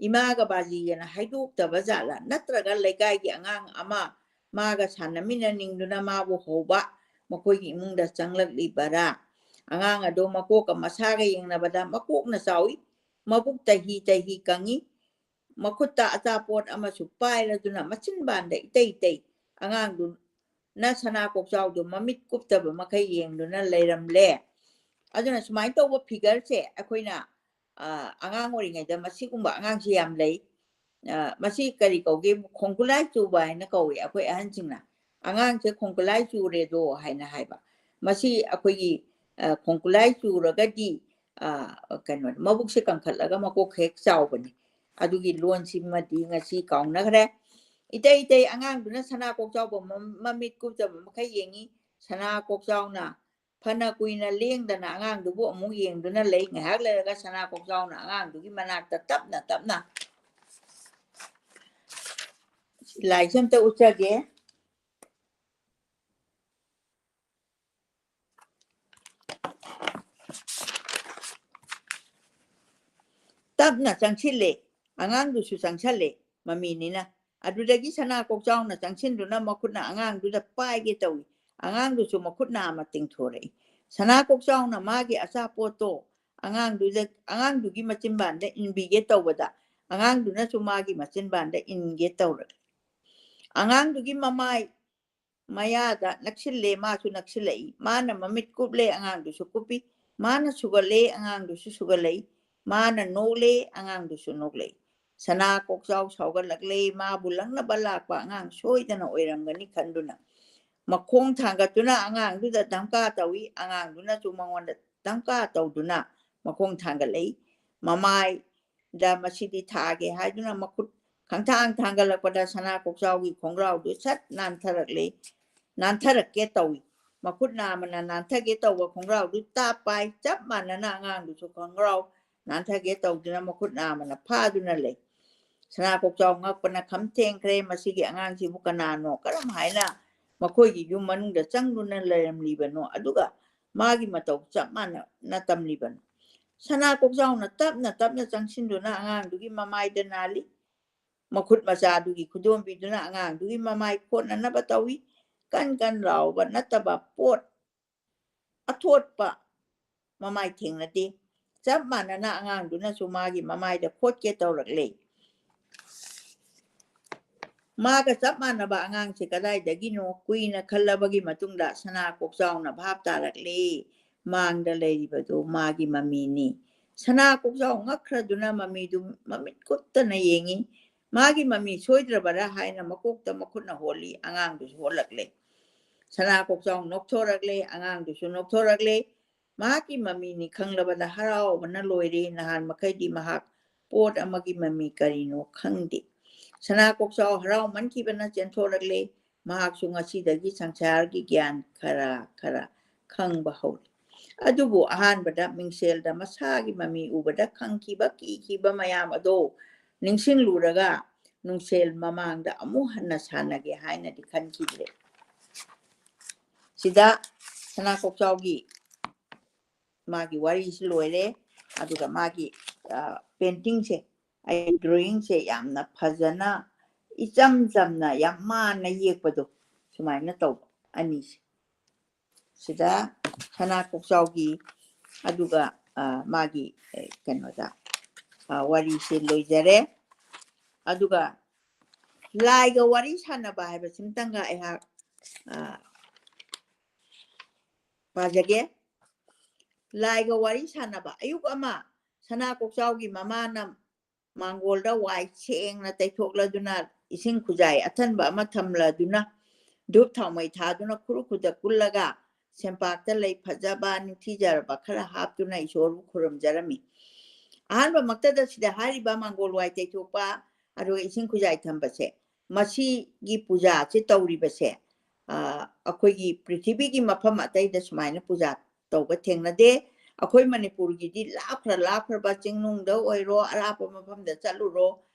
ꯏꯃꯥꯒ ꯕꯥꯖꯤꯒꯅ ꯍꯥꯏꯗꯣꯛꯇꯕ ꯖꯥꯠꯂꯥ? ꯅꯠꯇ꯭ꯔꯒ ꯂꯩꯀꯥꯏꯒꯤ ꯑꯉꯥꯡ ꯑꯃ ꯃꯥꯒ ꯁꯥꯟꯅꯃꯤꯟꯅꯅꯤꯡꯗꯨꯅ ꯃꯥꯕꯨ ꯍꯧꯕ ꯃꯈꯣꯏꯒꯤ ꯏꯃꯨꯡꯗ ꯆꯪꯂꯛꯂꯤꯕꯔꯥ?" ꯑꯉꯥꯡ ꯑꯗꯨ ꯃꯀꯣꯛꯀ ꯃꯁꯥꯒ ꯌꯦꯡꯅꯕꯗ ꯃꯀꯣꯛꯅ ꯆꯥꯎꯏ, ꯃꯕꯨꯛ ꯇꯍꯤ ꯇꯍꯤ ꯀꯪꯏ, ꯃꯈꯨꯠꯇ ꯑꯆꯥꯄꯣꯠ ꯑꯃꯁꯨ ꯄꯥꯏꯔꯗꯨꯅ ꯃꯆꯤꯟꯕꯥꯟꯗ ꯏꯇꯩ ꯇꯩ꯫ ꯑꯉꯥꯡꯗꯨꯅ ꯁꯅꯥ ꯀꯣꯛꯆꯥꯎꯗꯨ ꯃꯃꯤꯠ ꯀꯨꯞꯇꯕ ꯃꯈꯩ ꯌꯦꯡꯗꯨꯅ ꯂꯩꯔꯝꯂꯦ꯫ ꯑꯗꯨꯅ ꯁꯨꯃꯥꯏꯅ ꯇꯧꯕ ꯐꯤꯒꯔꯁꯦ ꯑꯩꯈꯣꯏꯅ, ꯑ, ꯑꯉꯥꯡ ꯑꯣꯏꯔꯤꯉꯩꯗ ꯃꯁꯤꯒꯨꯝꯕ ꯑꯉꯥꯡꯁꯦ ꯌꯥꯝ ꯂꯩ꯫ ꯑ, ꯃꯁꯤ ꯀꯔꯤ ꯀꯧꯒꯦ? ꯈꯣꯡꯒꯨꯂꯥꯏ ꯆꯨꯕ ꯍꯥꯏꯅ ꯀꯧꯏ ꯑꯩꯈꯣꯏ ꯑꯍꯟꯁꯤꯡꯅ꯫ "ꯑꯉꯥꯡꯁꯦ ꯈꯣꯡꯒꯨꯂꯥꯏ ꯆꯨꯔꯦꯗꯣ" ꯍꯥꯏꯅ ꯍꯥꯏꯕ꯫ ꯃꯁꯤ ꯑꯩꯈꯣꯏꯒꯤ, ꯑ, ꯈꯣꯡꯒꯨꯂꯥꯏ ꯆꯨꯔꯒꯗꯤ, ꯑ, ꯀꯩꯅꯣ, ꯃꯕꯨꯛꯁꯦ ꯀꯟꯈꯠꯂꯒ ꯃꯀꯣꯛ ꯍꯦꯛ ꯆꯥꯎꯕꯅꯤ꯫ ꯑꯗꯨꯒꯤ ꯂꯣꯟꯁꯤꯃꯗꯤ ꯉꯁꯤ ꯀꯥꯎꯅꯈ꯭ꯔꯦ꯫ ꯏꯇꯩ ꯏꯇꯩ ꯑꯉꯥꯡꯗꯨꯅ ꯁꯅꯥ ꯀꯣꯛꯆꯥꯎꯕ ꯃ-, ꯃꯃꯤꯠ ꯀꯨꯞꯇꯕ ꯃꯈꯩ ꯌꯦꯡꯉꯤ꯫ ꯁꯅꯥ ꯀꯣꯛꯆꯥꯎꯅ ꯐꯅ ꯀꯨꯏꯅ ꯂꯦꯡꯗꯅ ꯑꯉꯥꯡꯗꯨꯕꯨ ꯑꯃꯨꯛ ꯌꯦꯡꯗꯨꯅ ꯂꯩ꯫ ꯉꯥꯏꯍꯥꯛ ꯂꯩꯔꯒ ꯁꯅꯥ ꯀꯣꯛꯆꯥꯎꯅ ꯑꯉꯥꯡꯗꯨꯒꯤ ꯃꯅꯥꯛꯇ ꯇꯞꯅ ꯇꯞꯅ, ꯂꯥꯏꯁꯦ ꯑꯝꯇ ꯎꯠꯆꯒꯦ꯫ ꯇꯞꯅ ꯆꯪꯁꯤꯜꯂꯦ꯫ ꯑꯉꯥꯡꯗꯨꯁꯨ ꯆꯪꯁꯜꯂꯦ, ꯃꯃꯤꯅꯤꯅ꯫ ꯑꯗꯨꯗꯒꯤ ꯁꯅꯥ ꯀꯣꯛꯆꯥꯎꯅ ꯆꯪꯁꯤꯟꯗꯨꯅ ꯃꯈꯨꯠꯅ ꯑꯉꯥꯡꯗꯨꯗ ꯄꯥꯏꯒꯦ ꯇꯧꯏ꯫ ꯑꯉꯥꯡꯗꯨꯁꯨ ꯃꯈꯨꯠ ꯅꯥꯝꯃ ꯇꯤꯡꯊꯣꯔꯛꯏ꯫ ꯁꯅꯥ ꯀꯣꯛꯆꯥꯎꯅ ꯃꯥꯒꯤ ꯑꯆꯥꯄꯣꯠꯇꯣ ꯑꯉꯥꯡꯗꯨꯗ, ꯑꯉꯥꯡꯗꯨꯒꯤ ꯃꯆꯤꯟꯕꯥꯟꯗ ꯏꯟꯕꯤꯒꯦ ꯇꯧꯕꯗ, ꯑꯉꯥꯡꯗꯨꯅꯁꯨ ꯃꯥꯒꯤ ꯃꯆꯤꯟꯕꯥꯟꯗ ꯏꯟꯒꯦ ꯇꯧꯔꯛꯏ꯫ ꯑꯉꯥꯡꯗꯨꯒꯤ ꯃꯃꯥꯏ ꯃꯌꯥꯗ ꯅꯛꯁꯤꯜꯂꯦ, ꯃꯥꯁꯨ ꯅꯛꯁꯤꯜꯂꯛꯏ꯫ ꯃꯥꯅ ꯃꯃꯤꯠ ꯀꯨꯞꯂꯦ, ꯑꯉꯥꯡꯗꯨꯁꯨ ꯀꯨꯞꯄꯤ꯫ ꯃꯥꯅ ꯁꯨꯒꯠꯂꯦ, ꯑꯉꯥꯡꯗꯨꯁꯨ ꯁꯨꯒꯠꯂꯛꯏ꯫ ꯃꯥꯅ ꯅꯣꯛꯂꯦ, ꯑꯉꯥꯡꯗꯨꯁꯨ ꯅꯣꯛꯂꯛꯏ꯫ ꯁꯅꯥ ꯀꯣꯛꯆꯥꯎ ꯁꯥꯎꯒꯠꯂꯛꯂꯦ꯫ ꯃꯥꯕꯨ ꯂꯪꯅꯕ ꯂꯥꯛꯄ ꯑꯉꯥꯡ ꯁꯣꯏꯗꯅ ꯑꯣꯏꯔꯝꯒꯅꯤ ꯈꯟꯗꯨꯅ ꯃꯈꯣꯡ ꯊꯥꯡꯒꯠꯇꯨꯅ ꯑꯉꯥꯡꯗꯨꯗ ꯙꯝꯀꯥ ꯇꯧꯏ꯫ ꯑꯉꯥꯡꯗꯨꯅꯁꯨ ꯃꯉꯣꯟꯗ ꯙꯝꯀꯥ ꯇꯧꯗꯨꯅ ꯃꯈꯣꯡ ꯊꯥꯡꯒꯠꯂꯛꯏ꯫ ꯃꯃꯥꯏꯗ ꯃꯁꯤꯗꯤ ꯊꯥꯒꯦ ꯍꯥꯏꯗꯨꯅ ꯃꯈꯨꯠ ꯈꯪꯊꯥꯡ ꯊꯥꯡꯒꯠꯂꯛꯄꯗ ꯁꯅꯥ ꯀꯣꯛꯆꯥꯎꯒꯤ ꯈꯣꯡꯒ꯭ꯔꯥꯎꯗꯨ ꯁꯠ ꯅꯥꯟꯊꯔꯛꯂꯦ, ꯅꯥꯟꯊꯔꯛꯀꯦ ꯇꯧꯏ꯫ ꯃꯈꯨꯠ ꯅꯥꯝꯃꯅ ꯅꯥꯟꯊꯒꯦ ꯇꯧꯕ ꯈꯣꯡꯒ꯭ꯔꯥꯎꯗꯨ ꯇꯥꯞ ꯄꯥꯏ꯫ ꯆꯞ ꯃꯥꯟꯅꯅ ꯑꯉꯥꯡꯗꯨꯁꯨ ꯈꯣꯡꯒ꯭ꯔꯥꯎ ꯅꯥꯟꯊꯒꯦ ꯇꯧꯗꯨꯅ ꯃꯈꯨꯠ ꯅꯥꯝꯃꯅ ꯐꯥꯗꯨꯅ ꯂꯩ꯫ ꯁꯅꯥ ꯀꯣꯛꯆꯥꯎ ꯉꯛꯄꯅ ꯈꯝ ꯊꯦꯡꯈ꯭ꯔꯦ꯫ ꯃꯁꯤꯒꯤ ꯑꯉꯥꯡꯁꯤꯕꯨ ꯀꯅꯥꯅꯣ? ꯀꯔꯝ ꯍꯥꯏꯅ ꯃꯈꯣꯏꯒꯤ ꯌꯨꯝ ꯃꯅꯨꯡꯗ ꯆꯪꯗꯨꯅ ꯂꯩꯔꯝꯂꯤꯕꯅꯣ? ꯑꯗꯨꯒ ꯃꯥꯒꯤ ꯃꯇꯧ ꯆꯞ ꯃꯥꯟꯅꯅ ꯇꯝꯂꯤꯕꯅꯣ? ꯁꯅꯥ ꯀꯣꯛꯆꯥꯎꯅ ꯇꯞꯅ ꯇꯞꯅ ꯆꯪꯁꯤꯟꯗꯨꯅ ꯑꯉꯥꯡꯗꯨꯒꯤ ꯃꯃꯥꯏꯗ ꯅꯥꯜꯂꯤ꯫ ꯃꯈꯨꯠ ꯃꯆꯥꯗꯨꯒꯤ ꯈꯨꯗꯣꯝꯕꯤꯗꯨꯅ ꯑꯉꯥꯡꯗꯨꯒꯤ ꯃꯃꯥꯏ ꯈꯣꯠꯅꯅꯕ ꯇꯧꯏ꯫ ꯀꯟ ꯀꯟ ꯂꯥꯎꯕ ꯅꯠꯇꯕ ꯄꯣꯠ ꯑꯊꯣꯠꯄ ꯃꯃꯥꯏ ꯊꯦꯡꯅꯗꯦ꯫ ꯆꯞ ꯃꯥꯟꯅꯅ ꯑꯉꯥꯡꯗꯨꯅꯁꯨ ꯃꯥꯒꯤ ꯃꯃꯥꯏꯗ ꯈꯣꯠꯀꯦ ꯇꯧꯔꯛꯂꯦ꯫ ꯃꯥꯒ ꯆꯞ ꯃꯥꯟꯅꯕ ꯑꯉꯥꯡꯁꯦ ꯀꯗꯥꯏꯗꯒꯤꯅꯣ? ꯀꯨꯏꯅ ꯈꯜꯂꯕꯒꯤ ꯃꯇꯨꯡꯗ ꯁꯅꯥ ꯀꯣꯛꯆꯥꯎꯅ ꯚꯥꯞ ꯇꯥꯔꯛꯂꯦ꯫ ꯃꯥꯡꯗ ꯂꯩꯔꯤꯕꯗꯨ ꯃꯥꯒꯤ ꯃꯃꯤꯅꯤ꯫ ꯁꯅꯥ ꯀꯣꯛꯆꯥꯎ ꯉꯛꯈ꯭ꯔꯗꯨꯅ ꯃꯃꯤꯗꯨ ꯃꯃꯤꯠ ꯀꯨꯞꯇꯅ ꯌꯦꯡꯏ꯫ ꯃꯥꯒꯤ ꯃꯃꯤ ꯁꯣꯏꯗ꯭ꯔꯕꯔꯥ ꯍꯥꯏꯅ ꯃꯀꯣꯛꯇ ꯃꯈꯨꯠꯅ ꯍꯣꯠꯂꯤ꯫ ꯑꯉꯥꯡꯗꯨꯁꯨ ꯍꯣꯠꯂꯛꯂꯦ꯫ ꯁꯅꯥ ꯀꯣꯛꯆꯥꯎ ꯅꯣꯛꯊꯣꯔꯛꯂꯦ꯫ ꯑꯉꯥꯡꯗꯨꯁꯨ ꯅꯣꯛꯊꯣꯔꯛꯂꯦ꯫ ꯃꯍꯥꯛꯀꯤ ꯃꯃꯤꯅꯤ ꯈꯪꯂꯕꯗ ꯍꯔꯥꯎꯕꯅ ꯂꯣꯏꯔꯦ꯫ ꯅꯍꯥꯟ ꯃꯈꯩꯗꯤ ꯃꯍꯥꯛ ꯄꯣꯠ ꯑꯃꯒꯤ ꯃꯃꯤ ꯀꯔꯤꯅꯣ ꯈꯪꯗꯦ꯫ ꯁꯅꯥ ꯀꯣꯛꯆꯥꯎ ꯍꯔꯥꯎꯃꯟꯈꯤꯕꯅ ꯆꯦꯟꯊꯣꯔꯛꯂꯦ꯫ ꯃꯍꯥꯛꯁꯨ ꯉꯁꯤꯗꯒꯤ ꯁꯪꯁꯥꯔꯒꯤ ꯒ꯭ꯌꯥꯟ ꯈꯔ ꯈꯔ ꯈꯪꯕ ꯍꯧꯔꯦ꯫ ꯑꯗꯨꯕꯨ ꯑꯍꯥꯟꯕꯗ ꯃꯤꯡꯁꯦꯜꯗ ꯃꯁꯥꯒꯤ ꯃꯃꯤ ꯎꯕꯗ ꯈꯪꯈꯤꯕ ꯀꯤꯈꯤꯕ ꯃꯌꯥꯝ ꯑꯗꯣ ꯅꯤꯡꯁꯤꯡꯂꯨꯔꯒ ꯅꯨꯡꯁꯦꯜ ꯃꯃꯥꯡꯗ ꯑꯃꯨꯛ ꯍꯟꯅ ꯁꯥꯟꯅꯒꯦ ꯍꯥꯏꯅꯗꯤ ꯈꯟꯈꯤꯗ꯭ꯔꯦ꯫ ꯁꯤꯗ ꯁꯅꯥ ꯀꯣꯛꯆꯥꯎꯒꯤ ꯃꯥꯒꯤ ꯋꯥꯔꯤꯁꯤ ꯂꯣꯏꯔꯦ꯫ ꯑꯗꯨꯒ ꯃꯥꯒꯤ, ꯑ, paintingꯁꯦ, ꯑꯩ drawingꯁꯦ ꯌꯥꯝꯅ ꯐꯖꯅ, ꯏꯆꯝ ꯆꯝꯅ, ꯌꯥꯝ ꯃꯥꯟꯅ ꯌꯦꯛꯄꯗꯣ, ꯁꯨꯃꯥꯏꯅ ꯇꯧꯕ ꯑꯅꯤꯁꯦ꯫ ꯁꯤꯗ ꯁꯅꯥ ꯀꯣꯛꯆꯥꯎꯒꯤ, ꯑꯗꯨꯒ, ꯑ, ꯃꯥꯒꯤ, ꯑ, ꯀꯩꯅꯣꯗ, ꯑ, ꯋꯥꯔꯤꯁꯦ ꯂꯣꯏꯖꯔꯦ꯫ ꯑꯗꯨꯒ ꯂꯥꯏꯒ ꯋꯥꯔꯤ ꯁꯥꯟꯅꯕ ꯍꯥꯏꯕꯁꯤꯃꯇꯪꯒ ꯑꯩꯍꯥꯛ, ꯑ, ꯄꯥꯖꯒꯦ꯫ ꯂꯥꯏꯒ ꯋꯥꯔꯤ ꯁꯥꯟꯅꯕ꯫ ꯑꯌꯨꯛ ꯑꯃ ꯁꯅꯥ ꯀꯣꯛꯆꯥꯎꯒꯤ ꯃꯃꯥꯅ ꯃꯥꯡꯒꯣꯜꯗ ꯋꯥꯏ ꯁꯦꯡꯅ ꯇꯩꯊꯣꯛꯂꯗꯨꯅ, ꯏꯁꯤꯡ ꯈꯨꯖꯥꯏ ꯑꯊꯟꯕ ꯑꯃ ꯊꯝꯂꯗꯨꯅ, ꯙꯨꯞ ꯊꯥꯎꯃꯩ ꯊꯥꯗꯨꯅ ꯈꯨꯔꯨ ꯈꯨꯗ ꯀꯨꯜꯂꯒ ꯁꯦꯝꯄꯥꯛꯇ ꯂꯩ ꯐꯖꯕ ꯅꯤꯡꯊꯤꯖꯔꯕ ꯈꯔ ꯍꯥꯞꯇꯨꯅ ꯏꯁꯣꯔꯕꯨ ꯈꯨꯔꯨꯝꯖꯔꯝꯃꯤ꯫ ꯑꯍꯥꯟꯕꯃꯛꯇꯗ ꯁꯤꯗ ꯍꯥꯏꯔꯤꯕ ꯃꯥꯡꯒꯣꯜ ꯋꯥꯏ ꯇꯩꯊꯣꯛꯄ ꯑꯗꯨꯒ ꯏꯁꯤꯡ ꯈꯨꯖꯥꯏ ꯊꯝꯕꯁꯦ, ꯃꯁꯤꯒꯤ ꯄꯨꯖꯥꯁꯦ ꯇꯧꯔꯤꯕꯁꯦ, ꯑ, ꯑꯩꯈꯣꯏꯒꯤ ꯄ꯭ꯔꯤꯊꯤꯕꯤꯒꯤ ꯃꯐꯝ ꯑꯇꯩꯗ ꯁꯨꯃꯥꯏꯅ ꯄꯨꯖꯥ ꯇꯧꯕ ꯊꯦꯡꯅꯗꯦ꯫ ꯑꯩꯈꯣꯏ ꯃꯅꯤꯄꯨꯔꯒꯤꯗꯤ ꯂꯥꯞꯈ꯭ꯔ ꯂꯥꯞꯈ꯭ꯔꯕ ꯆꯤꯡꯅꯨꯡꯗ ꯑꯣꯏꯔꯣ, ꯑꯔꯥꯞꯄ ꯃꯐꯝꯗ ꯆꯠꯂꯨꯔꯣ,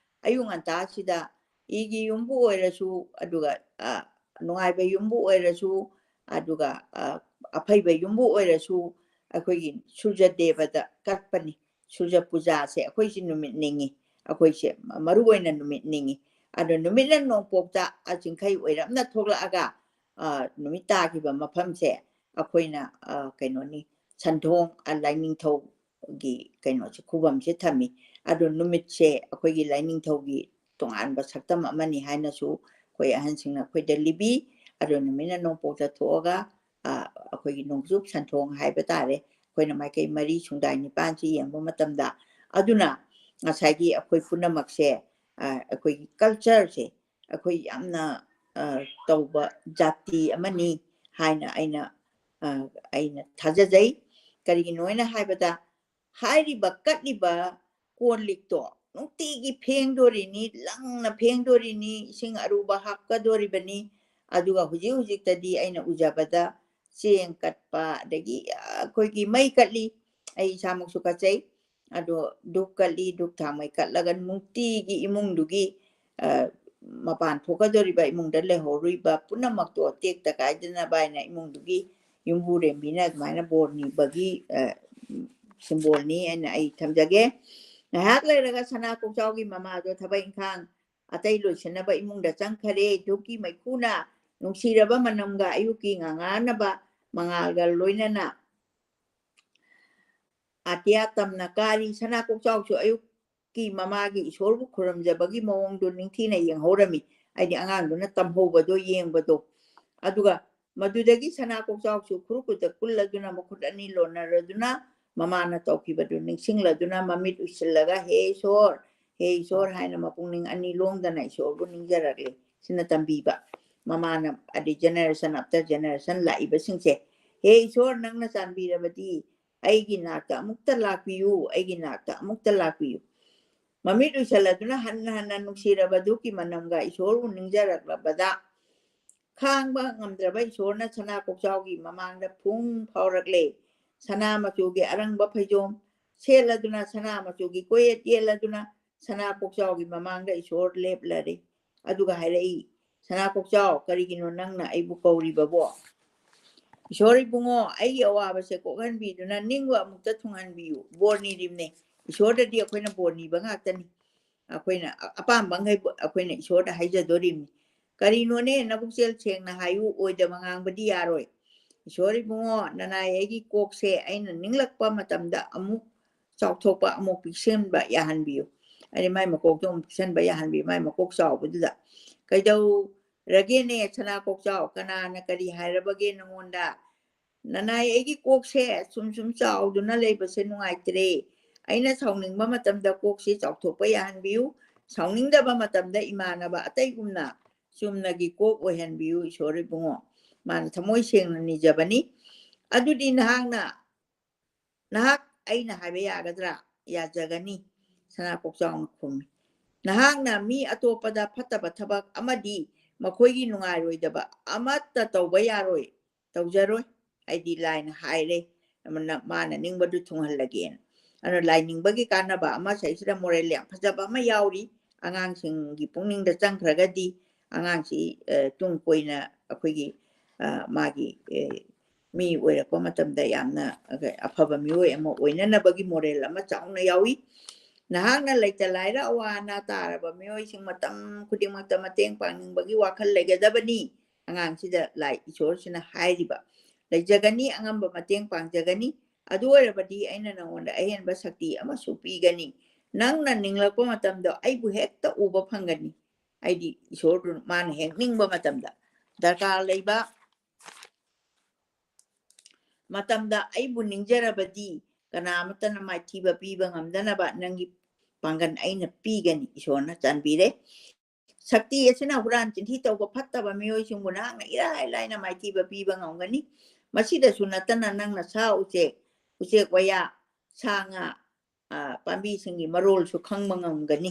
ꯑꯌꯨꯛ ꯉꯟꯇꯥꯁꯤꯗ ꯏꯒꯤ ꯌꯨꯝꯕꯨ ꯑꯣꯏꯔꯁꯨ, ꯑꯗꯨꯒ, ꯑ, ꯅꯨꯡꯉꯥꯏꯕ ꯌꯨꯝꯕꯨ ꯑꯣꯏꯔꯁꯨ, ꯑꯗꯨꯒ, ꯑ, ꯑꯐꯩꯕ ꯌꯨꯝꯕꯨ ꯑꯣꯏꯔꯁꯨ, ꯑꯩꯈꯣꯏꯒꯤ ꯁꯨꯔꯖ ꯗꯦꯕꯗ ꯀꯠꯄꯅꯤ꯫ ꯁꯨꯔꯖ ꯄꯨꯖꯥꯁꯦ ꯑꯩꯈꯣꯏꯁꯦ ꯅꯨꯃꯤꯠ ꯅꯤꯡꯉꯤ, ꯑꯩꯈꯣꯏꯁꯦ ꯃꯔꯨ ꯑꯣꯏꯅ ꯅꯨꯃꯤꯠ ꯅꯤꯡꯉꯤ꯫ ꯑꯗꯣ ꯅꯨꯃꯤꯠꯅ ꯅꯣꯡꯄꯣꯛꯇ ꯑ ꯆꯤꯡꯈꯩ ꯑꯣꯏꯔꯞꯅ ꯊꯣꯛꯂꯛꯑꯒ, ꯑ, ꯅꯨꯃꯤꯠ ꯇꯥꯈꯤꯕ ꯃꯐꯝꯁꯦ ꯑꯩꯈꯣꯏꯅ, ꯑ, ꯀꯩꯅꯣꯅꯤ, ꯁꯟꯊꯣꯡ, ꯑ, ꯂꯥꯏꯅꯤꯡꯊꯧꯒꯤ ꯀꯩꯅꯣꯁꯦ, ꯈꯨꯕꯝꯁꯦ ꯊꯝꯃꯤ꯫ ꯑꯗꯣ ꯅꯨꯃꯤꯠꯁꯦ ꯑꯩꯈꯣꯏꯒꯤ ꯂꯥꯏꯅꯤꯡꯊꯧꯒꯤ ꯇꯣꯉꯥꯟꯕ ꯁꯛꯇꯝ ꯑꯃꯅꯤ ꯍꯥꯏꯅꯁꯨ ꯑꯩꯈꯣꯏ ꯑꯍꯟꯁꯤꯡꯅ ꯑꯩꯈꯣꯏꯗ ꯂꯤꯕꯤ꯫ ꯑꯗꯣ ꯅꯨꯃꯤꯠꯅ ꯅꯣꯡꯄꯣꯛꯇ ꯊꯣꯛꯑꯒ, ꯑ, ꯑꯩꯈꯣꯏꯒꯤ ꯅꯣꯡꯆꯨꯞ ꯁꯟꯊꯣꯡ ꯍꯥꯏꯕ ꯇꯥꯔꯦ, ꯑꯩꯈꯣꯏꯅ ꯃꯥꯏꯀꯩ ꯃꯔꯤ ꯁꯨꯡꯗꯥꯏ ꯅꯤꯄꯥꯟꯁꯤ ꯌꯦꯡꯕ ꯃꯇꯝꯗ, ꯑꯗꯨꯅ ꯉꯁꯥꯏꯒꯤ ꯑꯩꯈꯣꯏ ꯄꯨꯝꯅꯃꯛꯁꯦ, ꯑ, ꯑꯩꯈꯣꯏꯒꯤ cultureꯁꯦ ꯑꯩꯈꯣꯏ ꯌꯥꯝꯅ, ꯑ, ꯇꯧꯕ ꯖꯥꯇꯤ ꯑꯃꯅꯤ ꯍꯥꯏꯅ ꯑꯩꯅ, ꯑ, ꯑꯩꯅ ꯊꯥꯖꯖꯩ꯫ ꯀꯔꯤꯒꯤꯅꯣ ꯍꯥꯏꯅ ꯍꯥꯏꯕꯗ, ꯍꯥꯏꯔꯤꯕ ꯀꯠꯂꯤꯕ ꯀꯣꯜ ꯂꯤꯛꯇꯣ ꯅꯨꯡꯇꯤꯒꯤ ꯐꯦꯡꯗꯣꯔꯤꯅꯤ, ꯂꯪꯅ ꯐꯦꯡꯗꯣꯔꯤꯅꯤ, ꯏꯁꯤꯡ ꯑꯔꯨꯕ ꯍꯥꯞꯀꯗꯣꯔꯤꯕꯅꯤ꯫ ꯑꯗꯨꯒ ꯍꯧꯖꯤꯛ ꯍꯧꯖꯤꯛꯇꯗꯤ ꯑꯩꯅ ꯎꯖꯕꯗ ꯆꯦꯡ ꯀꯠꯄ, ꯑꯗꯒꯤ ꯑꯩꯈꯣꯏꯒꯤ ꯃꯩ ꯀꯠꯂꯤ, ꯑꯩ ꯏꯁꯥꯃꯛꯁꯨ ꯀꯠꯆꯩ꯫ ꯑꯗꯣ ꯙꯨꯞ ꯀꯠꯂꯤ, ꯙꯨꯞ ꯊꯥꯎꯃꯩ ꯀꯠꯂꯒ ꯅꯨꯡꯇꯤꯒꯤ ꯏꯃꯨꯡꯗꯨꯒꯤ, ꯑ, ꯃꯄꯥꯟ ꯊꯣꯛꯀꯗꯧꯔꯤꯕ, ꯏꯃꯨꯡꯗ ꯂꯩꯍꯧꯔꯤꯕ ꯄꯨꯝꯅꯃꯛꯇꯣ ꯇꯦꯛꯇ ꯀꯥꯏꯗꯅꯕ ꯍꯥꯏꯅ ꯏꯃꯨꯡꯗꯨꯒꯤ ꯌꯨꯝꯕꯨꯔꯦꯝꯕꯤꯅ ꯑꯗꯨꯃꯥꯏꯅ ꯕꯣꯔ ꯅꯤꯕꯒꯤ, ꯑ, symbolꯅꯤ ꯍꯥꯏꯅ ꯑꯩ ꯊꯝꯖꯒꯦ꯫ ꯉꯥꯏꯍꯥꯛ ꯂꯩꯔꯒ ꯁꯅꯥ ꯀꯣꯛꯆꯥꯎꯒꯤ ꯃꯃꯥꯗꯣ ꯊꯕꯛ ꯏꯪꯈꯥꯡ ꯑꯇꯩ ꯂꯣꯏꯁꯤꯟꯅꯕ ꯏꯃꯨꯡꯗ ꯆꯪꯈꯔꯦ꯫ ꯙꯨꯞꯀꯤ ꯃꯩꯈꯨꯅ ꯅꯨꯡꯁꯤꯔꯕ ꯃꯅꯝꯒ ꯑꯌꯨꯛꯀꯤ ꯉꯉꯥꯅꯕ ꯃꯉꯥꯜꯒ ꯂꯣꯏꯅꯅ ꯑꯇꯤꯌꯥ ꯇꯝꯅ ꯀꯥꯔꯤ꯫ ꯁꯅꯥ ꯀꯣꯛꯆꯥꯎꯁꯨ ꯑꯌꯨꯛ ꯃꯃꯥꯒꯤ ꯏꯁꯣꯔꯕꯨ ꯈꯨꯔꯨꯝꯖꯕꯒꯤ ꯃꯑꯣꯡꯗꯣ ꯅꯤꯡꯊꯤꯅ ꯌꯦꯡꯍꯧꯔꯝꯃꯤ꯫ ꯍꯥꯏꯗꯤ ꯑꯉꯥꯡꯗꯨꯅ ꯇꯝꯍꯧꯕꯗꯣ, ꯌꯦꯡꯕꯗꯣ꯫ ꯑꯗꯨꯒ ꯃꯗꯨꯗꯒꯤ ꯁꯅꯥ ꯀꯣꯛꯆꯥꯎꯁꯨ ꯈꯨꯔꯨ ꯈꯨꯠꯇ ꯀꯨꯜꯂꯗꯨꯅ, ꯃꯈꯨꯠ ꯑꯅꯤ ꯂꯣꯟꯅꯔꯗꯨꯅ, ꯃꯃꯥꯅ ꯇꯧꯈꯤꯕꯗꯨ ꯅꯤꯡꯁꯤꯡꯂꯗꯨꯅ, ꯃꯃꯤꯠ ꯎꯏꯁꯤꯜꯂꯒ, "ꯍꯦ ꯏꯁꯣꯔ, ꯍꯦ ꯏꯁꯣꯔ" ꯍꯥꯏꯅ ꯃꯄꯨꯛꯅꯤꯡ ꯑꯅꯤ ꯂꯣꯡꯗꯅ ꯏꯁꯣꯔꯕꯨ ꯅꯤꯡꯖꯔꯛꯂꯦ꯫ ꯁꯤꯅ ꯇꯝꯕꯤꯕ꯫ ꯃꯃꯥꯅ ꯑꯗꯩ generation after generation ꯂꯥꯛꯏꯕꯁꯤꯡꯁꯦ, "ꯍꯦ ꯏꯁꯣꯔ, ꯅꯪꯅ ꯆꯥꯟꯕꯤꯔꯕꯗꯤ ꯑꯩꯒꯤ ꯅꯥꯛꯇ ꯑꯃꯨꯛꯇ ꯂꯥꯛꯄꯤꯌꯨ, ꯑꯩꯒꯤ ꯅꯥꯛꯇ ꯑꯃꯨꯛꯇ ꯂꯥꯛꯄꯤꯌꯨ"꯫ ꯃꯃꯤꯠ ꯎꯏꯁꯜꯂꯗꯨꯅ ꯍꯟꯅ ꯍꯟꯅ ꯅꯨꯡꯁꯤꯔꯕꯗꯨꯒꯤ ꯃꯅꯝꯒ ꯏꯁꯣꯔꯕꯨ ꯅꯤꯡꯖꯔꯛꯂꯕꯗ, ꯈꯥꯡꯕ ꯉꯝꯗ꯭ꯔꯕ ꯏꯁꯣꯔꯅ ꯁꯅꯥ ꯀꯣꯛꯆꯥꯎꯒꯤ ꯃꯃꯥꯡꯗ ꯐꯨꯡ ꯐꯥꯎꯔꯛꯂꯦ꯫ ꯁꯅꯥ ꯃꯆꯨꯒꯤ ꯑꯔꯪꯕ ꯐꯩꯖꯣꯝ ꯁꯦꯠꯂꯗꯨꯅ, ꯁꯅꯥ ꯃꯆꯨꯒꯤ ꯀꯣꯌꯦꯠ ꯌꯦꯠꯂꯗꯨꯅ, ꯁꯅꯥ ꯀꯣꯛꯆꯥꯎꯒꯤ ꯃꯃꯥꯡꯗ ꯏꯁꯣꯔ ꯂꯦꯞꯂꯔꯦ꯫ ꯑꯗꯨꯒ ꯍꯥꯏꯔꯛꯏ, "ꯁꯅꯥ ꯀꯣꯛꯆꯥꯎ, ꯀꯔꯤꯒꯤꯅꯣ ꯅꯪꯅ ꯑꯩꯕꯨ ꯀꯧꯔꯤꯕꯕꯣ? ꯏꯁꯣꯔ ꯏꯕꯨꯡꯉꯣ, ꯑꯩꯒꯤ ꯑꯋꯥꯕꯁꯦ ꯀꯣꯛꯍꯟꯕꯤꯗꯨꯅ ꯅꯤꯡꯕ ꯑꯃꯨꯛꯇ ꯊꯨꯡꯍꯟꯕꯤꯌꯨ"꯫ ꯕꯣꯔ ꯅꯤꯔꯤꯕꯅꯦ꯫ ꯏꯁꯣꯔꯗꯗꯤ ꯑꯩꯈꯣꯏꯅ ꯕꯣꯔ ꯅꯤꯕ ꯉꯥꯛꯇꯅꯤ꯫ ꯑꯩꯈꯣꯏꯅ ꯑ-, ꯑꯄꯥꯝꯕ ꯃꯈꯩ ꯑꯩꯈꯣꯏꯅ ꯏꯁꯣꯔꯗ ꯍꯥꯏꯖꯗꯣꯔꯤꯕꯅꯤ꯫ "ꯀꯔꯤꯅꯣꯅꯦ, ꯅꯕꯨꯛꯆꯦꯜ ꯁꯦꯡꯅ ꯍꯥꯏꯌꯨ, ꯑꯣꯏꯗꯕ ꯉꯥꯡꯕꯗꯤ ꯌꯥꯔꯣꯏ꯫ ꯏꯁꯣꯔ ꯏꯕꯨꯡꯉꯣ, ꯅꯅꯥꯏ ꯑꯩꯒꯤ ꯀꯣꯛꯁꯦ ꯑꯩꯅ ꯅꯤꯡꯂꯛꯄ ꯃꯇꯝꯗ ꯑꯃꯨꯛ ꯆꯥꯎꯊꯣꯛꯄ, ꯑꯃꯨꯛ ꯄꯤꯛꯁꯟꯕ ꯌꯥꯍꯟꯕꯤꯌꯨ"꯫ ꯍꯥꯏꯗꯤ ꯃꯥꯏ ꯃꯀꯣꯛꯇꯣ ꯑꯃꯨꯛ ꯄꯤꯛꯁꯟꯕ ꯌꯥꯍꯟꯕꯤꯌꯨ, ꯃꯥꯏ ꯃꯀꯣꯛ ꯆꯥꯎꯕꯗꯨꯗ꯫ "ꯀꯩꯗꯧꯔꯒꯦꯅꯦ, ꯁꯅꯥ ꯀꯣꯛꯆꯥꯎ? ꯀꯅꯥꯅ ꯀꯔꯤ ꯍꯥꯏꯔꯕꯒꯦ ꯅꯉꯣꯟꯗ? ꯅꯅꯥꯏ ꯑꯩꯒꯤ ꯀꯣꯛꯁꯦ ꯁꯨꯝ ꯁꯨꯝ ꯆꯥꯎꯗꯨꯅ ꯂꯩꯕꯁꯦ ꯅꯨꯡꯉꯥꯏꯇ꯭ꯔꯦ꯫ ꯑꯩꯅ ꯁꯥꯎꯅꯤꯡꯕ ꯃꯇꯝꯗ ꯀꯣꯛꯁꯦ ꯆꯥꯎꯊꯣꯛꯄ ꯌꯥꯍꯟꯕꯤꯌꯨ꯫ ꯁꯥꯎꯅꯤꯡꯗꯕ ꯃꯇꯝꯗ ꯏꯃꯥꯟꯅꯕ ꯑꯇꯩꯒꯨꯝꯅ ꯆꯨꯝꯅꯒꯤ ꯀꯣꯛ ꯑꯣꯏꯍꯟꯕꯤꯌꯨ, ꯏꯁꯣꯔ ꯏꯕꯨꯡꯉꯣ"꯫ ꯃꯥꯅ ꯊꯃꯣꯏ ꯁꯦꯡꯅ ꯅꯤꯖꯕꯅꯤ꯫ "ꯑꯗꯨꯗꯤ ꯅꯍꯥꯛꯅ, ꯅꯍꯥꯛ ꯑꯩꯅ ꯍꯥꯏꯕ ꯌꯥꯒꯗ꯭ꯔꯥ?" "ꯌꯥꯖꯒꯅꯤ", ꯁꯅꯥ ꯀꯣꯛꯆꯥꯎꯅ ꯈꯨꯝꯃꯤ꯫ "ꯅꯍꯥꯛꯅ ꯃꯤ ꯑꯇꯣꯞꯄꯗ ꯐꯠꯇꯕ ꯊꯕꯛ ꯑꯃꯗꯤ ꯃꯈꯣꯏꯒꯤ ꯅꯨꯡꯉꯥꯏꯔꯣꯏꯗꯕ ꯑꯃꯠꯇ ꯇꯧꯕ ꯌꯥꯔꯣꯏ, ꯇꯧꯖꯔꯣꯏ꯫ ꯍꯥꯏꯗꯤ ꯂꯥꯏꯅ ꯍꯥꯏꯔꯦ, ꯑꯃꯅ ꯃꯥꯅ ꯅꯤꯡꯕꯗꯨ ꯊꯨꯡꯍꯜꯂꯒꯦꯅ꯫ ꯑꯗꯨꯅ ꯂꯥꯏ ꯅꯤꯡꯕꯒꯤ ꯀꯥꯟꯅꯕ ꯑꯃ ꯁꯤꯗꯩꯁꯤꯗ moral ꯌꯥꯝ ꯐꯖꯕ ꯑꯃ ꯌꯥꯎꯔꯤ꯫ ꯑꯉꯥꯡꯁꯤꯡꯒꯤ ꯄꯨꯛꯅꯤꯡꯗ ꯆꯪꯈ꯭ꯔꯒꯗꯤ ꯑꯉꯥꯡꯁꯤ, ꯑ, ꯇꯨꯡ ꯀꯣꯏꯅ ꯑꯩꯈꯣꯏꯒꯤ, ꯑ, ꯃꯥꯒꯤ, ꯑ, ꯃꯤ ꯑꯣꯏꯔꯛꯄ ꯃꯇꯝꯗ ꯌꯥꯝꯅ ꯑꯐꯕ ꯃꯤꯑꯣꯏ ꯑꯃ ꯑꯣꯏꯅꯅꯕꯒꯤ moral ꯑꯃ ꯆꯥꯎꯅ ꯌꯥꯎꯏ꯫ ꯅꯍꯥꯛꯅ ꯂꯩꯇ ꯂꯥꯏꯔ, ꯑꯋꯥ ꯑꯅꯥ ꯇꯥꯔꯕ ꯃꯤꯑꯣꯏꯁꯤꯡ ꯃꯇꯝ ꯈꯨꯗꯤꯡꯃꯛꯇ ꯃꯇꯦꯡ ꯄꯥꯡꯅꯤꯡꯕꯒꯤ ꯋꯥꯈꯜ ꯂꯩꯒꯗꯕꯅꯤ꯫ ꯑꯉꯥꯡꯁꯤꯗ ꯂꯥꯏ ꯏꯁꯣꯔꯁꯤꯅ ꯍꯥꯏꯔꯤꯕ, "ꯂꯩꯖꯒꯅꯤ, ꯑꯉꯝꯕ ꯃꯇꯦꯡ ꯄꯥꯡꯖꯒꯅꯤ꯫ ꯑꯗꯨ ꯑꯣꯏꯔꯕꯗꯤ ꯑꯩꯅ ꯅꯉꯣꯟꯗ ꯑꯍꯦꯟꯕ ꯁꯛꯇꯤ ꯑꯃꯁꯨ ꯄꯤꯒꯅꯤ"꯫ ꯅꯪꯅ ꯅꯤꯡꯂꯛꯄ ꯃꯇꯝꯗ ꯑꯩꯕꯨ ꯍꯦꯛꯇ ꯎꯕ ꯐꯪꯒꯅꯤ꯫ ꯑꯩꯗꯤ ꯏꯁꯣꯔꯗꯨ ꯃꯥꯅ ꯍꯦꯛ ꯅꯤꯡꯕ ꯃꯇꯝꯗ ꯗꯔꯀꯥꯔ ꯂꯩꯕ ꯃꯇꯝꯗ ꯑꯩꯕꯨ ꯅꯤꯡꯖꯔꯕꯗꯤ ꯀꯅꯥ ꯑꯃꯠꯇꯅ ꯃꯥꯏꯊꯤꯕ ꯄꯤꯕ ꯉꯝꯗꯅꯕ ꯅꯪꯒꯤ ꯄꯥꯡꯒꯜ ꯑꯩꯅ ꯄꯤꯒꯅꯤ꯫ ꯏꯁꯣꯔꯅ ꯆꯥꯟꯕꯤꯔꯦ꯫ ꯁꯛꯇꯤ ꯑꯁꯤꯅ ꯍꯨꯔꯥꯟ ꯆꯤꯟꯊꯤ ꯇꯧꯕ ꯐꯠꯇꯕ ꯃꯤꯑꯣꯏꯁꯤꯡꯕꯨ ꯅꯍꯥꯛꯅ ꯏꯔꯥꯏ ꯂꯥꯏꯅ ꯃꯥꯏꯊꯤꯕ ꯄꯤꯕ ꯉꯝꯒꯅꯤ꯫ ꯃꯁꯤꯗꯁꯨ ꯅꯠꯇꯅ ꯅꯪꯅ ꯁꯥ ꯎꯆꯦꯛ, ꯎꯆꯦꯛ ꯋꯥꯌꯥ, ꯁꯥ ꯉꯥ, ꯑ, ꯄꯥꯝꯕꯤꯁꯤꯡꯒꯤ ꯃꯔꯣꯜꯁꯨ ꯈꯪꯕ ꯉꯝꯒꯅꯤ꯫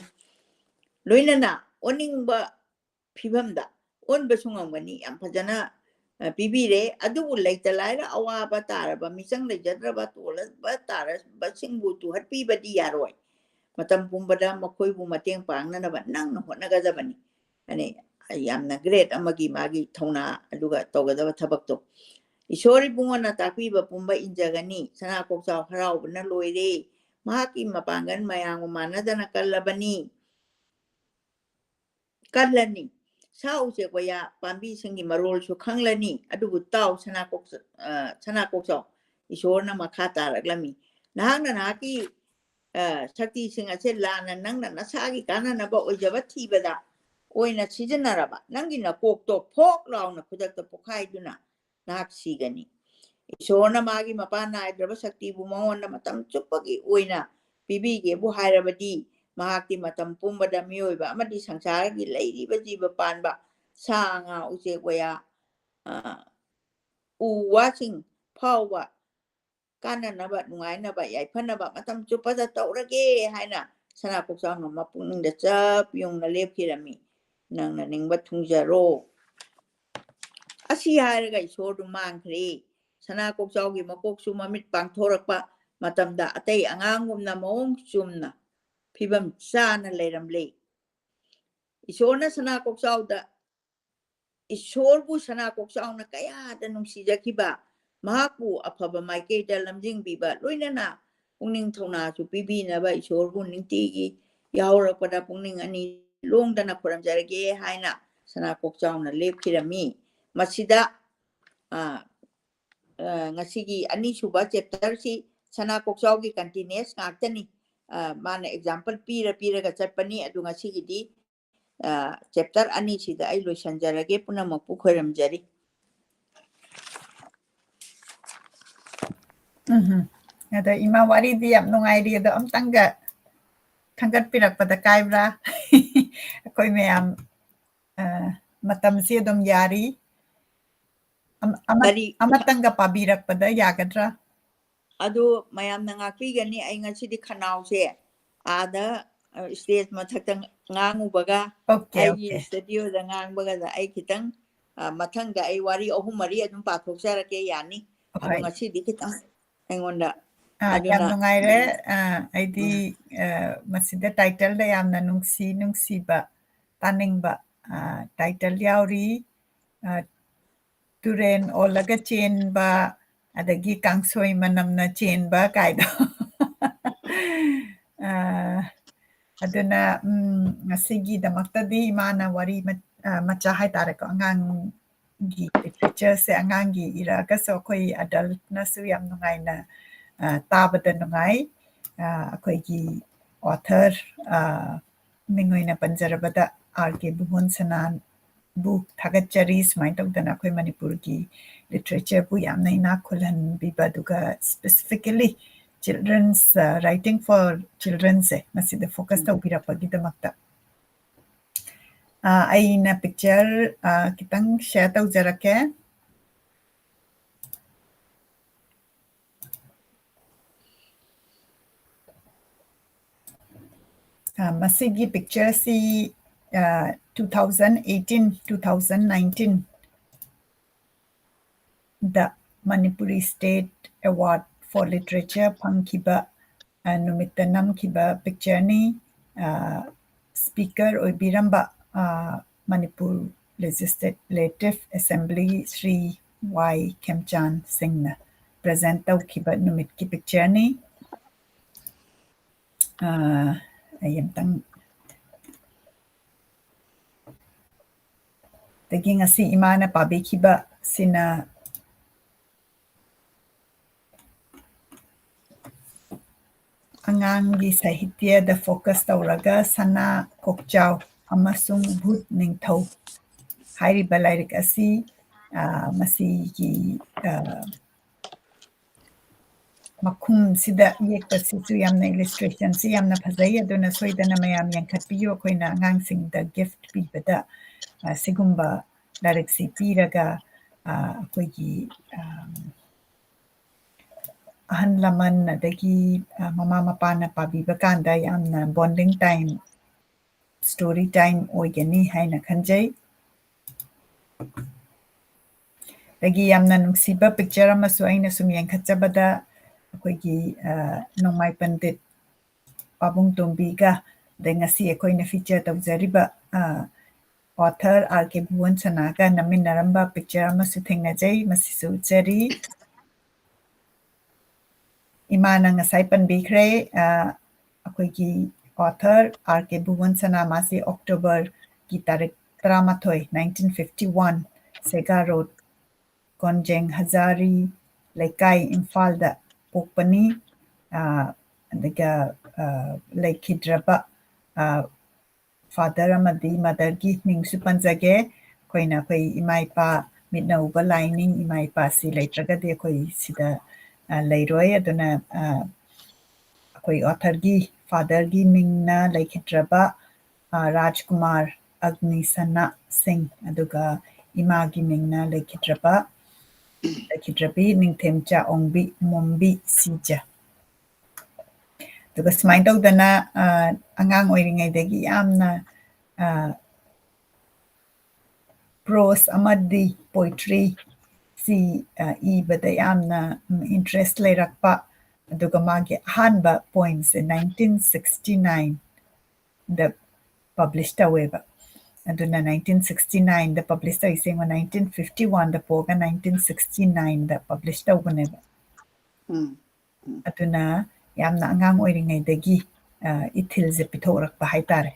ꯂꯣꯏꯅꯅ ꯑꯣꯟꯅꯤꯡꯕ ꯐꯤꯕꯝꯗ ꯑꯣꯟꯕꯁꯨ ꯉꯝꯒꯅꯤ꯫ ꯌꯥꯝ ꯐꯖꯅ, ꯑ, ꯄꯤꯕꯤꯔꯦ꯫ ꯑꯗꯨꯕꯨ ꯂꯩꯇ ꯂꯥꯏꯔ ꯑꯋꯥꯕ ꯇꯥꯔꯕ, ꯃꯤꯆꯪ ꯂꯩꯖꯗ꯭ꯔꯕ, ꯇꯣꯜꯂꯕ ꯇꯥꯔꯕꯁꯤꯡꯕꯨ ꯇꯨꯍꯠꯄꯤꯕꯗꯤ ꯌꯥꯔꯣꯏ꯫ ꯃꯇꯝ ꯄꯨꯝꯕꯗ ꯃꯈꯣꯏꯕꯨ ꯃꯇꯦꯡ ꯄꯥꯡꯅꯅꯕ ꯅꯪꯅ ꯍꯣꯠꯅꯒꯗꯕꯅꯤ꯫ ꯑꯅꯦ, ꯌꯥꯝꯅ great ꯑꯃꯒꯤ ꯃꯥꯒꯤ ꯊꯧꯅꯥ ꯑꯗꯨꯒ ꯇꯧꯒꯗꯕ ꯊꯕꯛꯇꯣ꯫ ꯏꯁꯣꯔ ꯏꯕꯨꯡꯉꯣꯅ ꯇꯥꯛꯄꯤꯕ ꯄꯨꯝꯕ ꯏꯟꯖꯒꯅꯤ꯫ ꯁꯅꯥ ꯀꯣꯛꯆꯥꯎ ꯍꯔꯥꯎꯕꯅ ꯂꯣꯏꯔꯦ꯫ ꯃꯍꯥꯛꯀꯤ ꯃꯄꯥꯡꯒꯜ ꯃꯌꯥꯝꯒ ꯃꯥꯟꯅꯗꯅ ꯀꯜꯂꯕꯅꯤ꯫ ꯀꯜꯂꯅꯤ꯫ ꯁꯥ ꯎꯆꯦꯛ ꯋꯥꯌꯥ ꯄꯥꯝꯕꯤꯁꯤꯡꯒꯤ ꯃꯔꯣꯜꯁꯨ ꯈꯪꯂꯅꯤ꯫ ꯑꯗꯨꯕꯨ ꯇꯥꯎ, ꯁꯅꯥ ꯀꯣꯛꯆ-, ꯑ, ꯁꯅꯥ ꯀꯣꯛꯆꯥꯎ, ꯏꯁꯣꯔꯅ ꯃꯈꯥ ꯇꯥꯔꯛꯂꯝꯃꯤ꯫ ꯅꯍꯥꯛꯅ ꯅꯍꯥꯛꯀꯤ, ꯑ, ꯁꯛꯇꯤꯁꯤꯡ ꯑꯁꯦ ꯂꯥꯟꯅ ꯅꯪꯅ ꯅꯁꯥꯒꯤ ꯀꯥꯟꯅꯅꯕ ꯑꯣꯏꯖꯕ ꯊꯤꯕꯗ ꯑꯣꯏꯅ ꯁꯤꯖꯤꯟꯅꯔꯕ ꯅꯪꯒꯤ ꯅꯀꯣꯛꯇꯣ ꯐꯣꯛ ꯂꯥꯎꯅ ꯈꯨꯗꯛꯇ ꯄꯣꯈꯥꯏꯗꯨꯅ ꯅꯍꯥꯛ ꯁꯤꯒꯅꯤ꯫ ꯏꯁꯣꯔꯅ ꯃꯥꯒꯤ ꯃꯄꯥ ꯅꯥꯏꯗ꯭ꯔꯕ ꯁꯛꯇꯤꯕꯨ ꯃꯉꯣꯟꯗ ꯃꯇꯝ ꯆꯨꯞꯄꯒꯤ ꯑꯣꯏꯅ ꯄꯤꯕꯤꯒꯦꯕꯨ ꯍꯥꯏꯔꯕꯗꯤ, ꯃꯍꯥꯛꯇꯤ ꯃꯇꯝ ꯄꯨꯝꯕꯗ ꯃꯤꯑꯣꯏꯕ ꯑꯃꯗꯤ ꯁꯪꯁꯥꯔꯒꯤ ꯂꯩꯔꯤꯕ ꯖꯤꯕ ꯄꯥꯟꯕ, ꯁꯥ ꯉꯥ, ꯎꯆꯦꯛ ꯋꯥꯌꯥ, ꯑ, ꯎ ꯋꯥꯁꯤꯡ ꯐꯥꯎꯕ ꯀꯥꯟꯅꯅꯕ, ꯅꯨꯡꯉꯥꯏꯅꯕ, ꯌꯥꯏꯐꯅꯕ ꯃꯇꯝ ꯆꯨꯞꯄꯗ ꯇꯧꯔꯒꯦ ꯍꯥꯏꯅ ꯁꯅꯥ ꯀꯣꯛꯆꯥꯎꯅ ꯃꯄꯨꯛꯅꯤꯡꯗ ꯆꯞ ꯌꯨꯡꯅ ꯂꯦꯞꯈꯤꯔꯝꯃꯤ꯫ ꯅꯪꯅ ꯅꯤꯡꯕ ꯊꯨꯡꯖꯔꯣ꯫ ꯑꯁꯤ ꯍꯥꯏꯔꯒ ꯏꯁꯣꯔꯗꯨ ꯃꯥꯡꯈ꯭ꯔꯦ꯫ ꯁꯅꯥ ꯀꯣꯛꯆꯥꯎꯒꯤ ꯃꯀꯣꯛꯁꯨ ꯃꯃꯤꯠ ꯄꯥꯡꯊꯣꯔꯛꯄ ꯃꯇꯝꯗ ꯑꯇꯩ ꯑꯉꯥꯡꯒꯨꯝꯅ ꯃꯑꯣꯡ ꯆꯨꯝꯅ ꯐꯤꯕꯝ ꯆꯥꯅ ꯂꯩꯔꯝꯂꯦ꯫ ꯏꯁꯣꯔꯅ ꯁꯅꯥ ꯀꯣꯛꯆꯥꯎꯗ, ꯏꯁꯣꯔꯕꯨ ꯁꯅꯥ ꯀꯣꯛꯆꯥꯎꯅ ꯀꯌꯥꯗ ꯅꯨꯡꯁꯤꯖꯈꯤꯕ, ꯃꯍꯥꯛꯄꯨ ꯑꯐꯕ ꯃꯥꯏꯀꯩꯗ ꯂꯝꯖꯤꯡꯕꯤꯕ, ꯂꯣꯏꯅꯅ ꯄꯨꯛꯅꯤꯡ ꯊꯧꯅꯥꯁꯨ ꯄꯤꯕꯤꯅꯕ ꯏꯁꯣꯔꯕꯨ ꯅꯨꯡꯇꯤꯒꯤ ꯌꯥꯍꯧꯔꯛꯄꯗ ꯄꯨꯛꯅꯤꯡ ꯑꯅꯤ ꯂꯣꯡꯗꯅ ꯈꯨꯔꯨꯝꯖꯔꯒꯦ ꯍꯥꯏꯅ ꯁꯅꯥ ꯀꯣꯛꯆꯥꯎꯅ ꯂꯦꯞꯈꯤꯔꯝꯃꯤ꯫ ꯃꯁꯤꯗ, ꯑ, ꯑ, ꯉꯁꯤꯒꯤ ꯑꯅꯤꯁꯨꯕ chapter ꯁꯤ ꯁꯅꯥ ꯀꯣꯛꯆꯥꯎꯒꯤ continuous ꯉꯥꯛꯇꯅꯤ꯫ ꯑ, ꯃꯥꯅ example ꯄꯤꯔ ꯄꯤꯔꯒ ꯆꯠꯄꯅꯤ꯫ ꯑꯗꯨ ꯉꯁꯤꯒꯤꯗꯤ, ꯑ, chapter ꯑꯅꯤꯁꯤꯗ ꯑꯩ ꯂꯣꯏꯁꯤꯟꯖꯔꯒꯦ꯫ ꯄꯨꯝꯅꯃꯛꯄꯨ ꯈꯣꯏꯔꯝꯖꯔꯤ꯫ ꯎꯝꯍꯨꯝ꯫ ꯑꯗ ꯏꯃꯥ, ꯋꯥꯔꯤꯗꯤ ꯌꯥꯝ ꯅꯨꯡꯉꯥꯏꯔꯤ, ꯑꯗꯣ ꯑꯝꯇꯪꯒ ꯊꯥꯡꯒꯠꯄꯤꯔꯛꯄꯗ ꯀꯥꯏꯕ꯭ꯔꯥ? ꯑꯩꯈꯣꯏ ꯃꯌꯥꯝ, ꯑ, ꯃꯇꯝꯁꯤ ꯑꯗꯨꯝ ꯌꯥꯔꯤ꯫ ꯑꯃ-, ꯑꯃ-, ꯀꯔꯤ? ꯑꯃꯇꯪꯒ ꯄꯥꯕꯤꯔꯛꯄꯗ ꯌꯥꯒꯗ꯭ꯔꯥ? ꯑꯗꯨ ꯃꯌꯥꯝꯅ ꯉꯥꯛꯄꯤꯒꯅꯤ꯫ ꯑꯩ ꯉꯁꯤꯗꯤ ꯈꯅꯥꯎꯁꯦ ꯑꯥꯗ, ꯑ, stage ꯃꯊꯛꯇ ꯉꯥꯡꯉꯨꯕꯒ, OK, ꯑꯩꯒꯤ OK꯫ Studioꯗ ꯉꯥꯡꯕꯒꯗ ꯑꯩ ꯈꯤꯇꯪ, ꯑ, ꯃꯊꯪꯗ ꯑꯩ ꯋꯥꯔꯤ ꯑꯍꯨꯝ ꯃꯔꯤ ꯑꯗꯨꯝ ꯄꯥꯊꯣꯛꯆꯔꯛꯀꯦ, ꯌꯥꯅꯤ꯫ ꯑꯗꯣ ꯍꯣꯏ꯫ ꯉꯁꯤꯗꯤ ꯈꯤꯇꯪ ꯑꯩꯉꯣꯟꯗ, ꯑꯥ, ꯌꯥꯝ ꯑꯗꯨꯅ, ꯅꯨꯡꯉꯥꯏꯔꯦ꯫ ꯎꯝ꯫ ꯑꯥ, ꯑꯩꯗꯤ, ꯎꯝ꯫ ꯑ, ꯃꯁꯤꯗ titleꯗ ꯌꯥꯝꯅ ꯅꯨꯡꯁꯤ ꯅꯨꯡꯁꯤꯕ ꯇꯥꯅꯤꯡꯕ, ꯑ, title ꯌꯥꯎꯔꯤ꯫ ꯑ, ꯇꯨꯔꯦꯟ ꯑꯣꯜꯂꯒ ꯆꯦꯟꯕ, ꯑꯗꯒꯤ ꯀꯥꯡꯁꯣꯏ ꯃꯅꯝꯅ ꯆꯦꯟꯕ ꯀꯥꯏꯗꯣ꯫ ꯑ, ꯑꯗꯨꯅ, ꯎꯝ, ꯉꯁꯤꯒꯤꯗꯃꯛꯇꯗꯤ ꯏꯃꯥꯅ ꯋꯥꯔꯤ ꯃ-, ꯑ, ꯃꯆꯥ ꯍꯥꯏꯇꯥꯔꯦꯀꯣ, ꯑꯉꯥꯡꯒꯤ literatureꯁꯦ ꯑꯉꯥꯡꯒꯤ ꯏꯔꯛꯑꯒꯁꯨ ꯑꯩꯈꯣꯏ adultꯅꯁꯨ ꯌꯥꯝ ꯅꯨꯡꯉꯥꯏꯅ, ꯑ, ꯇꯥꯕꯗ ꯅꯨꯡꯉꯥꯏ꯫ ꯑ, ꯑꯩꯈꯣꯏꯒꯤ author, ꯑ, ꯃꯤꯡ ꯑꯣꯏꯅ ꯄꯟꯖꯔꯕꯗ R K ꯕꯨꯍꯣꯟ ꯁꯅꯥꯕꯨ ꯊꯥꯒꯠꯆꯔꯤ꯫ ꯁꯨꯃꯥꯏꯅ ꯇꯧꯗꯅ ꯑꯩꯈꯣꯏ ꯃꯅꯤꯄꯨꯔꯒꯤ literatureꯕꯨ ꯌꯥꯝꯅ ꯏꯅꯥꯛ ꯈꯨꯜꯍꯟꯕꯤꯕ, ꯑꯗꯨꯒ specifically children's, ꯑ, writing for childrenꯁꯦ ꯃꯁꯤꯗ focus ꯎꯝ꯫ ꯇꯧꯕꯤꯔꯛꯄꯒꯤꯗꯃꯛꯇ꯫ ꯑ, ꯑꯩꯅ picture, ꯑ, ꯈꯤꯇꯪ share ꯇꯧꯖꯔꯛꯀꯦ꯫ ꯑ, ꯃꯁꯤꯒꯤ pictureꯁꯤ, ꯑ, two thousand eighteen, two thousand nineteenꯗ Manipuri State Award for Literature ꯐꯪꯈꯤꯕ, ꯑ, ꯅꯨꯃꯤꯠꯇ ꯅꯝꯈꯤꯕ pictureꯅꯤ꯫ ꯑ, speaker ꯑꯣꯏꯕꯤꯔꯝꯕ, ꯑ, ꯃꯅꯤꯄꯨꯔ Legislative Assembly ꯁ꯭ꯔꯤ ꯋꯥꯏ ꯈꯦꯝꯆꯥꯟ ꯁꯤꯡꯅ present ꯇꯧꯈꯤꯕ ꯅꯨꯃꯤꯠꯀꯤ pictureꯅꯤ꯫ ꯑ, ꯑꯩ ꯑꯝꯇꯪ, ꯑꯗꯒꯤ ꯉꯁꯤ ꯏꯃꯥꯅ ꯄꯥꯕꯤꯈꯤꯕ ꯁꯤꯅ ꯑꯉꯥꯡꯒꯤ ꯁꯥꯍꯤꯇ꯭ꯌꯗ focus ꯇꯧꯔꯒ ꯁꯅꯥ ꯀꯣꯛꯆꯥꯎ ꯑꯃꯁꯨꯡ ꯚꯨꯠ ꯅꯤꯡꯊꯧ ꯍꯥꯏꯔꯤꯕ ꯂꯥꯏꯔꯤꯛ ꯑꯁꯤ, ꯑ, ꯃꯁꯤꯒꯤ, ꯑ, ꯃꯈꯨꯝꯁꯤꯗ ꯌꯦꯛꯄꯁꯤꯁꯨ ꯌꯥꯝꯅ, illustrationꯁꯤ ꯌꯥꯝꯅ ꯐꯖꯩ꯫ ꯑꯗꯨꯅ ꯁꯣꯏꯗꯅ ꯃꯌꯥꯝ ꯌꯦꯡꯈꯠꯄꯤꯌꯨ꯫ ꯑꯩꯈꯣꯏꯅ ꯑꯉꯥꯡꯁꯤꯡꯗ gift ꯄꯤꯕꯗ, ꯑ, ꯁꯤꯒꯨꯝꯕ ꯂꯥꯏꯔꯤꯛꯁꯤ ꯄꯤꯔꯒ, ꯑ, ꯑꯩꯈꯣꯏꯒꯤ, ꯑ, ꯑꯍꯜ ꯂꯃꯟ ꯑꯗꯒꯤ, ꯑ, ꯃꯃꯥ ꯃꯄꯥꯅ ꯄꯥꯕꯤꯕ ꯀꯥꯟꯗ ꯌꯥꯝꯅ bonding time, story time ꯑꯣꯏꯒꯅꯤ ꯍꯥꯏꯅ ꯈꯟꯖꯩ꯫ ꯑꯗꯒꯤ ꯌꯥꯝꯅ ꯅꯨꯡꯁꯤꯕ picture ꯑꯃꯁꯨ ꯑꯩꯅ ꯁꯨꯝ ꯌꯦꯡꯈꯠꯆꯕꯗ, ꯑꯩꯈꯣꯏꯒꯤ, ꯑ, ꯅꯣꯡꯃꯥꯏ ꯄꯟꯗꯤꯠ ꯄꯥꯕꯨꯡ ꯇꯣꯝꯕꯤꯒ, ꯑꯗꯩ ꯉꯁꯤ ꯑꯩꯈꯣꯏꯅ feature ꯇꯧꯖꯔꯤꯕ, ꯑ, author R K Bhuban ꯁꯅꯥꯒ ꯅꯝꯃꯤꯟꯅꯔꯝꯕ picture ꯑꯃꯁꯨ ꯊꯦꯡꯅꯖꯩ꯫ ꯃꯁꯤꯁꯨ ꯎꯠꯆꯔꯤ꯫ ꯏꯃꯥꯅ ꯉꯁꯥꯏ ꯄꯟꯕꯤꯈ꯭ꯔꯦ, ꯑ, ꯑꯩꯈꯣꯏꯒꯤ author R K ꯚꯨꯕꯟ ꯁꯅꯥ, ꯃꯥꯁꯤ Octoberꯒꯤ ꯇꯥꯔꯤꯛ ꯇꯔꯥꯃꯥꯊꯣꯏ, nineteen fifty one, ꯁꯦꯒꯥ Road, ꯀꯣꯟꯖꯦꯡ ꯍꯖꯥꯔꯤ ꯂꯩꯀꯥꯏ, ꯏꯝꯐꯥꯜꯗ ꯄꯣꯛꯄꯅꯤ꯫ ꯑ, ꯑꯗꯨꯒ, ꯑ, ꯂꯩꯈꯤꯗ꯭ꯔꯕ, ꯑ, father ꯑꯃꯗꯤ motherꯒꯤ ꯃꯤꯡꯁꯨ ꯄꯟꯖꯒꯦ꯫ ꯑꯩꯈꯣꯏꯅ ꯑꯩꯈꯣꯏ ꯏꯃꯥ ꯏꯄꯥ ꯃꯤꯠꯅ ꯎꯕ ꯂꯥꯏꯅꯤ, ꯏꯃꯥ ꯏꯄꯥꯁꯤ ꯂꯩꯇ꯭ꯔꯒꯗꯤ ꯑꯩꯈꯣꯏ ꯁꯤꯗ, ꯑ, ꯂꯩꯔꯣꯏ꯫ ꯑꯗꯨꯅ, ꯑ, ꯑꯩꯈꯣꯏ authorꯒꯤ fatherꯒꯤ ꯃꯤꯡꯅ ꯂꯩꯈꯤꯗ꯭ꯔꯕ, ꯑ, ꯔꯥꯖꯀꯨꯃꯥꯔ ꯑꯒꯅꯤꯁꯅꯥ ꯁꯤꯡ, ꯑꯗꯨꯒ ꯏꯃꯥꯒꯤ ꯃꯤꯡꯅ ꯂꯩꯈꯤꯗ꯭ꯔꯕ, ꯂꯩꯈꯤꯗ꯭ꯔꯕꯤ ꯅꯤꯡꯊꯦꯝꯆꯥ ꯑꯣꯡꯕꯤ ꯃꯣꯝꯕꯤ ꯁꯤꯖ꯫ ꯑꯗꯨꯒ ꯁꯨꯃꯥꯏꯅ ꯇꯧꯗꯅ, ꯑ, ꯑꯉꯥꯡ ꯑꯣꯏꯔꯤꯉꯩꯗꯒꯤ ꯌꯥꯝꯅ, ꯑ, prose ꯑꯃꯗꯤ poetryꯁꯤ, ꯑ, ꯏꯕꯗ ꯌꯥꯝꯅ, ꯎꯝ, interest ꯂꯩꯔꯛꯄ, ꯑꯗꯨꯒ ꯃꯥꯒꯤ ꯑꯍꯥꯟꯕ poemꯁꯦ nineteen sixty nineꯗ publish ꯇꯧꯋꯦꯕ꯫ ꯑꯗꯨꯅ nineteen sixty nineꯗ publish ꯇꯧꯔꯤꯁꯦ ꯌꯦꯡꯉꯣ, nineteen fifty oneꯗ ꯄꯣꯛꯑꯒ nineteen sixty nineꯗ publish ꯇꯧꯕꯅꯦꯕ꯫ ꯎꯝ꯫ ꯑꯗꯨꯅ ꯌꯥꯝꯅ ꯑꯉꯥꯡ ꯑꯣꯏꯔꯤꯉꯩꯗꯒꯤ, ꯑ, ꯏꯊꯤꯜꯁꯦ ꯄꯤꯊꯣꯛꯂꯛꯄ ꯍꯥꯏꯇꯥꯔꯦ꯫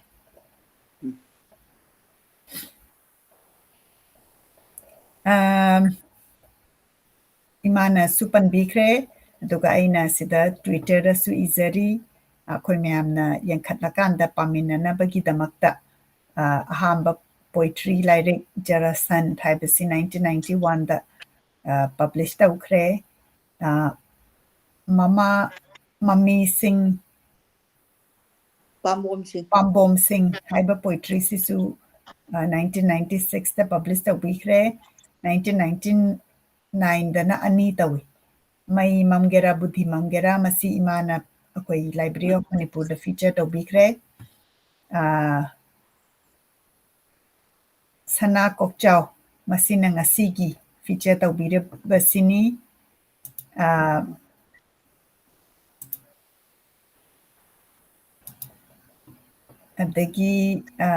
ꯎꯝ꯫ ꯑꯝ, ꯏꯃꯥꯅꯁꯨ ꯄꯟꯕꯤꯈ꯭ꯔꯦ, ꯑꯗꯨꯒ ꯑꯩꯅ ꯁꯤꯗ Twitter-ꯗꯁꯨ ꯏꯖꯔꯤ, ꯑꯩꯈꯣꯏ ꯃꯌꯥꯝꯅ ꯌꯦꯡꯈꯠꯂꯀꯥꯟꯗ ꯄꯥꯃꯤꯟꯅꯅꯕꯒꯤꯗꯃꯛꯇ꯫ ꯑ, ꯑꯍꯥꯟꯕ poetry ꯂꯥꯏꯔꯤꯛ ꯖꯔꯥꯁꯟ ꯍꯥꯏꯕꯁꯤ nineteen ninety-one-ꯗ, ꯑ, publish ꯇꯧꯈ꯭ꯔꯦ꯫ ꯑ, ꯃꯃꯥ ꯃꯃꯤꯁꯤꯡ ꯄꯥꯝꯕꯣꯝꯁꯤꯡ꯫ ꯄꯥꯝꯕꯣꯝꯁꯤꯡ ꯍꯥꯏꯕ poetry-ꯁꯤꯁꯨ, ꯑ, nineteen ninety-six-ꯇ publish ꯇꯧꯕꯤꯈ꯭ꯔꯦ꯫ Nineteen ninety-nine-ꯗꯅ ꯑꯅꯤ ꯇꯧꯏ꯫ ꯃꯩ ꯃꯝꯒꯦꯔꯥ, ꯕꯨꯙꯤ ꯃꯝꯒꯦꯔꯥ, ꯃꯁꯤ ꯏꯃꯥꯅ ꯑꯩꯈꯣꯏ Library of Manipur-ꯗ feature ꯇꯧꯕꯤꯈ꯭ꯔꯦ꯫ ꯑ, ꯁꯅꯥ ꯀꯣꯛꯆꯥꯎ, ꯃꯁꯤꯅ ꯉꯁꯤꯒꯤ feature ꯇꯧꯕꯤꯔꯤꯕꯁꯤꯅꯤ꯫ ꯑ, ꯑꯗꯒꯤ, ꯑ,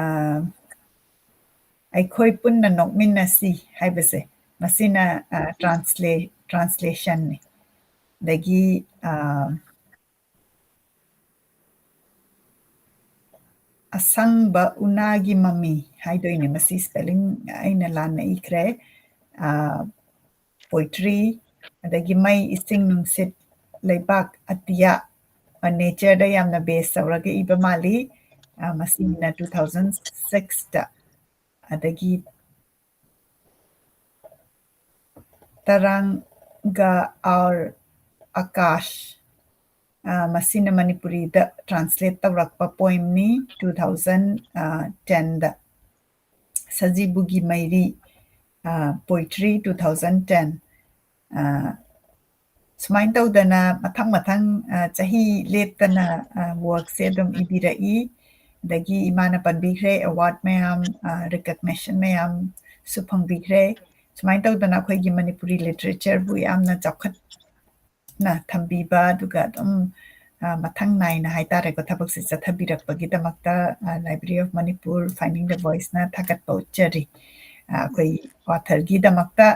ꯑꯩꯈꯣꯏ ꯄꯨꯟꯅ ꯅꯣꯛꯃꯤꯟꯅꯁꯤ ꯍꯥꯏꯕꯁꯦ, ꯃꯁꯤꯅ, ꯑ, translate, translation-ꯅꯤ꯫ ꯑꯗꯒꯤ, ꯑ, ꯑꯁꯪꯕ ꯎꯅꯥꯒꯤ ꯃꯃꯤ ꯍꯥꯏꯗꯣꯏꯅꯦ꯫ ꯃꯁꯤ spelling ꯑꯩꯅ ꯂꯥꯟꯅ ꯏꯈ꯭ꯔꯦ꯫ ꯑ, poetry, ꯑꯗꯒꯤ ꯃꯩ, ꯏꯁꯤꯡ, ꯅꯨꯡꯁꯤꯠ, ꯂꯩꯕꯥꯛ, ꯑꯇꯤꯌꯥ, ꯑ, nature-ꯗ ꯌꯥꯝꯅ base ꯇꯧꯔꯒ ꯏꯕ ꯃꯥꯜꯂꯤ꯫ ꯑ, ꯃꯁꯤꯅ two thousand six-ꯇ꯫ ꯑꯗꯒꯤ ꯇꯔꯥꯡꯒ ꯑꯥꯔ ꯑꯀꯥꯁ, ꯑ, ꯃꯁꯤꯅ ꯃꯅꯤꯄꯨꯔꯤꯗ translate ꯇꯧꯔꯛꯄ poem-ꯅꯤ, two thousand ten-ꯗ꯫ ꯁꯖꯤꯕꯨꯒꯤ ꯃꯩꯔꯤ, ꯑ, poetry, two thousand ten꯫ ꯑ, ꯁꯨꯃꯥꯏꯅ ꯇꯧꯗꯅ ꯃꯊꯪ ꯃꯊꯪ, ꯑ, ꯆꯍꯤ ꯂꯦꯞꯇꯅ, ꯑ, work-ꯁꯦ ꯑꯗꯨꯝ ꯏꯕꯤꯔꯛꯏ꯫ ꯑꯗꯒꯤ ꯏꯃꯥꯅ ꯄꯟꯕꯤꯈ꯭ꯔꯦ, award ꯃꯌꯥꯝ, ꯑ, recognition ꯃꯌꯥꯝꯁꯨ ꯐꯪꯕꯤꯈ꯭ꯔꯦ꯫ ꯁꯨꯃꯥꯏꯅ ꯇꯧꯗꯅ ꯑꯩꯈꯣꯏꯒꯤ ꯃꯅꯤꯄꯨꯔꯤ literature-ꯕꯨ ꯌꯥꯝꯅ ꯆꯥꯎꯈꯠꯅ ꯊꯝꯕꯤꯕ, ꯑꯗꯨꯒ ꯑꯗꯨꯝ, ꯑ, ꯃꯊꯪ ꯅꯥꯏꯅ ꯍꯥꯏꯇꯥꯔꯦꯀꯣ, ꯊꯕꯛꯁꯦ ꯆꯠꯊꯕꯤꯔꯛꯄꯒꯤꯗꯃꯛꯇ, ꯑ, Library of Manipur, Finding the Voice-ꯅ ꯊꯥꯒꯠꯄ ꯎꯠꯆꯔꯤ꯫ ꯑ, ꯑꯩꯈꯣꯏ author-ꯒꯤꯗꯃꯛꯇ,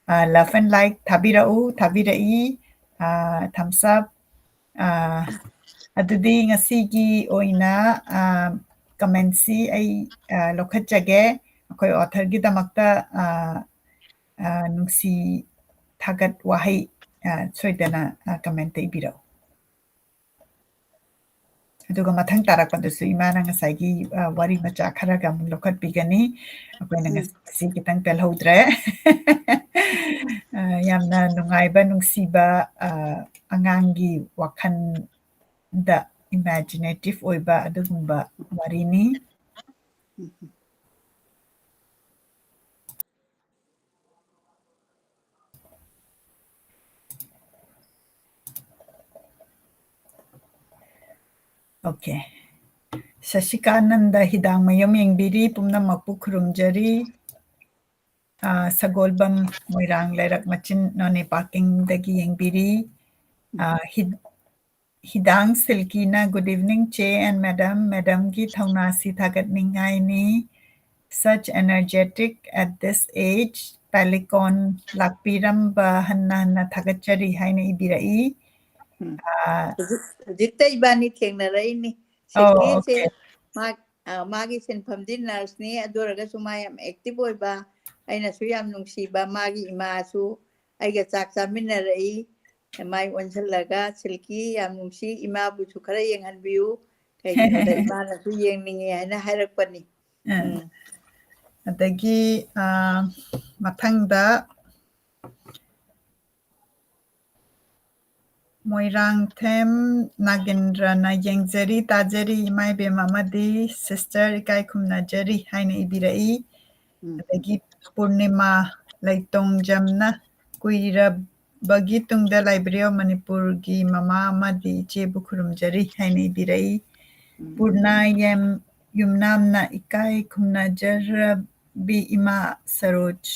ꯑ, love and like ꯊꯥꯕꯤꯔꯛꯎ, ꯊꯥꯕꯤꯔꯛꯏ, ꯑ, thumbs up꯫ ꯑ, ꯑꯗꯨꯗꯤ ꯉꯁꯤꯒꯤ ꯑꯣꯏꯅ, ꯑ, comment-ꯁꯤ ꯑꯩ, ꯑ, ꯂꯧꯈꯠꯆꯒꯦ꯫ ꯑꯩꯈꯣꯏ author-ꯒꯤꯗꯃꯛꯇ, ꯑ, ꯑ, ꯅꯨꯡꯁꯤ ꯊꯥꯒꯠ ꯋꯥꯍꯩ ꯑ, ꯁꯣꯏꯗꯅ, ꯑ, comment ꯏꯕꯤꯔꯛꯎ꯫ ꯑꯗꯨꯒ ꯃꯊꯪ ꯇꯥꯔꯛꯄꯗꯁꯨ ꯏꯃꯥꯅ ꯉꯁꯥꯏꯒꯤ, ꯑ, ꯋꯥꯔꯤ ꯃꯆꯥ ꯈꯔꯒ ꯑꯃꯨꯛ ꯂꯧꯈꯠꯄꯤꯒꯅꯤ꯫ ꯑꯩꯈꯣꯏꯅ ꯎꯝ꯫ ꯉꯁꯤ ꯈꯤꯇꯪ ꯄꯦꯜꯍꯧꯗ꯭ꯔꯦ꯫ ꯑ, ꯌꯥꯝꯅ ꯅꯨꯡꯉꯥꯏꯕ, ꯅꯨꯡꯁꯤꯕ, ꯑ, ꯑꯉꯥꯡꯒꯤ ꯋꯥꯈꯜꯗ imaginative ꯑꯣꯏꯕ ꯑꯗꯨꯒꯨꯝꯕ ꯋꯥꯔꯤꯅꯤ꯫ ꯎꯝ꯫ Okay꯫ ꯁꯁꯤꯀꯥꯅꯟꯗ ꯍꯤꯗꯥꯡꯃꯌꯨꯝ ꯌꯦꯡꯕꯤꯔꯤ, ꯄꯨꯝꯅꯃꯛꯄꯨ ꯈꯨꯔꯨꯝꯖꯔꯤ꯫ ꯑ, ꯁꯒꯣꯜꯕꯝ ꯃꯣꯏꯔꯥꯡ ꯂꯩꯔꯛ ꯃꯆꯤꯟ ꯅꯣꯅꯦ ꯄꯥꯀꯤꯡꯗꯒꯤ ꯌꯦꯡꯕꯤꯔꯤ꯫ ꯑ, ꯍꯤꯗ-, ꯍꯤꯗꯥꯡ ꯁꯤꯜꯀꯤꯅ, "Good evening, ꯆꯦ and madam꯫ Madamꯒꯤ ꯊꯧꯅꯥꯁꯤ ꯊꯥꯒꯠꯅꯤꯡꯉꯥꯏꯅꯤ꯫ Such energetic at this age꯫ ꯄꯦꯂꯤꯀꯣꯟ ꯂꯥꯛꯄꯤꯔꯝꯕ ꯍꯟꯅ ꯍꯟꯅ ꯊꯥꯒꯠꯆꯔꯤ" ꯍꯥꯏꯅ ꯏꯕꯤꯔꯛꯏ꯫ ꯎꯝ꯫ ꯑ, ꯍꯧꯖꯤꯛ, ꯍꯧꯖꯤꯛꯇ ꯏꯕꯥꯅꯤ ꯊꯦꯡꯅꯔꯛꯏꯅꯤ꯫ ꯑꯣ, ꯁꯤꯜꯀꯤꯁꯦ okay꯫ ꯃꯥ-, ꯑ, ꯃꯥꯒꯤ ꯁꯤꯟꯐꯝꯗꯤ nurseꯅꯤ, ꯑꯗꯨ ꯑꯣꯏꯔꯒꯁꯨ ꯃꯥ ꯌꯥꯝ active ꯑꯣꯏꯕ, ꯑꯩꯅꯁꯨ ꯌꯥꯝ ꯅꯨꯡꯁꯤꯕ, ꯃꯥꯒꯤ ꯏꯃꯥꯁꯨ ꯑꯩꯒ ꯆꯥꯛ ꯆꯥꯃꯤꯟꯅꯔꯛꯏ꯫ ꯃꯥꯏ ꯑꯣꯟꯁꯤꯜꯂꯒ, "ꯁꯤꯜꯀꯤ, ꯌꯥꯝ ꯅꯨꯡꯁꯤ, ꯏꯃꯥꯕꯨꯁꯨ ꯈꯔ ꯌꯦꯡꯍꯟꯕꯤꯌꯨ, ꯀꯩꯒꯤꯅꯣꯗ ꯏꯃꯥꯅꯁꯨ ꯌꯦꯡꯅꯤꯡꯉꯤ" ꯍꯥꯏꯅ ꯍꯥꯏꯔꯛꯄꯅꯤ꯫ ꯑ, ꯎꯝ꯫ ꯑꯗꯒꯤ, ꯑ, ꯃꯊꯪꯗ ꯃꯣꯏꯔꯥꯡꯊꯦꯝ ꯅꯥꯒꯦꯟꯗ꯭ꯔꯅ, "ꯌꯦꯡꯖꯔꯤ, ꯇꯥꯖꯔꯤ, ꯏꯃꯥ ꯏꯕꯦꯝ ꯑꯃꯗꯤ sister, ꯏꯀꯥꯏ ꯈꯨꯝꯅꯖꯔꯤ" ꯍꯥꯏꯅ ꯏꯕꯤꯔꯛꯏ꯫ ꯎꯝ꯫ ꯑꯗꯒꯤ ꯄꯨꯔꯅꯤꯃꯥ ꯂꯩꯇꯣꯡꯖꯝꯅ, "ꯀꯨꯏꯔꯕꯒꯤ ꯇꯨꯡꯗ Library of ꯃꯅꯤꯄꯨꯔꯒꯤ ꯃꯃꯥ ꯑꯃꯗꯤ ꯏꯆꯦꯕꯨ ꯈꯨꯔꯨꯝꯖꯔꯤ" ꯍꯥꯏꯅ ꯏꯕꯤꯔꯛꯏ꯫ ꯎꯝ꯫ ꯄꯨꯔꯅꯥ ꯌꯦꯝ ꯌꯨꯝꯅꯥꯝꯅ, "ꯏꯀꯥꯏ ꯈꯨꯝꯅꯖꯔꯕꯤ ꯏꯃꯥ ꯁꯔꯣꯖ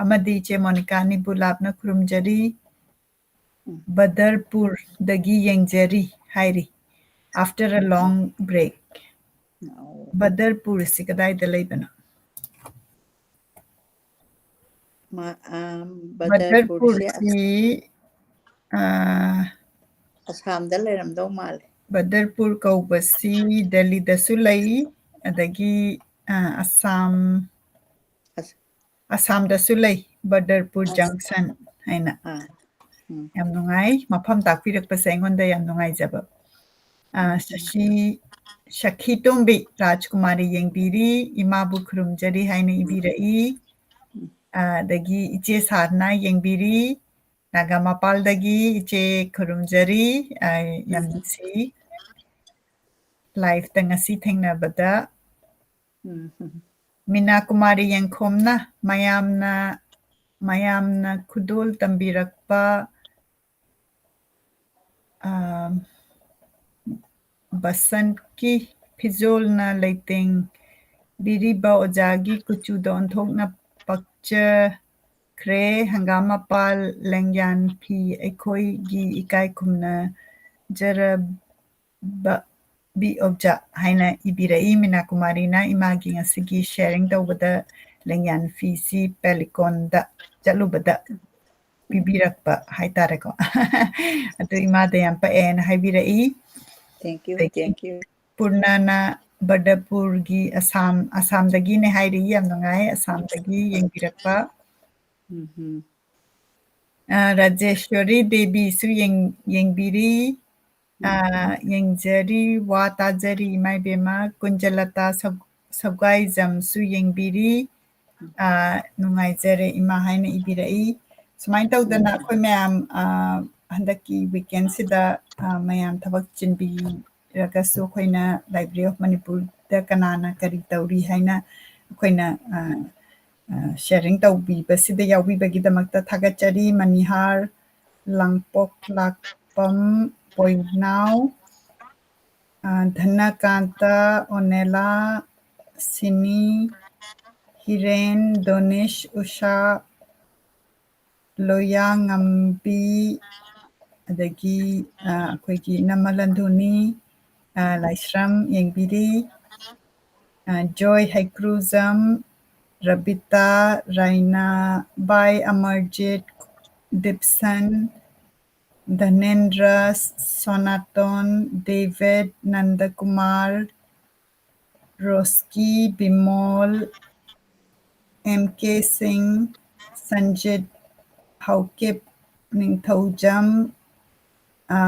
ꯑꯃꯗꯤ ꯏꯆꯦ ꯃꯣꯅꯤꯀꯥ ꯑꯅꯤꯕꯨ ꯂꯥꯞꯅ ꯈꯨꯔꯨꯝꯖꯔꯤ꯫ ꯎꯝ꯫ ꯕꯗꯔꯄꯨꯔꯗꯒꯤ ꯌꯦꯡꯖꯔꯤ" ꯍꯥꯏꯔꯤ꯫ After a long break꯫ ꯑꯣ꯫ ꯕꯗꯔꯄꯨꯔꯁꯤ ꯀꯗꯥꯏꯗ ꯂꯩꯕꯅꯣ? ꯃꯥ-, ꯑꯥ, ꯕꯗꯔꯄꯨꯔꯁꯦ ꯕꯗꯔꯄꯨꯔꯁꯤ, ꯑꯥ, ꯑꯁꯥꯝꯗ ꯂꯩꯔꯝꯗꯧ ꯃꯥꯜꯂꯦ꯫ ꯕꯗꯔꯄꯨꯔ ꯀꯧꯕꯁꯤ ꯗꯦꯜꯂꯤꯗꯁꯨ ꯂꯩ, ꯑꯗꯒꯤ, ꯑꯥ, ꯑꯁꯥꯝ, ꯑꯁ-, ꯑꯁꯥꯝꯗꯁꯨ ꯂꯩ, ꯕꯗꯔꯄꯨꯔ ꯑꯁ-, ꯖꯪꯁꯟ ꯍꯥꯏꯅ꯫ ꯑꯥ꯫ ꯎꯝ꯫ ꯌꯥꯝ ꯅꯨꯡꯉꯥꯏ꯫ ꯃꯐꯝ ꯇꯥꯛꯄꯤꯔꯛꯄꯁꯦ ꯑꯩꯉꯣꯟꯗ ꯌꯥꯝ ꯅꯨꯡꯉꯥꯏꯖꯕ꯫ ꯑ, ꯎꯝ꯫ ꯁꯈꯤ, ꯁꯈꯤ ꯇꯣꯝꯕꯤ ꯔꯥꯖꯀꯨꯃꯥꯔꯤ ꯌꯦꯡꯕꯤꯔꯤ, ꯏꯃꯥꯕꯨ ꯈꯨꯔꯨꯝꯖꯔꯤ ꯍꯥꯏꯅ ꯏꯕꯤꯔꯛꯏ꯫ ꯎꯝ꯫ ꯑ, ꯑꯗꯒꯤ ꯏꯆꯦ ꯁꯥꯔꯅ ꯌꯦꯡꯕꯤꯔꯤ, ꯅꯥꯒꯥ ꯃꯄꯥꯜꯗꯒꯤ ꯏꯆꯦ ꯈꯨꯔꯨꯝꯖꯔꯤ, ꯑ, ꯌꯥꯝ ꯎꯝ꯫ ꯅꯨꯡꯁꯤ꯫ Live-ꯇ ꯉꯁꯤ ꯊꯦꯡꯅꯕꯗ꯫ ꯎꯝ꯫ ꯃꯤꯅꯥ ꯀꯨꯃꯥꯔꯤ ꯌꯦꯡꯈꯣꯝꯅ ꯃꯌꯥꯝꯅ, ꯃꯌꯥꯝꯅ ꯈꯨꯗꯣꯜ ꯇꯝꯕꯤꯔꯛꯄ, ꯑ, ꯕꯁꯟꯠꯀꯤ ꯐꯤꯖꯣꯜꯅ ꯂꯩꯇꯦꯡꯕꯤꯔꯤꯕ ꯑꯣꯖꯥꯒꯤ ꯀꯨꯆꯨꯗ ꯑꯣꯟꯊꯣꯛꯅ ꯄꯛꯆꯈ꯭ꯔꯦ꯫ ꯍꯪꯒꯥꯝ ꯃꯄꯥꯜ ꯂꯦꯡꯌꯥꯟ ꯐꯤ ꯑꯩꯈꯣꯏꯒꯤ ꯏꯀꯥꯏ ꯈꯨꯝꯅꯖꯔꯕ ꯕꯤ ꯑꯣꯖꯥ ꯍꯥꯏꯅ ꯏꯕꯤꯔꯛꯏ꯫ ꯃꯤꯅꯥ ꯀꯨꯃꯥꯔꯤꯅ ꯏꯃꯥꯒꯤ ꯉꯁꯤꯒꯤ sharing ꯇꯧꯕꯗ ꯂꯦꯡꯌꯥꯟ ꯐꯤꯁꯤ ꯄꯦꯂꯤꯀꯣꯟꯗ ꯆꯠꯂꯨꯕꯗ ꯄꯤꯕꯤꯔꯛꯄ ꯍꯥꯏꯇꯥꯔꯦꯀꯣ꯫ ꯑꯗꯨ ꯏꯃꯥꯗ ꯌꯥꯝ ꯄꯛꯑꯦꯅ ꯍꯥꯏꯕꯤꯔꯛꯏ꯫ Thank you, ꯑꯗꯒꯤ thank you. ꯄꯨꯔꯅꯥꯅ ꯕꯗꯔꯄꯨꯔꯒꯤ ꯑꯁꯥꯝ, ꯑꯁꯥꯝꯗꯒꯤꯅꯦ ꯍꯥꯏꯔꯤ꯫ ꯌꯥꯝ ꯅꯨꯡꯉꯥꯏ ꯑꯁꯥꯝꯗꯒꯤ ꯌꯦꯡꯕꯤꯔꯛꯄ꯫ ꯎꯝ꯫ ꯑ, ꯔꯥꯖꯦꯁ꯭ꯋꯔꯤ ꯗꯦꯕꯤꯁꯨ ꯌꯦꯡ-, ꯌꯦꯡꯕꯤꯔꯤ꯫ ꯑ, ꯎꯝ꯫ ꯌꯦꯡꯖꯔꯤ, ꯋꯥ ꯇꯥꯖꯔꯤ, ꯏꯃꯥ ꯏꯕꯦꯝꯃ꯫ ꯀꯨꯟꯖꯂꯇꯥ ꯁꯧ-, ꯁꯧꯒꯥꯏꯖꯝꯁꯨ ꯌꯦꯡꯕꯤꯔꯤ꯫ ꯑ, ꯅꯨꯡꯉꯥꯏꯖꯔꯦ ꯏꯃꯥ ꯍꯥꯏꯅ ꯏꯕꯤꯔꯛꯏ꯫ ꯁꯨꯃꯥꯏꯅ ꯇꯧꯗꯅ ꯎꯝ꯫ ꯑꯩꯈꯣꯏ ꯃꯌꯥꯝ, ꯑ, ꯍꯟꯗꯛꯀꯤ weekend-ꯁꯤꯗ, ꯑ, ꯃꯌꯥꯝ ꯊꯕꯛ ꯆꯤꯟꯕꯤꯔꯒꯁꯨ ꯑꯩꯈꯣꯏꯅ Library of Manipur-ꯗ ꯀꯅꯥꯅ ꯀꯔꯤ ꯇꯧꯔꯤ ꯍꯥꯏꯅ ꯑꯩꯈꯣꯏꯅ, ꯑ, ꯑ, sharing ꯇꯧꯕꯤꯕꯁꯤꯗ ꯌꯥꯎꯕꯤꯕꯒꯤꯗꯃꯛꯇ ꯊꯥꯒꯠꯆꯔꯤ꯫ ꯃꯅꯤꯍꯥꯔ, ꯂꯥꯡꯄꯣꯛ ꯂꯥꯛꯄꯝ, ꯄꯣꯏꯅꯥꯎ, ꯑ, ꯙꯅꯀꯥꯟꯇ, ꯑꯣꯅꯦꯂꯥ, ꯁꯤꯅꯤ, ꯍꯤꯔꯦꯟ, ꯗꯣꯅꯤꯁ, ꯎꯁꯥ, ꯂꯣꯌꯥꯉꯝꯕꯤ, ꯑꯗꯒꯤ, ꯑ, ꯑꯩꯈꯣꯏꯒꯤ ꯏꯅꯝꯃ ꯂꯟꯗꯨꯅꯤ, ꯑ, ꯂꯥꯏꯁ꯭ꯔꯝ ꯌꯦꯡꯕꯤꯔꯤ, ꯑ, ꯖꯣꯏ ꯍꯩꯀ꯭ꯔꯨꯖꯝ, ꯔꯕꯤꯇꯥ, ꯔꯥꯏꯅꯥ, ꯕꯥꯏ ꯑꯃꯔꯖꯤꯠ, ꯗꯤꯞꯁꯟ, ꯙꯅꯦꯟꯗ꯭ꯔ, ꯁꯣꯅꯥꯇꯣꯟ, ꯗꯦꯕꯤꯠ, ꯅꯟꯗꯀꯨꯃꯥꯔ, ꯔꯣꯁꯀꯤ, ꯕꯤꯃꯣꯜ, ꯑꯦꯝ ꯀꯦ ꯁꯤꯡ, ꯁꯟꯖꯤꯠ, ꯍꯧꯀꯤꯞ, ꯅꯤꯡꯊꯧꯖꯝ, ꯑ,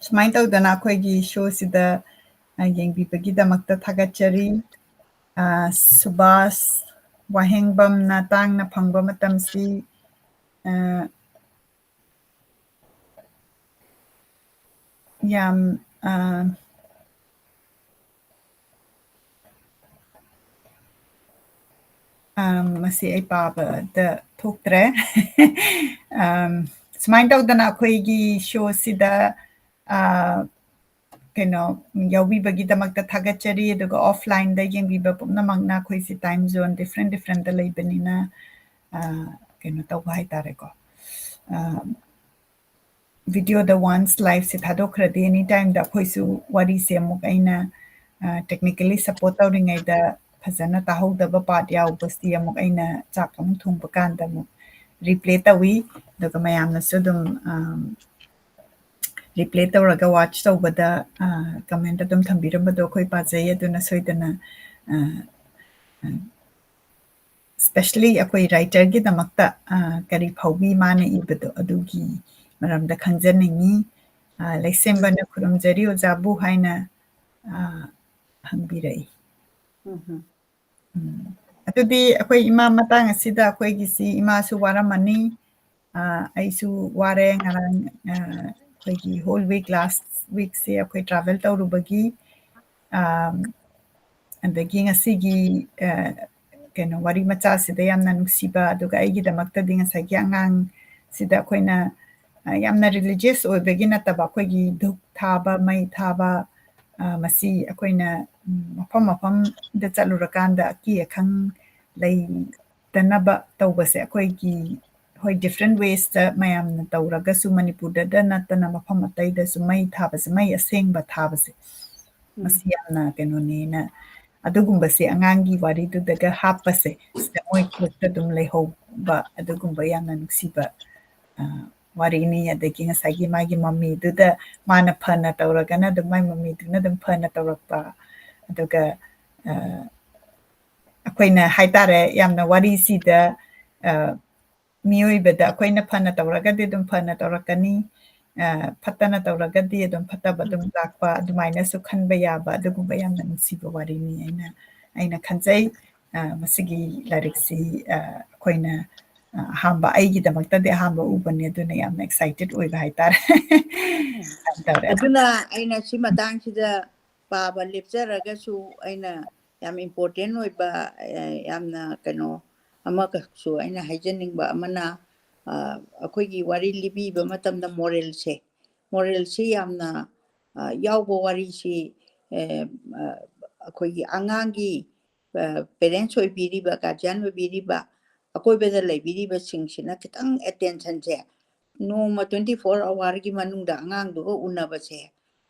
ꯁꯨꯃꯥꯏꯅ ꯇꯧꯗꯅ ꯑꯩꯈꯣꯏꯒꯤ ꯁꯣꯁꯤꯗ, ꯑ, ꯌꯦꯡꯕꯤꯕꯒꯤꯗꯃꯛꯇ ꯊꯥꯒꯠꯆꯔꯤ꯫ ꯑ, ꯁꯨꯕꯥꯁ ꯋꯥꯍꯦꯡꯕꯝꯅ ꯇꯥꯡꯅ ꯐꯪꯕ ꯃꯇꯝꯁꯤ, ꯑ, ꯌꯥꯝ, ꯑ, ꯑ, ꯃꯁꯤ ꯑꯩ ꯄꯥꯕꯗ ꯊꯣꯛꯇ꯭ꯔꯦ꯫ ꯑꯝ, ꯁꯨꯃꯥꯏꯅ ꯇꯧꯗꯅ ꯑꯩꯈꯣꯏꯒꯤ ꯁꯣꯁꯤꯗ, ꯑ, ꯀꯩꯅꯣ, ꯌꯥꯎꯕꯤꯕꯒꯤꯗꯃꯛꯇ ꯊꯥꯒꯠꯆꯔꯤ꯫ ꯑꯗꯨꯒ offlineꯗ ꯌꯦꯡꯕꯤꯕ ꯄꯨꯝꯅꯃꯛꯅ ꯑꯩꯈꯣꯏꯁꯤ time zone different differentꯇ ꯂꯩꯕꯅꯤꯅ, ꯑ, ꯀꯩꯅꯣ ꯇꯧꯕ ꯍꯥꯏꯇꯥꯔꯦꯀꯣ꯫ ꯑ, videoꯗ once liveꯁꯦ ꯊꯥꯗꯣꯛꯈ꯭ꯔꯗꯤ any timeꯗ ꯑꯩꯈꯣꯏꯁꯨ ꯋꯥꯔꯤꯁꯦ ꯑꯃꯨꯛ ꯑꯩꯅ, ꯑ, technically support ꯇꯧꯔꯤꯉꯩꯗ ꯐꯖꯅ ꯇꯥꯍꯧꯗꯕ part ꯌꯥꯎꯕꯁꯤ ꯑꯃꯨꯛ ꯑꯩꯅ ꯆꯥꯛ ꯑꯃꯨꯛ ꯊꯣꯡꯕ ꯀꯥꯟꯗ ꯑꯃꯨꯛ replay ꯇꯧꯏ꯫ ꯑꯗꯨꯒ ꯃꯌꯥꯝꯅꯁꯨ ꯑꯗꯨꯝ, ꯑꯝ, replay ꯇꯧꯔꯒ watch ꯇꯧꯕꯗ, ꯑ, comment ꯑꯗꯨꯝ ꯊꯝꯕꯤꯔꯝꯕꯗꯣ ꯑꯩꯈꯣꯏ ꯄꯥꯖꯩ꯫ ꯑꯗꯨꯅ ꯁꯣꯏꯗꯅ, ꯑ, ꯑ, especially ꯑꯩꯈꯣꯏ writerꯒꯤꯗꯃꯛꯇ, ꯑ, ꯀꯔꯤ ꯐꯥꯎꯕꯤ ꯃꯥꯅ ꯏꯕꯗꯣ ꯑꯗꯨꯒꯤ ꯃꯔꯝꯗ ꯈꯪꯖꯅꯤꯡꯉꯤ꯫ ꯑ, ꯂꯩꯁꯦꯝꯕꯅ ꯈꯨꯔꯨꯝꯖꯔꯤ ꯑꯣꯖꯥꯕꯨ ꯍꯥꯏꯅ, ꯑ, ꯍꯪꯕꯤꯔꯛꯏ꯫ ꯎꯝ꯫ ꯎꯝ꯫ ꯑꯗꯨꯗꯤ ꯑꯩꯈꯣꯏ ꯏꯃꯥ ꯃꯇꯥꯡ ꯑꯁꯤꯗ ꯑꯩꯈꯣꯏꯒꯤꯁꯤ ꯏꯃꯥꯁꯨ ꯋꯥꯔꯝꯃꯅꯤ꯫ ꯑ, ꯑꯩꯁꯨ ꯋꯥꯔꯦ ꯉꯔꯥꯡ, ꯑ, ꯑꯩꯈꯣꯏꯒꯤ whole week, last weekꯁꯦ ꯑꯩꯈꯣꯏ travel ꯇꯧꯔꯨꯕꯒꯤ, ꯑ, ꯑꯗꯒꯤ ꯉꯁꯤꯒꯤ, ꯑ, ꯀꯩꯅꯣ, ꯋꯥꯔꯤ ꯃꯆꯥꯁꯤꯗ ꯌꯥꯝꯅ ꯅꯨꯡꯁꯤꯕ, ꯑꯗꯨꯒ ꯑꯩꯒꯤꯗꯃꯛꯇꯗꯤ ꯉꯁꯥꯏꯒꯤ ꯑꯉꯥꯡꯁꯤꯗ ꯑꯩꯈꯣꯏꯅ, ꯑ, ꯌꯥꯝꯅ religious ꯑꯣꯏꯕꯒꯤ ꯅꯠꯇꯕ, ꯑꯩꯈꯣꯏꯒꯤ ꯙꯨꯞ ꯊꯥꯕ, ꯃꯩ ꯊꯥꯕ, ꯑ, ꯃꯁꯤ ꯑꯩꯈꯣꯏꯅ, ꯎꯝ, ꯃꯐꯝ ꯃꯐꯝꯗ ꯆꯠꯂꯨꯔꯀꯥꯟꯗ ꯑꯀꯤ ꯑꯈꯪ ꯂꯩꯇꯅꯕ ꯇꯧꯕꯁꯦ ꯑꯩꯈꯣꯏꯒꯤ, ꯍꯣꯏ, different waysꯇ ꯃꯌꯥꯝꯅ ꯇꯧꯔꯒꯁꯨ ꯃꯅꯤꯄꯨꯔꯗꯗ ꯅꯠꯇꯅ ꯃꯐꯝ ꯑꯇꯩꯗꯁꯨ ꯃꯩ ꯊꯥꯕꯁꯦ, ꯃꯩ ꯑꯁꯦꯡꯕ ꯊꯥꯕꯁꯦ, ꯎꯝ꯫ ꯃꯁꯤ ꯌꯥꯝꯅ ꯀꯩꯅꯣꯅꯦꯅ, ꯑꯗꯨꯒꯨꯝꯕꯁꯦ ꯑꯉꯥꯡꯒꯤ ꯋꯥꯔꯤꯗꯨꯗꯒ ꯍꯥꯞꯄꯁꯦ, ꯁꯤꯗ ꯃꯣꯏ ꯀꯣꯛꯇ ꯑꯗꯨꯝ ꯂꯩꯍꯧꯕ ꯑꯗꯨꯒꯨꯝꯕ ꯌꯥꯝꯅ ꯅꯨꯡꯁꯤꯕ, ꯑ, ꯋꯥꯔꯤꯅꯤ꯫ ꯑꯗꯒꯤ ꯉꯁꯥꯏꯒꯤ ꯃꯥꯒꯤ ꯃꯃꯤꯗꯨꯗ ꯃꯥꯅ ꯐꯅ ꯇꯧꯔꯒꯅ ꯑꯗꯨꯝ ꯃꯥꯏ ꯃꯃꯤꯗꯨꯅ ꯑꯗꯨꯝ ꯐꯅ ꯇꯧꯔꯛꯄ꯫ ꯑꯗꯨꯒ, ꯑ, ꯑꯩꯈꯣꯏꯅ ꯍꯥꯏꯇꯥꯔꯦ, ꯌꯥꯝꯅ ꯋꯥꯔꯤꯁꯤꯗ, ꯑ, ꯃꯤꯑꯣꯏꯕꯗ ꯑꯩꯈꯣꯏꯅ ꯐꯅ ꯇꯧꯔꯒꯗꯤ ꯑꯗꯨꯝ ꯐꯅ ꯇꯧꯔꯛꯀꯅꯤ, ꯑ, ꯐꯠꯇꯅ ꯇꯧꯔꯒꯗꯤ ꯑꯗꯨꯝ ꯐꯠꯇꯕ ꯑꯗꯨꯝ ꯎꯝ꯫ ꯂꯥꯛꯄ, ꯑꯗꯨꯃꯥꯏꯅꯁꯨ ꯈꯟꯕ ꯌꯥꯕ ꯑꯗꯨꯒꯨꯝꯕ ꯌꯥꯝꯅ ꯅꯨꯡꯁꯤꯕ ꯋꯥꯔꯤꯅꯤ꯫ ꯑꯩꯅ, ꯑꯩꯅ ꯈꯟꯖꯩ, ꯑ, ꯃꯁꯤꯒꯤ ꯂꯥꯏꯔꯤꯛꯁꯤ, ꯑ, ꯑꯩꯈꯣꯏꯅ, ꯑ, ꯑꯍꯥꯟꯕ, ꯑꯩꯒꯤꯗꯃꯛꯇꯗꯤ ꯑꯍꯥꯟꯕ ꯎꯕꯅꯤ, ꯑꯗꯨꯅ ꯌꯥꯝꯅ excited ꯑꯣꯏꯕ ꯍꯥꯏꯇꯥꯔꯦ꯫ ꯁꯨꯃꯥꯏꯅ ꯇꯧꯔꯦ꯫ ꯑꯗꯨꯅ ꯑꯩꯅ ꯁꯤ ꯃꯇꯥꯡꯁꯤꯗ ꯄꯥꯕ ꯂꯦꯞꯆꯔꯒꯁꯨ ꯑꯩꯅ ꯌꯥꯝ important ꯑꯣꯏꯕ, ꯑ, ꯌꯥꯝꯅ ꯀꯩꯅꯣ ꯑꯃꯒꯁꯨ ꯑꯩꯅ ꯍꯥꯏꯖꯅꯤꯡꯕ ꯑꯃꯅ, ꯑ, ꯑꯩꯈꯣꯏꯒꯤ ꯋꯥꯔꯤ ꯂꯤꯕꯤꯕ ꯃꯇꯝꯗ moralꯁꯦ, moralꯁꯤ ꯌꯥꯝꯅ, ꯑ, ꯌꯥꯎꯕ ꯋꯥꯔꯤꯁꯤ, ꯑ, ꯑ, ꯑꯩꯈꯣꯏꯒꯤ ꯑꯉꯥꯡꯒꯤ, ꯑ, parents ꯑꯣꯏꯕꯤꯔꯤꯕ, guardian ꯑꯣꯏꯕꯤꯔꯤꯕ, ꯑꯀꯣꯏꯕꯗ ꯂꯩꯕꯤꯔꯤꯕꯁꯤꯡꯁꯤꯅ ꯈꯤꯇꯪ attentionꯁꯦ ꯅꯣꯡꯃ twenty four hourꯒꯤ ꯃꯅꯨꯡꯗ ꯑꯉꯥꯡꯗꯨꯒ ꯎꯅꯕꯁꯦ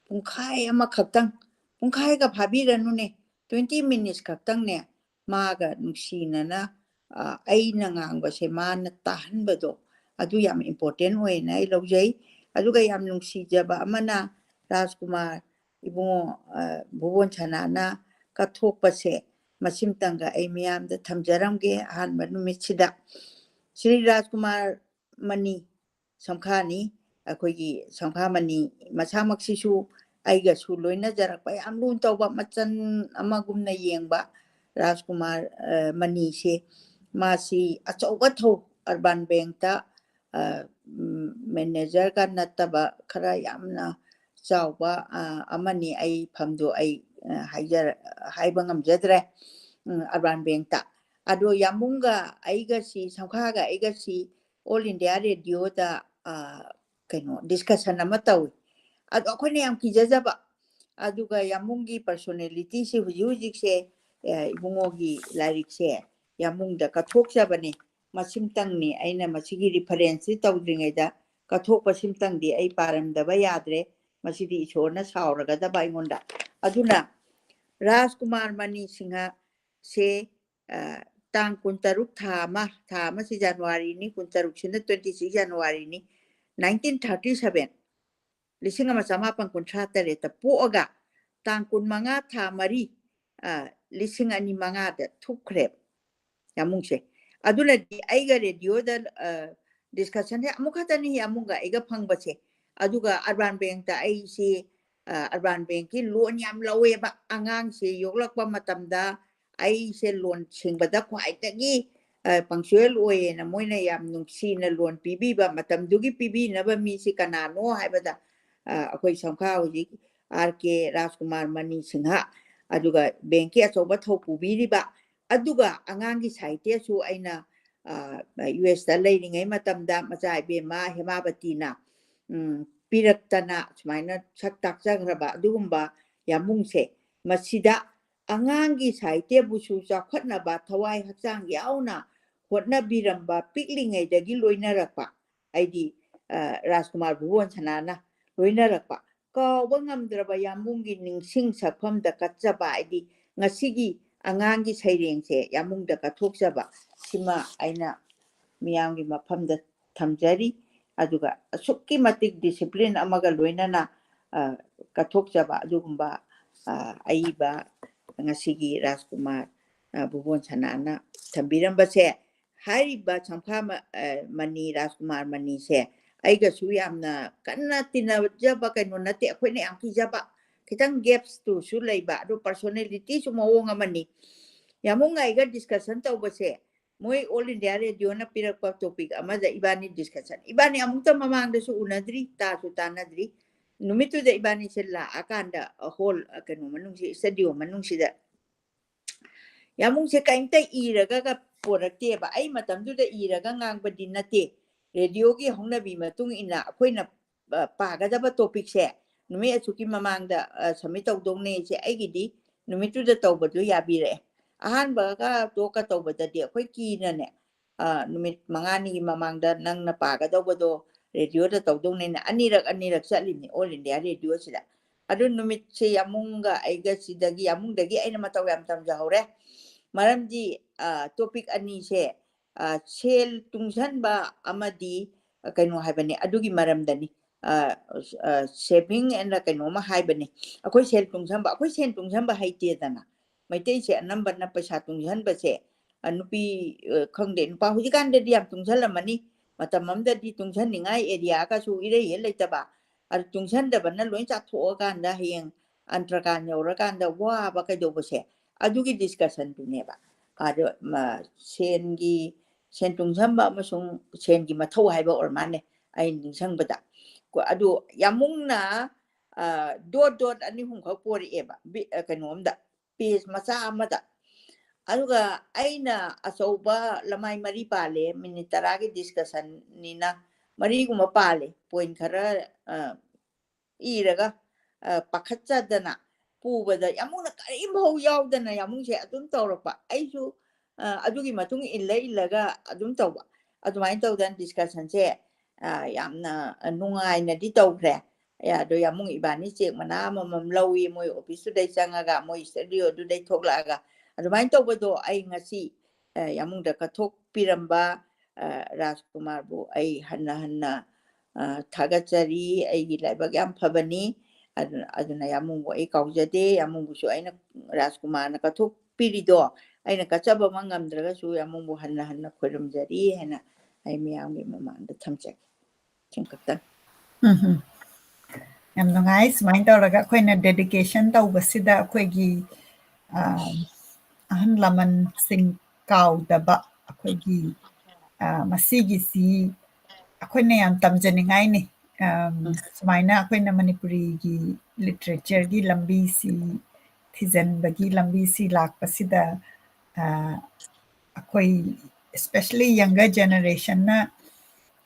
ꯄꯨꯡꯈꯥꯏ ꯑꯃꯈꯛꯇꯪ, ꯄꯨꯡꯈꯥꯏꯒ ꯐꯥꯕꯤꯔꯅꯨꯅꯦ, twenty minutes ꯈꯛꯇꯪꯅꯦ, ꯃꯥꯒ ꯅꯨꯡꯁꯤꯅꯅ, ꯑ, ꯑꯩꯅ ꯉꯥꯡꯕꯁꯦ ꯃꯥꯅ ꯇꯥꯍꯟꯕꯗꯣ, ꯑꯗꯨ ꯌꯥꯝ important ꯑꯣꯏꯅ ꯑꯩ ꯂꯧꯖꯩ꯫ ꯑꯗꯨꯒ ꯌꯥꯝ ꯅꯨꯡꯁꯤꯖꯕ ꯑꯃꯅ, ꯔꯥꯖꯀꯨꯃꯥꯔ ꯏꯕꯨꯡꯉꯣ, ꯑ, ꯚꯨꯕꯣꯟ ꯁꯅꯥꯅ ꯀꯠꯊꯣꯛꯄꯁꯦ ꯃꯁꯤꯝꯇꯪꯒ ꯑꯩ ꯃꯤꯌꯥꯝꯗ ꯊꯝꯖꯔꯝꯒꯦ꯫ ꯑꯍꯥꯟꯕ ꯅꯨꯃꯤꯠꯁꯤꯗ ꯁ꯭ꯔꯤ ꯔꯥꯖꯀꯨꯃꯥꯔ ꯃꯅꯤ ꯁꯝꯈꯥꯅꯤ, ꯑꯩꯈꯣꯏꯒꯤ ꯁꯝꯈꯥꯃꯅꯤ ꯃꯁꯥꯃꯛꯁꯤꯁꯨ ꯑꯩꯒꯁꯨ ꯂꯣꯏꯅꯖꯔꯛꯄ, ꯌꯥꯝ ꯂꯨꯅ ꯇꯧꯕ, ꯃꯆꯟ ꯑꯃꯒꯨꯝꯅ ꯌꯦꯡꯕ ꯔꯥꯖꯀꯨꯃꯥꯔ, ꯑ, ꯃꯅꯤꯁꯦ, ꯃꯥꯁꯤ ꯑꯆꯧꯕ ꯊꯧ urban bankꯇ, ꯑ, ꯎꯝ, managerꯒ ꯅꯠꯇꯕ ꯈꯔ ꯌꯥꯝꯅ ꯆꯥꯎꯕ, ꯑ, ꯑꯃꯅꯤ꯫ ꯑꯩ ꯐꯝꯗꯨ ꯑꯩ, ꯑ, ꯍꯥꯏꯖꯔ-, ꯍꯥꯏꯕ ꯉꯝꯖꯗ꯭ꯔꯦ꯫ ꯎꯝ, urban bankꯇ꯫ ꯑꯗꯣ ꯌꯥꯝꯕꯨꯡꯒ ꯑꯩꯒꯁꯤ, ꯁꯝꯈꯥꯒ ꯑꯩꯒꯁꯤ All India Radioꯗ, ꯑ, ꯀꯩꯅꯣ, discussion ꯑꯃ ꯇꯧꯏ꯫ ꯑꯗꯣ ꯑꯩꯈꯣꯏꯅ ꯌꯥꯝ ꯀꯤꯖꯖꯕ꯫ ꯑꯗꯨꯒ ꯌꯥꯝꯕꯨꯡꯒꯤ personalityꯁꯤ ꯍꯧꯖꯤꯛ ꯍꯧꯖꯤꯛꯁꯦ, ꯑ, ꯏꯕꯨꯡꯉꯣꯒꯤ ꯂꯥꯏꯔꯤꯛꯁꯦ ꯌꯥꯝꯕꯨꯡꯗ ꯀꯠꯊꯣꯛꯆꯕꯅꯤ꯫ ꯃꯁꯤꯝꯇꯪꯅꯤ ꯑꯩꯅ ꯃꯁꯤꯒꯤ referenceꯁꯤ ꯇꯧꯗ꯭ꯔꯤꯉꯩꯗ ꯀꯠꯊꯣꯛꯄꯁꯤꯝꯇꯪꯗꯤ ꯑꯩ ꯄꯥꯔꯝꯗꯕ ꯌꯥꯗ꯭ꯔꯦ꯫ ꯃꯁꯤꯗꯤ ꯏꯁꯣꯔꯅ ꯁꯥꯎꯔꯒꯗꯕ ꯑꯩꯉꯣꯟꯗ꯫ ꯑꯗꯨꯅ ꯔꯥꯖꯀꯨꯃꯥꯔ ꯃꯅꯤ ꯁꯤꯡꯍꯁꯦ, ꯑ, ꯇꯥꯡ ꯀꯨꯟꯇꯔꯨꯛ ꯊꯥ ꯑꯃ, ꯊꯥ ꯑꯃꯁꯤ ꯖꯅꯋꯥꯔꯤꯅꯤ, ꯀꯨꯟꯇꯔꯨꯛꯁꯤꯅ twenty six ꯖꯅꯋꯥꯔꯤꯅꯤ, nineteen thirty seven, ꯂꯤꯁꯤꯡ ꯑꯃ ꯆꯃꯥꯄꯟ ꯀꯨꯟꯊ꯭ꯔꯥ ꯇꯔꯦꯠꯇ ꯄꯣꯛꯑꯒ ꯇꯥꯡ ꯀꯨꯟꯃꯉꯥ ꯊꯥ ꯃꯔꯤ, ꯑ, ꯂꯤꯁꯤꯡ ꯑꯅꯤ ꯃꯉꯥꯗ ꯊꯣꯛꯈ꯭ꯔꯦꯕ ꯌꯥꯝꯕꯨꯡꯁꯦ꯫ ꯑꯗꯨꯅꯗꯤ ꯑꯩꯒ ꯔꯦꯗꯤꯑꯣꯗ ꯗꯤꯁꯀꯁꯟꯁꯦ ꯑꯃꯨꯛ ꯈꯛꯇꯅꯤ ꯌꯥꯝꯕꯨꯡꯒ ꯑꯩꯒ ꯐꯪꯕꯁꯦ꯫ ꯑꯗꯨꯒ ꯑꯔꯕꯥꯟ ꯕꯦꯡꯇ ꯑꯩꯁꯤ ꯑꯔꯕꯥꯟ ꯕꯦꯡꯀꯤ ꯂꯣꯟ ꯌꯥꯝ ꯂꯧꯋꯦꯕ꯫ ꯑꯉꯥꯡꯁꯦ ꯌꯣꯛꯂꯛꯄ ꯃꯇꯝꯗ ꯑꯩꯁꯦ ꯂꯣꯟ ꯁꯤꯡꯕꯗ ꯈ꯭ꯋꯥꯏꯗꯒꯤ ꯄꯪꯆꯨꯋꯦꯜ ꯑꯣꯏꯌꯦꯅ ꯃꯣꯏꯅ ꯌꯥꯝ ꯅꯨꯡꯁꯤꯅ ꯂꯣꯟ ꯄꯤꯕꯤꯕ꯫ ꯃꯇꯝꯗꯨꯒꯤ ꯄꯤꯕꯤꯅꯕ ꯃꯤꯁꯤ ꯀꯅꯥꯅꯣ ꯍꯥꯏꯕꯗ ꯑꯩꯈꯣꯏ ꯁꯝꯈꯥ ꯍꯧꯖꯤꯛ ꯑꯥꯔ ꯀꯦ ꯔꯥꯖꯀꯨꯃꯥꯔ ꯃꯅꯤ ꯁꯤꯡꯍ, ꯑꯗꯨꯒ ꯕꯦꯡꯀꯤ ꯑꯆꯧꯕ ꯊꯧ ꯄꯨꯕꯤꯔꯤꯕ, ꯑꯗꯨꯒ ꯑꯉꯥꯡꯒꯤ ꯁꯥꯍꯤꯇ꯭ꯌꯁꯨ ꯑꯩꯅ ꯌꯨ ꯑꯦꯁꯇ ꯂꯩꯔꯤꯉꯩ ꯃꯇꯝꯗ ꯃꯆꯥ ꯏꯕꯦꯝꯃ ꯍꯦꯃꯥꯕꯇꯤꯅ ꯄꯤꯔꯛꯇꯅ ꯁꯨꯃꯥꯏꯅ ꯁꯛ ꯇꯥꯛꯆꯈ꯭ꯔꯕ ꯑꯗꯨꯒꯨꯝꯕ ꯌꯥꯝꯕꯨꯡꯁꯦ꯫ ꯃꯁꯤꯗ ꯑꯉꯥꯡꯒꯤ ꯁꯥꯍꯤꯇ꯭ꯌꯕꯨꯁꯨ ꯆꯥꯎꯈꯠꯅꯕ ꯊꯋꯥꯏ ꯍꯛꯆꯥꯡ ꯌꯥꯎꯅ ꯍꯣꯠꯅꯕꯤꯔꯝꯕ, ꯄꯤꯛꯂꯤꯉꯩꯗꯒꯤ ꯂꯣꯏꯅꯔꯛꯄ, ꯑꯩꯗꯤ ꯔꯥꯖꯀꯨꯃꯥꯔ ꯚꯨꯕꯣꯟ ꯁꯅꯥꯅ ꯂꯣꯏꯅꯔꯛꯄ, ꯀꯥꯎꯕ ꯉꯝꯗ꯭ꯔꯕ ꯌꯥꯝꯕꯨꯡꯒꯤ ꯅꯤꯡꯁꯤꯡ ꯁꯛꯐꯝꯗ ꯀꯠꯆꯕ, ꯍꯥꯏꯗꯤ ꯉꯁꯤꯒꯤ ꯑꯉꯥꯡꯒꯤ ꯁꯩꯔꯦꯡꯁꯦ ꯌꯥꯝꯕꯨꯡꯗ ꯀꯠꯊꯣꯛꯆꯕ, ꯁꯤꯃ ꯑꯩꯅ ꯃꯤꯌꯥꯝꯒꯤ ꯃꯐꯝꯗ ꯊꯝꯖꯔꯤ꯫ ꯑꯗꯨꯒ ꯑꯁꯨꯛꯀꯤ ꯃꯇꯤꯛ ꯗꯤꯁꯤꯄ꯭ꯂꯤꯟ ꯑꯃꯒ ꯂꯣꯏꯅꯅ ꯀꯠꯊꯣꯛꯆꯕ ꯑꯗꯨꯒꯨꯝꯕ ꯑꯏꯕ ꯉꯁꯤꯒꯤ ꯔꯥꯖꯀꯨꯃꯥꯔ ꯚꯨꯕꯣꯟ ꯁꯅꯥꯅ ꯊꯝꯕꯤꯔꯝꯕꯁꯦ, ꯍꯥꯏꯔꯤꯕ ꯁꯝꯈꯥ ꯃꯅꯤ, ꯔꯥꯖꯀꯨꯃꯥꯔ ꯃꯅꯤꯁꯦ ꯑꯩꯒꯁꯨ ꯌꯥꯝꯅ ꯀꯟꯅ ꯇꯤꯟꯅꯖꯕ ꯀꯩꯅꯣ ꯅꯠꯇꯦ꯫ ꯑꯩꯈꯣꯏꯅ ꯌꯥꯝ ꯀꯤꯖꯕ, ꯈꯤꯇꯪ ꯒꯦꯞꯁꯇꯨꯁꯨ ꯂꯩꯕ, ꯑꯗꯨ ꯄꯔꯁꯣꯅꯦꯂꯤꯇꯤꯁꯨ ꯃꯑꯣꯡ ꯑꯃꯅꯤ꯫ ꯌꯥꯝꯕꯨꯡꯒ ꯑꯩꯒ ꯗꯤꯁꯀꯁꯟ ꯇꯧꯕꯁꯦ ꯃꯣꯏ ꯑꯣꯜ ꯏꯟꯗꯤꯌꯥ ꯔꯦꯗꯤꯑꯣꯅ ꯄꯤꯔꯛꯄ ꯇꯣꯄꯤꯛ ꯑꯃꯗ ꯏꯕꯥꯅꯤ ꯗꯤꯁꯀꯁꯟ꯫ ꯏꯕꯥꯅꯤ ꯑꯃꯨꯛꯇ ꯃꯃꯥꯡꯗꯁꯨ ꯎꯅꯗ꯭ꯔꯤ, ꯇꯥꯁꯨ ꯇꯥꯅꯗ꯭ꯔꯤ꯫ ꯅꯨꯃꯤꯠꯇꯨꯗ ꯏꯕꯥꯅꯤꯁꯦ ꯂꯥꯛꯑꯀꯥꯟꯗ ꯍꯣꯜ ꯀꯩꯅꯣ ꯃꯅꯨꯡꯁꯤ, ꯁ꯭ꯇꯨꯗꯤꯑꯣ ꯃꯅꯨꯡꯁꯤꯗ ꯌꯥꯝꯕꯨꯡꯁꯦ ꯀꯔꯤꯝꯇ ꯏꯔꯒ ꯄꯣꯔꯛꯇꯦꯕ꯫ ꯑꯩ ꯃꯇꯝꯗꯨꯗ ꯏꯔꯒ ꯉꯥꯡꯕꯗꯤ ꯅꯠꯇꯦ꯫ ꯔꯦꯗꯤꯑꯣꯒꯤ ꯍꯧꯅꯕꯤ ꯃꯇꯨꯡ ꯏꯟꯅ ꯑꯩꯈꯣꯏꯅ ꯄꯥꯒꯗꯕ ꯇꯣꯄꯤꯛꯁꯦ ꯅꯨꯃꯤꯠ ꯑꯁꯨꯛꯀꯤ ꯃꯃꯥꯡꯗ ꯁꯕꯃꯤꯠ ꯇꯧꯗꯧꯅꯦ꯫ ꯁꯦ ꯑꯩꯒꯤꯗꯤ ꯅꯨꯃꯤꯠꯇꯨꯗ ꯇꯧꯕꯗꯣ ꯌꯥꯕꯤꯔꯛꯑꯦ꯫ ꯑꯍꯥꯟꯕꯒ ꯇꯣꯛꯀ ꯇꯧꯕꯗꯗꯤ ꯑꯩꯈꯣꯏ ꯀꯤꯅꯅꯦ, ꯅꯨꯃꯤꯠ ꯃꯉꯥꯅꯤꯒꯤ ꯃꯃꯥꯡꯗ ꯅꯪꯅ ꯄꯥꯒꯗꯧꯕꯗꯣ ꯔꯦꯗꯤꯑꯣꯗ ꯇꯧꯗꯧꯅꯦꯅ ꯑꯅꯤꯔꯛ ꯑꯅꯤꯔꯛ ꯆꯠꯂꯤꯅꯤ ꯑꯣꯜ ꯏꯟꯗꯤꯌꯥ ꯔꯦꯗꯤꯑꯣꯁꯤꯗ꯫ ꯑꯗꯨ ꯅꯨꯃꯤꯠꯁꯦ ꯌꯥꯝꯕꯨꯡꯒ ꯑꯩꯒ ꯁꯤꯗꯒꯤ, ꯌꯥꯝꯕꯨꯡꯗꯒꯤ ꯑꯩꯅ ꯃꯇꯧ ꯌꯥꯝ ꯇꯝꯖꯍꯧꯔꯦ꯫ ꯃꯔꯝꯗꯤ ꯇꯣꯄꯤꯛ ꯑꯅꯤꯁꯦ ꯁꯦꯜ ꯇꯨꯡꯁꯟꯕ ꯑꯃꯗꯤ ꯀꯩꯅꯣ ꯍꯥꯏꯕꯅꯤ, ꯑꯗꯨꯒꯤ ꯃꯔꯝꯗꯅꯤ꯫ ꯁꯦꯚꯤꯡ ꯑꯦꯟ ꯀꯩꯅꯣꯝꯃ ꯍꯥꯏꯕꯅꯤ꯫ ꯑꯩꯈꯣꯏ ꯁꯦꯜ ꯇꯨꯡꯁꯟꯕ, ꯑꯩꯈꯣꯏ ꯁꯦꯜ ꯇꯨꯡꯁꯟꯕ ꯍꯩꯇꯦꯗꯅ꯫ ꯃꯩꯇꯩꯁꯦ ꯑꯅꯝꯕꯅ ꯄꯩꯁꯥ ꯇꯨꯡꯁꯟꯕꯁꯦ ꯅꯨꯄꯤ ꯈꯪꯗꯦ, ꯅꯨꯄꯥ ꯍꯧꯖꯤꯛꯀꯥꯟꯗꯗꯤ ꯌꯥꯝ ꯇꯨꯡꯁꯜꯂꯝꯃꯅꯤ, ꯃꯇꯝ ꯑꯃꯗꯗꯤ ꯇꯨꯡꯁꯟꯅꯤꯡꯉꯥꯏ ꯑꯦꯔꯤꯌꯥꯒꯁꯨ ꯏꯔꯩ ꯍꯦꯛ ꯂꯩꯇꯕ꯫ ꯑꯗꯨ ꯇꯨꯡꯁꯟꯗꯕꯅ ꯂꯣꯏ ꯆꯥꯊꯣꯛꯑꯀꯥꯟꯗ ꯍꯌꯦꯡ ꯑꯟꯇ꯭ꯔꯀꯥꯟ ꯌꯧꯔꯀꯥꯟꯗ ꯋꯥꯕ ꯀꯩꯗꯧꯕꯁꯦ, ꯑꯗꯨꯒꯤ ꯗꯤꯁꯀꯁꯟꯗꯨꯅꯦꯕ꯫ ꯑꯗꯣ ꯁꯦꯟꯒꯤ, ꯁꯦꯟ ꯇꯨꯡꯁꯟꯕ ꯑꯃꯁꯨꯡ ꯁꯦꯟꯒꯤ ꯃꯊꯧ ꯍꯥꯏꯕ ꯑꯣꯏꯔ ꯃꯥꯜꯂꯦ ꯑꯩꯅ ꯅꯤꯡꯁꯤꯡꯕꯗ꯫ ꯑꯗꯨ ꯌꯥꯝꯃꯨꯡꯅ ꯗꯣꯠ ꯗꯣꯠ ꯑꯅꯤ ꯑꯍꯨꯝꯈꯛ ꯄꯣꯔꯛꯑꯦꯕ ꯀꯩꯅꯣꯝꯗ, ꯄꯦꯖ ꯃꯆꯥ ꯑꯃꯗ꯫ ꯑꯗꯨꯒ ꯑꯩꯅ ꯑꯆꯧꯕ ꯂꯃꯥꯏ ꯃꯔꯤ ꯄꯥꯜꯂꯦ, ꯃꯤꯅꯤꯠ ꯇꯔꯥꯒꯤ ꯗꯤꯁꯀꯁꯟꯅꯤꯅ ꯃꯔꯤꯒꯨꯝꯕ ꯄꯥꯜꯂꯦ, ꯄꯣꯏꯟ ꯈꯔ ꯏꯔꯒ ꯄꯥꯈꯠꯆꯗꯅ ꯄꯨꯕꯗ ꯌꯥꯝꯃꯨꯡꯅ ꯀꯔꯤꯝꯐꯥꯎ ꯌꯥꯎꯗꯅ ꯌꯥꯝꯃꯨꯡꯁꯦ ꯑꯗꯨꯝ ꯇꯧꯔꯛꯄ꯫ ꯑꯩꯁꯨ ꯑꯗꯨꯒꯤ ꯃꯇꯨꯡ ꯏꯜꯂ ꯏꯜꯂꯒ ꯑꯗꯨꯝ ꯇꯧꯕ꯫ ꯑꯗꯨꯃꯥꯏꯅ ꯇꯧꯗꯅ ꯗꯤꯁꯀꯁꯟꯁꯦ ꯌꯥꯝꯅ ꯅꯨꯡꯉꯥꯏꯅꯗꯤ ꯇꯧꯈ꯭ꯔꯦ꯫ ꯑꯗꯣ ꯌꯥꯃꯨꯡ ꯏꯕꯥꯅꯤ ꯆꯦꯛ ꯃꯅꯥ ꯑꯃꯃꯝ ꯂꯧꯏ, ꯃꯣꯏ ꯑꯣꯐꯤꯁꯇꯨꯗꯩ ꯆꯪꯉꯒ, ꯃꯣꯏ ꯁ꯭ꯇꯨꯗꯤꯑꯣꯗꯨꯗꯩ ꯊꯣꯛꯂꯛꯑꯒ꯫ ꯑꯗꯨꯃꯥꯏꯅ ꯇꯧꯕꯗꯣ ꯑꯩ ꯉꯁꯤ ꯌꯥꯃꯨꯡꯗ ꯀꯠꯊꯣꯛꯄꯤꯔꯝꯕ ꯔꯥꯖꯀꯨꯃꯥꯔꯕꯨ ꯑꯩ ꯍꯟꯅ ꯍꯟꯅ ꯊꯥꯒꯠꯆꯔꯤ꯫ ꯑꯩꯒꯤ ꯂꯥꯏꯕꯛ ꯌꯥꯝ ꯐꯕꯅꯤ꯫ ꯑꯗꯨꯅ, ꯑꯗꯨꯅ ꯌꯥꯃꯨꯡꯕꯨ ꯑꯩ ꯀꯥꯎꯖꯗꯦ꯫ ꯌꯥꯃꯨꯡꯕꯨꯁꯨ ꯑꯩꯅ, ꯔꯥꯖꯀꯨꯃꯥꯔꯅ ꯀꯠꯊꯣꯛꯄꯤꯔꯤꯗꯣ ꯑꯩꯅ ꯀꯠꯆꯕꯃꯛ ꯉꯝꯗ꯭ꯔꯒꯁꯨ ꯌꯥꯃꯨꯡꯕꯨ ꯍꯟꯅ ꯍꯟꯅ ꯈꯣꯏꯔꯝꯖꯔꯤ ꯍꯥꯏꯅ ꯑꯩ ꯃꯤꯌꯥꯝꯒꯤ ꯃꯃꯥꯡꯗ ꯊꯝꯖꯒꯦ꯫ ꯁꯤꯈꯛꯇꯪ꯫ ꯎꯝ ꯍꯝ꯫ ꯌꯥꯝ ꯅꯨꯡꯉꯥꯏ꯫ ꯁꯨꯃꯥꯏꯅ ꯇꯧꯔꯒ ꯑꯩꯈꯣꯏꯅ ꯗꯦꯗꯤꯀꯦꯁꯟ ꯇꯧꯕꯁꯤꯗ ꯑꯩꯈꯣꯏꯒꯤ ꯑꯍꯜ ꯂꯃꯟꯁꯤꯡ ꯀꯥꯎꯗꯕ ꯑꯩꯈꯣꯏꯒꯤ ꯃꯁꯤꯒꯤꯁꯤ ꯑꯩꯈꯣꯏꯅ ꯌꯥꯝ ꯇꯝꯖꯅꯤꯡꯉꯥꯏꯅꯤ꯫ ꯁꯨꯃꯥꯏꯅ ꯑꯩꯈꯣꯏꯅ ꯃꯅꯤꯄꯨꯔꯤꯒꯤ ꯂꯤꯇꯔꯦꯆꯔꯒꯤ ꯂꯝꯕꯤꯁꯤ ꯊꯤꯖꯤꯟꯕꯒꯤ ꯂꯝꯕꯤꯁꯤ ꯂꯥꯛꯄꯁꯤꯗ ꯑꯩꯈꯣꯏ especially younger generationꯅ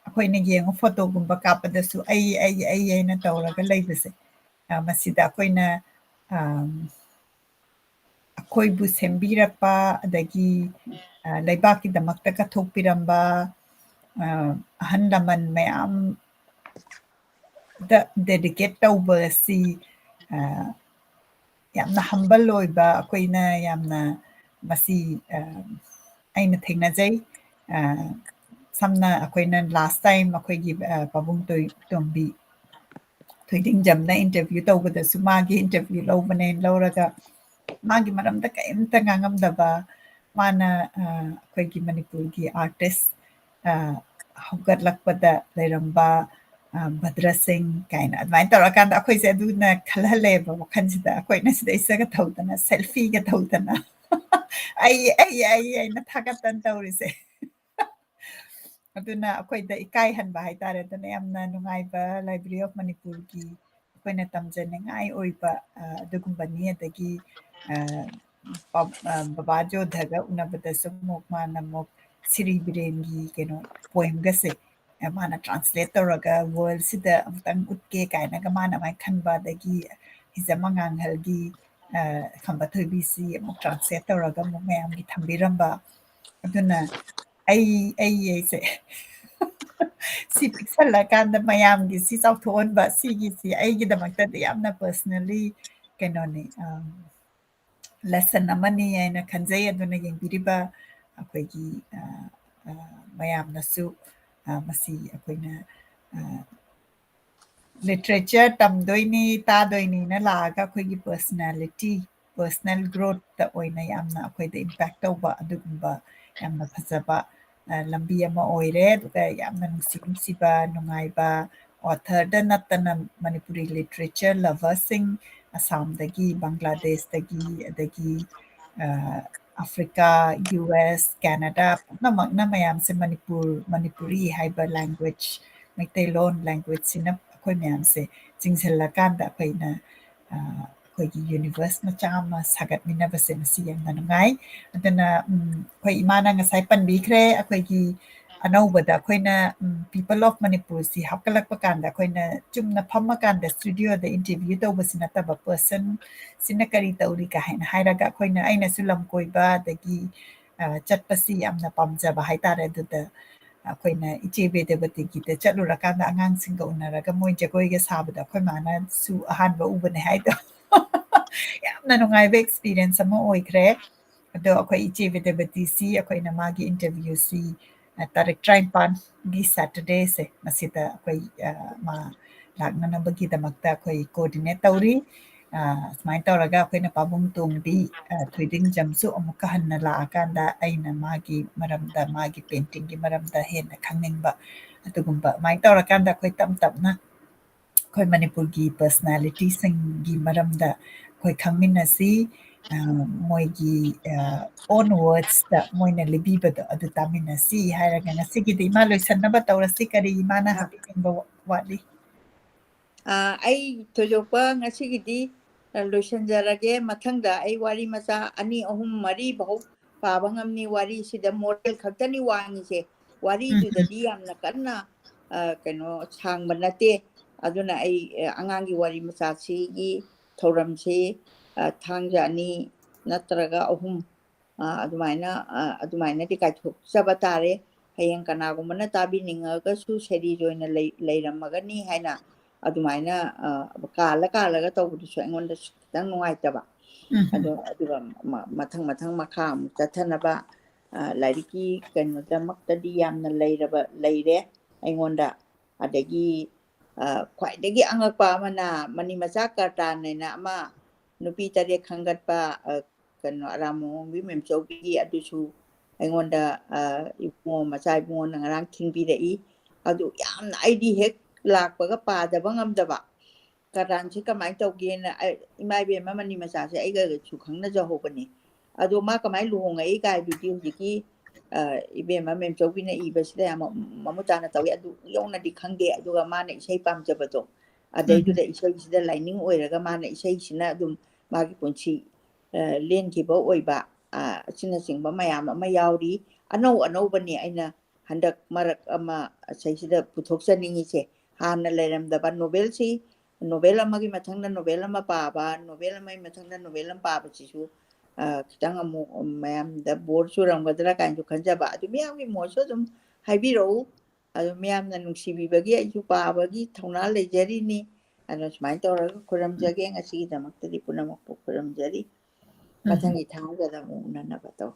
ꯑꯩꯈꯣꯏꯅ ꯌꯦꯡꯉꯨ ꯐꯣꯇꯣꯒꯨꯝꯕ ꯀꯥꯞꯄꯗꯁꯨ ꯑꯩ ꯑꯩ ꯑꯩ ꯍꯥꯏꯅ ꯇꯧꯔꯒ ꯂꯩꯕꯁꯦ ꯃꯁꯤꯗ ꯑꯩꯈꯣꯏꯅ ꯑꯩꯈꯣꯏꯕꯨ ꯁꯦꯝꯕꯤꯔꯛꯄ ꯑꯗꯒꯤ ꯂꯩꯕꯥꯛꯀꯤꯗꯃꯛꯇ ꯀꯠꯊꯣꯛꯄꯤꯔꯝꯕ ꯑꯍꯜ ꯂꯃꯟ ꯃꯌꯥꯝ ꯗ dedicate ꯇꯧꯕ ꯑꯁꯤ ꯌꯥꯝꯅ humble ꯑꯣꯏꯕ, ꯑꯩꯈꯣꯏꯅ ꯌꯥꯝꯅ ꯃꯁꯤ ꯑꯩꯅ ꯊꯦꯡꯅꯖꯩ꯫ ꯁꯝꯅ ꯑꯩꯈꯣꯏꯅ last time ꯑꯩꯈꯣꯏꯒꯤ ꯄꯥꯕꯨꯡ ꯇꯣꯝꯕꯤ ꯊꯣꯏꯗꯤꯡꯖꯝꯅ interview ꯇꯧꯕꯗꯁꯨ ꯃꯥꯒꯤ interview ꯂꯧꯕꯅꯦ, ꯂꯧꯔꯒ ꯃꯥꯒꯤ ꯃꯔꯝꯗ ꯀꯔꯤꯝꯇ ꯉꯥꯡꯉꯝꯗꯕ ꯃꯥꯅ, ꯑ, ꯑꯩꯈꯣꯏꯒꯤ ꯃꯅꯤꯄꯨꯔꯒꯤ artist, ꯑ, ꯍꯧꯒꯠꯂꯛꯄꯗ ꯂꯩꯔꯝꯕ, ꯑ, ꯚꯗ꯭ꯔ ꯁꯤꯡ ꯀꯥꯏꯅ ꯑꯗꯨꯃꯥꯏꯅ ꯇꯧꯔꯀꯥꯟꯗ ꯑꯩꯈꯣꯏꯁꯦ ꯑꯗꯨꯅ ꯈꯜꯍꯜꯂꯦꯕ ꯋꯥꯈꯜꯁꯤꯗ꯫ ꯑꯩꯈꯣꯏꯅ ꯁꯤꯗꯩꯁꯤꯗꯒ ꯇꯧꯗꯅ, selfieꯒ ꯇꯧꯗꯅ, "ꯑꯩ, ꯑꯩ, ꯑꯩ" ꯍꯥꯏꯅ ꯊꯥꯒꯠꯇꯅ ꯇꯧꯔꯤꯁꯦ꯫ ꯑꯗꯨꯅ ꯑꯩꯈꯣꯏꯗ ꯏꯀꯥꯏꯍꯟꯕ ꯍꯥꯏꯇꯥꯔꯦ꯫ ꯑꯗꯨꯅ ꯌꯥꯝꯅ ꯅꯨꯡꯉꯥꯏꯕ Library of Manipurꯒꯤ ꯑꯩꯈꯣꯏꯅ ꯇꯝꯖꯅꯤꯡꯉꯥꯏ ꯑꯣꯏꯕ, ꯑ, ꯑꯗꯨꯒꯨꯝꯕꯅꯤ꯫ ꯑꯗꯒꯤ, ꯑ, ꯄ-, ꯑ, ꯕꯕꯥ ꯖꯣꯙꯒ ꯎꯅꯕꯗꯁꯨ ꯑꯃꯨꯛ ꯃꯥꯅ ꯑꯃꯨꯛ ꯁꯤꯔꯤ ꯕꯤꯔꯦꯟꯒꯤ ꯀꯩꯅꯣ poemꯒꯁꯦ, ꯑ, ꯃꯥꯅ translate ꯇꯧꯔꯒ worldꯁꯤꯗ ꯑꯃꯨꯛꯇꯪ ꯎꯠꯀꯦ ꯀꯥꯏꯅꯒ ꯃꯥꯅ ꯑꯃꯥꯏ ꯈꯟꯕ, ꯑꯗꯒꯤ ꯍꯤꯖꯝ ꯑꯉꯥꯡꯍꯜꯒꯤ, ꯑ, ꯈꯝꯕ ꯊꯣꯏꯕꯤꯁꯤ ꯑꯃꯨꯛ translate ꯇꯧꯔꯒ ꯑꯃꯨꯛ ꯃꯌꯥꯝꯒꯤ ꯊꯝꯕꯤꯔꯝꯕ꯫ ꯑꯗꯨꯅ ꯑꯩ, ꯑꯩ ꯑꯩꯁꯦ ꯁꯤ ꯄꯤꯛꯁꯜꯂꯀꯥꯟꯗ ꯃꯌꯥꯝꯒꯤ ꯁꯤ ꯆꯥꯎꯊꯣꯛꯍꯟꯕ, ꯁꯤꯒꯤꯁꯤ ꯑꯩꯒꯤꯗꯃꯛꯇꯗꯤ ꯌꯥꯝꯅ personally ꯀꯩꯅꯣꯅꯤ, ꯑꯝ, lesson ꯑꯃꯅꯤ ꯍꯥꯏꯅ ꯈꯟꯖꯩ꯫ ꯑꯗꯨꯅ ꯌꯦꯡꯕꯤꯔꯤꯕ ꯑꯩꯈꯣꯏꯒꯤ, ꯑ, ꯑ, ꯃꯌꯥꯝꯅꯁꯨ, ꯑ, ꯃꯁꯤ ꯑꯩꯈꯣꯏꯅ, ꯑ, literature ꯇꯝꯗꯣꯏꯅꯤ, ꯇꯥꯗꯣꯏꯅꯤꯅ ꯂꯥꯛꯑꯒ ꯑꯩꯈꯣꯏꯒꯤ personality, personal growthꯇ ꯑꯣꯏꯅ ꯌꯥꯝꯅ ꯑꯩꯈꯣꯏꯗ impact ꯇꯧꯕ ꯑꯗꯨꯒꯨꯝꯕ ꯌꯥꯝꯅ ꯐꯖꯕ, ꯑ, ꯂꯝꯕꯤ ꯑꯃ ꯑꯣꯏꯔꯦ꯫ ꯑꯗꯨꯒ ꯌꯥꯝꯅ ꯅꯨꯡꯁꯤ ꯅꯨꯡꯁꯤꯕ, ꯅꯨꯡꯉꯥꯏꯕ authorꯗ ꯅꯠꯇꯅ ꯃꯅꯤꯄꯨꯔꯤ literature loverꯁꯤꯡ ꯑꯁꯥꯝꯗꯒꯤ, ꯕꯪꯒ꯭ꯂꯥꯗꯦꯁꯇꯒꯤ, ꯑꯗꯒꯤ, ꯑ, ꯑꯐ꯭ꯔꯤꯀꯥ, ꯌꯨ ꯑꯦꯁ, ꯀꯦꯅꯥꯗꯥ ꯄꯨꯝꯅꯃꯛꯅ ꯃꯌꯥꯝꯁꯦ ꯃꯅꯤꯄꯨꯔ, ꯃꯅꯤꯄꯨꯔꯤ ꯍꯥꯏꯕ language, ꯃꯩꯇꯩꯂꯣꯟ languageꯁꯤꯅ ꯑꯩꯈꯣꯏ ꯃꯌꯥꯝꯁꯦ ꯆꯤꯡꯁꯤꯜꯂꯀꯥꯟꯗ ꯑꯩꯈꯣꯏꯅ, ꯑ, ꯑꯩꯈꯣꯏꯒꯤ universe ꯃꯆꯥ ꯑꯃ ꯁꯥꯒꯠꯃꯤꯟꯅꯕꯁꯦ ꯃꯁꯤ ꯌꯥꯝꯅ ꯅꯨꯡꯉꯥꯏ꯫ ꯑꯗꯨꯅ, ꯎꯝ, ꯑꯩꯈꯣꯏ ꯏꯃꯥꯅ ꯉꯁꯥꯏ ꯄꯟꯕꯤꯈ꯭ꯔꯦ, ꯑꯩꯈꯣꯏꯒꯤ ꯑꯅꯧꯕꯗ ꯑꯩꯈꯣꯏꯅ, ꯎꯝ, People of ꯃꯅꯤꯄꯨꯔꯁꯤ ꯍꯥꯞꯀꯠꯂꯛꯄ ꯀꯥꯟꯗ ꯑꯩꯈꯣꯏꯅ ꯆꯨꯝꯅ ꯐꯝꯃꯀꯥꯟꯗ studioꯗ interview ꯇꯧꯕꯁꯤ ꯅꯠꯇꯕ, person ꯁꯤꯅ ꯀꯔꯤ ꯇꯧꯔꯤ ꯀꯥ ꯍꯥꯏꯅ ꯍꯥꯏꯔꯒ ꯑꯩꯈꯣꯏꯅ, ꯑꯩꯅꯁꯨ ꯂꯝ ꯀꯣꯏꯕ ꯑꯗꯒꯤ, ꯑ, ꯆꯠꯄꯁꯤ ꯌꯥꯝꯅ ꯄꯥꯝꯖꯕ ꯍꯥꯏꯇꯥꯔꯦ꯫ ꯑꯗꯨꯗ ꯑꯩꯈꯣꯏꯅ ꯏꯆꯦ ꯕꯦꯗꯕꯇꯤꯒꯤꯗ ꯆꯠꯂꯨꯔꯀꯥꯟꯗ ꯑꯉꯥꯡꯁꯤꯡꯒ ꯎꯅꯔꯒ ꯃꯣꯏ ꯖꯒꯣꯏꯒ ꯁꯥꯕꯗꯣ ꯑꯩꯈꯣꯏ ꯃꯥꯅꯁꯨ ꯑꯍꯥꯟꯕ ꯎꯕꯅꯦ ꯍꯥꯏꯗꯣ꯫ ꯌꯥꯝꯅ ꯅꯨꯡꯉꯥꯏꯕ experience ꯑꯃ ꯑꯣꯏꯈ꯭ꯔꯦ꯫ ꯑꯗꯣ ꯑꯩꯈꯣꯏ ꯏꯆꯦ ꯕꯦꯗꯕꯇꯤꯁꯤ ꯑꯩꯈꯣꯏꯅ ꯃꯥꯒꯤ interviewꯁꯤ, ꯑ, ꯇꯥꯔꯤꯛ ꯇꯔꯥꯅꯤꯄꯥꯟꯒꯤ Saturdayꯁꯦ ꯃꯁꯤꯗ ꯑꯩꯈꯣꯏ, ꯑ, ꯃꯥ ꯂꯥꯛꯅꯅꯕꯒꯤꯗꯃꯛꯇ ꯑꯩꯈꯣꯏ coordinate ꯇꯧꯔꯤ꯫ ꯑ, ꯁꯨꯃꯥꯏꯅ ꯇꯧꯔꯒ ꯑꯩꯈꯣꯏꯅ ꯄꯥꯕꯨꯡ ꯇꯣꯝꯕꯤ, ꯑ, ꯊꯣꯏꯗꯤꯡꯖꯝꯁꯨ ꯑꯃꯨꯛꯀ ꯍꯟꯅ ꯂꯥꯛꯑꯀꯥꯟꯗ ꯑꯩꯅ ꯃꯥꯒꯤ ꯃꯔꯝꯗ, ꯃꯥꯒꯤ paintingꯒꯤ ꯃꯔꯝꯗ ꯍꯦꯟꯅ ꯈꯪꯅꯤꯡꯕ, ꯑꯗꯨꯒꯨꯝꯕ ꯑꯗꯨꯃꯥꯏꯅ ꯇꯧꯔꯀꯥꯟꯗ ꯑꯩꯈꯣꯏ ꯇꯞ ꯇꯞꯅ ꯑꯩꯈꯣꯏ ꯃꯅꯤꯄꯨꯔꯒꯤ personalityꯁꯤꯡꯒꯤ ꯃꯔꯝꯗ ꯑꯩꯈꯣꯏ ꯈꯪꯃꯤꯟꯅꯁꯤ꯫ ꯑ, ꯃꯣꯏꯒꯤ, ꯑ, own wordsꯇ ꯃꯣꯏꯅ ꯂꯤꯕꯤꯕꯗꯣ ꯑꯗꯨ ꯇꯥꯃꯤꯟꯅꯁꯤ ꯍꯥꯏꯔꯒ ꯉꯁꯤꯒꯤꯗꯤ ꯏꯃꯥ ꯂꯣꯏꯁꯟꯅꯕ ꯇꯧꯔꯁꯤ꯫ ꯀꯔꯤ ꯏꯃꯥꯅ ꯍꯥꯞꯄꯤꯅꯤꯡꯕ ꯋꯥꯠꯂꯤ? ꯑ, ꯑꯩ ꯊꯣꯏꯗꯣꯛꯄ ꯉꯁꯤꯒꯤꯗꯤ, ꯑ, ꯂꯣꯏꯁꯤꯟꯖꯔꯒꯦ꯫ ꯃꯊꯪꯗ ꯑꯩ ꯋꯥꯔꯤ ꯃꯆꯥ ꯑꯅꯤ, ꯑꯍꯨꯝ, ꯃꯔꯤ ꯐꯥꯎ ꯄꯥꯕ ꯉꯝꯅꯤ꯫ ꯋꯥꯔꯤꯁꯤꯗ moral ꯈꯛꯇꯅꯤ ꯋꯥꯡꯉꯤꯁꯦ꯫ ꯎꯝ, ꯎꯝ꯫ ꯋꯥꯔꯤꯗꯨꯗꯗꯤ ꯌꯥꯝꯅ ꯀꯟꯅ, ꯑ, ꯀꯩꯅꯣ ꯁꯥꯡꯕ ꯅꯠꯇꯦ꯫ ꯑꯗꯨꯅ ꯑꯩ, ꯑ, ꯑꯉꯥꯡꯒꯤ ꯋꯥꯔꯤ ꯃꯆꯥꯁꯤꯒꯤ ꯊꯧꯔꯝꯁꯤ, ꯑ, ꯊꯥꯡꯖ ꯑꯅꯤ ꯅꯠꯇ꯭ꯔꯒ ꯑꯍꯨꯝ, ꯑ, ꯑꯗꯨꯃꯥꯏꯅ, ꯑ, ꯑꯗꯨꯃꯥꯏꯅꯗꯤ ꯀꯥꯏꯊꯣꯛꯆꯕ ꯇꯥꯔꯦ꯫ ꯍꯌꯦꯡ ꯀꯅꯥꯒꯨꯝꯕꯅ ꯇꯥꯕꯤꯅꯤꯡꯉꯒꯁꯨ series ꯑꯣꯏꯅ ꯂꯩ-, ꯂꯩꯔꯝꯃꯒꯅꯤ ꯍꯥꯏꯅ ꯑꯗꯨꯃꯥꯏꯅ, ꯑ, ꯀꯥꯜꯂ ꯀꯥꯜꯂꯒ ꯇꯧꯕꯗꯨꯁꯨ ꯑꯩꯉꯣꯟꯗꯁꯨ ꯈꯤꯇꯪ ꯅꯨꯡꯉꯥꯏꯇꯕ꯫ ꯎꯝ, ꯎꯝ꯫ ꯑꯗꯣ, ꯑꯗꯨꯒ ꯃ-, ꯃꯊꯪ ꯃꯊꯪ ꯃꯈꯥ ꯑꯃꯨꯛ ꯆꯠꯊꯅꯕ, ꯑ, ꯂꯥꯏꯔꯤꯛꯀꯤ ꯀꯩꯅꯣꯗꯃꯛꯇꯗꯤ ꯌꯥꯝꯅ ꯂꯩꯔꯕ, ꯂꯩꯔꯦ ꯑꯩꯉꯣꯟꯗ꯫ ꯑꯗꯒꯤ, ꯑ, ꯈ꯭ꯋꯥꯏꯗꯒꯤ ꯑꯉꯛꯄ ꯑꯃꯅ ꯃꯅꯤ ꯃꯆꯥ ꯀꯔꯇꯥꯟ ꯍꯥꯏꯅ ꯑꯃ ꯅꯨꯄꯤ ꯇꯔꯦꯠ ꯈꯟꯒꯠꯄ, ꯑ, ꯀꯩꯅꯣ, ꯑꯔꯥꯝ ꯃꯣꯍꯣꯡꯕꯤ ꯃꯦꯝꯆꯧꯕꯤꯒꯤ, ꯑꯗꯨꯁꯨ ꯑꯩꯉꯣꯟꯗ, ꯑ, ꯏꯕꯨꯡꯉꯣ, ꯃꯆꯥ ꯏꯕꯨꯡꯉꯣꯅ ꯉꯔꯥꯡ ꯊꯤꯟꯕꯤꯔꯛꯏ꯫ ꯑꯗꯨ ꯌꯥꯝꯅ ꯑꯩꯗꯤ ꯍꯦꯛ ꯂꯥꯛꯄꯒ ꯄꯥꯗꯕ ꯉꯝꯗꯕ꯫ ꯀꯔꯇꯥꯟꯁꯤ ꯀꯃꯥꯏꯅ ꯇꯧꯒꯦꯅ ꯑꯩ, ꯏꯃꯥ ꯏꯕꯦꯝꯃ ꯃꯅꯤ ꯃꯆꯥꯁꯦ ꯑꯩꯒꯁꯨ ꯈꯪꯅꯖꯍꯧꯕꯅꯤ꯫ ꯑꯗꯣ ꯃꯥ ꯀꯃꯥꯏꯅ ꯂꯨꯍꯣꯡꯉꯛꯏ ꯀꯥꯏꯗꯨꯗꯤ ꯍꯧꯖꯤꯛꯀꯤ, ꯑ, ꯏꯕꯦꯝꯃ ꯃꯦꯝꯆꯧꯕꯤꯅ ꯏꯕꯁꯤꯗ ꯌꯥꯝ ꯃ-, ꯃꯃꯨꯠ ꯇꯥꯅ ꯇꯧꯏ꯫ ꯑꯗꯨ ꯌꯧꯅꯗꯤ ꯈꯪꯗꯦ꯫ ꯑꯗꯨꯒ ꯃꯥꯅ ꯏꯁꯩ ꯄꯥꯝꯖꯕꯗꯣ, ꯎꯝ꯫ ꯑꯗꯩꯗꯨꯗ ꯏꯁꯩꯁꯤꯗ ꯂꯥꯏꯅꯤꯡ ꯑꯣꯏꯔꯒ ꯃꯥꯅ ꯏꯁꯩꯁꯤꯅ ꯑꯗꯨꯝ ꯃꯥꯒꯤ ꯄꯨꯟꯁꯤ, ꯑ, ꯂꯦꯟꯈꯤꯕ ꯑꯣꯏꯕ, ꯑ, ꯑꯁꯤꯅꯆꯤꯡꯕ ꯃꯌꯥꯝ ꯑꯃ ꯌꯥꯎꯔꯤ꯫ ꯑꯅꯧ ꯑꯅꯧꯕꯅꯤ ꯑꯩꯅ ꯍꯟꯗꯛ ꯃꯔꯛ ꯑꯃ ꯁꯤꯗꯩꯁꯤꯗ ꯄꯨꯊꯣꯛꯆꯅꯤꯡꯉꯤꯁꯦ꯫ ꯍꯥꯟꯅ ꯂꯩꯔꯝꯗꯕ novelꯁꯤ, novel ꯑꯃꯒꯤ ꯃꯊꯪꯗ novel ꯑꯃ ꯄꯥꯕ, novel ꯑꯃꯒꯤ ꯃꯊꯪꯗ novel ꯑꯃ ꯄꯥꯕꯁꯤꯁꯨ, ꯑ, ꯈꯤꯇꯪ ꯑꯃꯨꯛ ꯃꯌꯥꯝꯗ bore ꯆꯨꯔꯝꯒꯗ꯭ꯔꯥ ꯀꯥꯏꯅꯁꯨ ꯈꯟꯖꯕ꯫ ꯑꯗꯨ ꯃꯌꯥꯝꯒꯤ ꯃꯣꯠꯁꯨ ꯑꯗꯨꯝ ꯍꯥꯏꯕꯤꯔꯛꯎ꯫ ꯑꯗꯨ ꯃꯌꯥꯝꯅ ꯅꯨꯡꯁꯤꯕꯤꯕꯒꯤ ꯑꯩꯁꯨ ꯄꯥꯕꯒꯤ ꯊꯧꯅꯥ ꯂꯩꯖꯔꯤꯅꯤ꯫ ꯑꯗꯨꯅ ꯁꯨꯃꯥꯏꯅ ꯇꯧꯔꯒ ꯈꯨꯔꯨꯝꯖꯒꯦ꯫ ꯉꯁꯤꯒꯤꯗꯃꯛꯇꯗꯤ ꯄꯨꯝꯅꯃꯛꯄꯨ ꯈꯨꯔꯨꯝꯖꯔꯤ꯫ ꯎꯝ꯫ ꯃꯊꯪꯒꯤ ꯊꯥꯡꯖꯗ ꯑꯃꯨꯛ ꯎꯅꯅꯕ ꯇꯧ꯫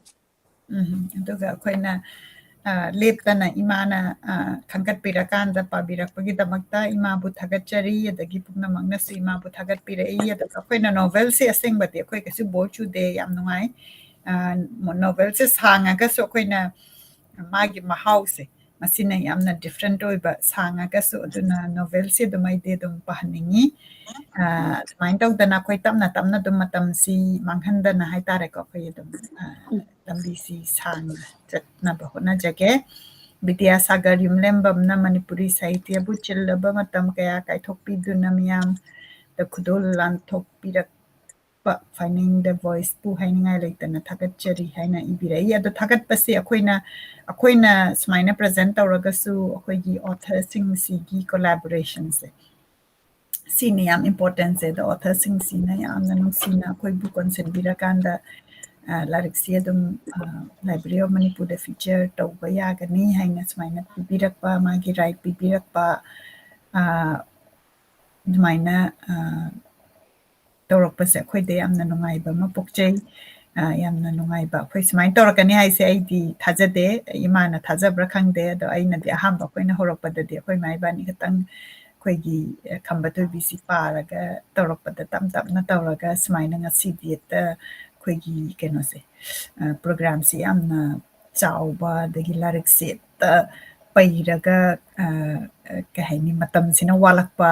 ꯎꯝ, ꯑꯗꯨꯒ ꯑꯩꯈꯣꯏꯅ ꯑ, ꯂꯦꯞꯇꯅ ꯏꯃꯥꯅ, ꯑ, ꯈꯟꯒꯠꯄꯤꯔꯀꯥꯟꯗ ꯄꯥꯕꯤꯔꯛꯄꯒꯤꯗꯃꯛꯇ ꯏꯃꯥꯕꯨ ꯊꯥꯒꯠꯆꯔꯤ, ꯑꯗꯒꯤ ꯄꯨꯝꯅꯃꯛꯅꯁꯨ ꯏꯃꯥꯕꯨ ꯊꯥꯒꯠꯄꯤꯔꯛꯏ꯫ ꯑꯗꯨꯒ ꯑꯩꯈꯣꯏꯅ novelꯁꯦ ꯑꯁꯦꯡꯕꯗꯤ ꯑꯩꯈꯣꯏ ꯀꯩꯁꯨ bore ꯆꯨꯗꯦ, ꯌꯥꯝ ꯅꯨꯡꯉꯥꯏ꯫ ꯑ, novelꯁꯦ ꯁꯥꯡꯉꯒꯁꯨ ꯑꯩꯈꯣꯏꯅ ꯃꯥꯒꯤ ꯃꯍꯥꯎꯁꯦ, ꯃꯁꯤꯅ ꯌꯥꯝꯅ different ꯑꯣꯏꯕ, ꯁꯥꯡꯉꯒꯁꯨ꯫ ꯑꯗꯨꯅ novelꯁꯦ ꯑꯗꯨꯝ ꯑꯩꯗꯤ ꯑꯗꯨꯝ ꯄꯥꯍꯟꯅꯤꯡꯉꯤ꯫ ꯑ, ꯑꯗꯨꯃꯥꯏꯅ ꯇꯧꯗꯅ ꯑꯩꯈꯣꯏ ꯇꯞꯅ ꯇꯞꯅ ꯑꯗꯨꯝ ꯃꯇꯝꯁꯤ ꯃꯥꯡꯍꯟꯗꯅ ꯍꯥꯏꯇꯥꯔꯦꯀꯣ, ꯑꯩꯈꯣꯏ ꯑꯗꯨꯝ, ꯑ, ꯎꯝ꯫ ꯂꯝꯕꯤꯁꯤ ꯁꯥꯡꯅ ꯆꯠꯅꯕ ꯍꯣꯠꯅꯖꯒꯦ꯫ ꯕꯤꯗ꯭ꯌꯥꯁꯥꯒꯔ ꯌꯨꯝꯂꯦꯝꯕꯝꯅ ꯃꯅꯤꯄꯨꯔꯤ ꯁꯥꯍꯤꯇ꯭ꯌꯕꯨ ꯆꯤꯜꯂꯕ ꯃꯇꯝ ꯀꯌꯥ ꯀꯥꯏꯊꯣꯛꯄꯤꯗꯨꯅ ꯃꯤꯌꯥꯝꯗ ꯈꯨꯗꯣꯜ ꯂꯥꯟꯊꯣꯛꯄꯤꯔꯛꯄ Finding the Voiceꯄꯨ ꯍꯥꯏꯅꯤꯡꯉꯥꯏ ꯂꯩꯇꯅ ꯊꯥꯒꯠꯆꯔꯤ ꯍꯥꯏꯅ ꯏꯕꯤꯔꯛꯏ꯫ ꯑꯗꯣ ꯊꯥꯒꯠꯄꯁꯦ ꯑꯩꯈꯣꯏꯅ, ꯑꯩꯈꯣꯏꯅ ꯁꯨꯃꯥꯏꯅ present ꯇꯧꯔꯒꯁꯨ ꯑꯩꯈꯣꯏꯒꯤ authorꯁꯤꯡꯁꯤꯒꯤ collaborationꯁꯦ, ꯁꯤꯅ ꯌꯥꯝ importantꯁꯦ꯫ ꯑꯗꯣ authorꯁꯤꯡꯁꯤꯅ ꯌꯥꯝꯅ ꯅꯨꯡꯁꯤꯅ ꯑꯩꯈꯣꯏꯕꯨ ꯀꯣꯟꯁꯤꯟꯕꯤꯔꯀꯥꯟꯗ, ꯑ, ꯂꯥꯏꯔꯤꯛꯁꯤ ꯑꯗꯨꯝ, ꯑ, Library of Manipurꯗ feature ꯇꯧꯕ ꯌꯥꯒꯅꯤ ꯍꯥꯏꯅ ꯁꯨꯃꯥꯏꯅ ꯄꯤꯕꯤꯔꯛꯄ, ꯃꯥꯒꯤ right ꯄꯤꯕꯤꯔꯛꯄ, ꯑ, ꯑꯗꯨꯃꯥꯏꯅ, ꯑ, ꯇꯧꯔꯛꯄꯁꯦ ꯑꯩꯈꯣꯏꯗ ꯌꯥꯝꯅ ꯅꯨꯡꯉꯥꯏꯕ ꯑꯃ ꯄꯣꯛꯆꯩ꯫ ꯑ, ꯌꯥꯝꯅ ꯅꯨꯡꯉꯥꯏꯕ꯫ ꯑꯩꯈꯣꯏ ꯁꯨꯃꯥꯏꯅ ꯇꯧꯔꯛꯀꯅꯤ ꯍꯥꯏꯁꯦ ꯑꯩꯗꯤ ꯊꯥꯖꯗꯦ꯫ ꯏꯃꯥꯅ ꯊꯥꯖꯕ꯭ꯔꯥ ꯈꯪꯗꯦ꯫ ꯑꯗꯣ ꯑꯩꯅꯗꯤ ꯑꯍꯥꯟꯕ ꯑꯩꯈꯣꯏꯅ ꯍꯧꯔꯛꯄꯗꯗꯤ ꯑꯩꯈꯣꯏ ꯏꯃꯥ ꯏꯕꯥꯅꯤ ꯈꯛꯇꯪ ꯑꯩꯈꯣꯏꯒꯤ, ꯑ, ꯈꯝꯕ ꯊꯣꯏꯕꯤꯁꯤ ꯄꯥꯔꯒ ꯇꯧꯔꯛꯄꯗ, ꯇꯞ ꯇꯞꯅ ꯇꯧꯔꯒ ꯁꯨꯃꯥꯏꯅ ꯉꯁꯤꯗꯤ ꯍꯦꯛꯇ ꯑꯩꯈꯣꯏꯒꯤ ꯀꯩꯅꯣꯁꯦ, ꯑ, programꯁꯦ ꯌꯥꯝꯅ ꯆꯥꯎꯕ, ꯑꯗꯒꯤ ꯂꯥꯏꯔꯤꯛꯁꯦ ꯍꯦꯛꯇ ꯄꯩꯔꯒ, ꯑ, ꯑ, ꯀꯩ ꯍꯥꯏꯅꯤ, ꯃꯇꯝꯁꯤꯅ ꯋꯥꯠꯂꯛꯄ,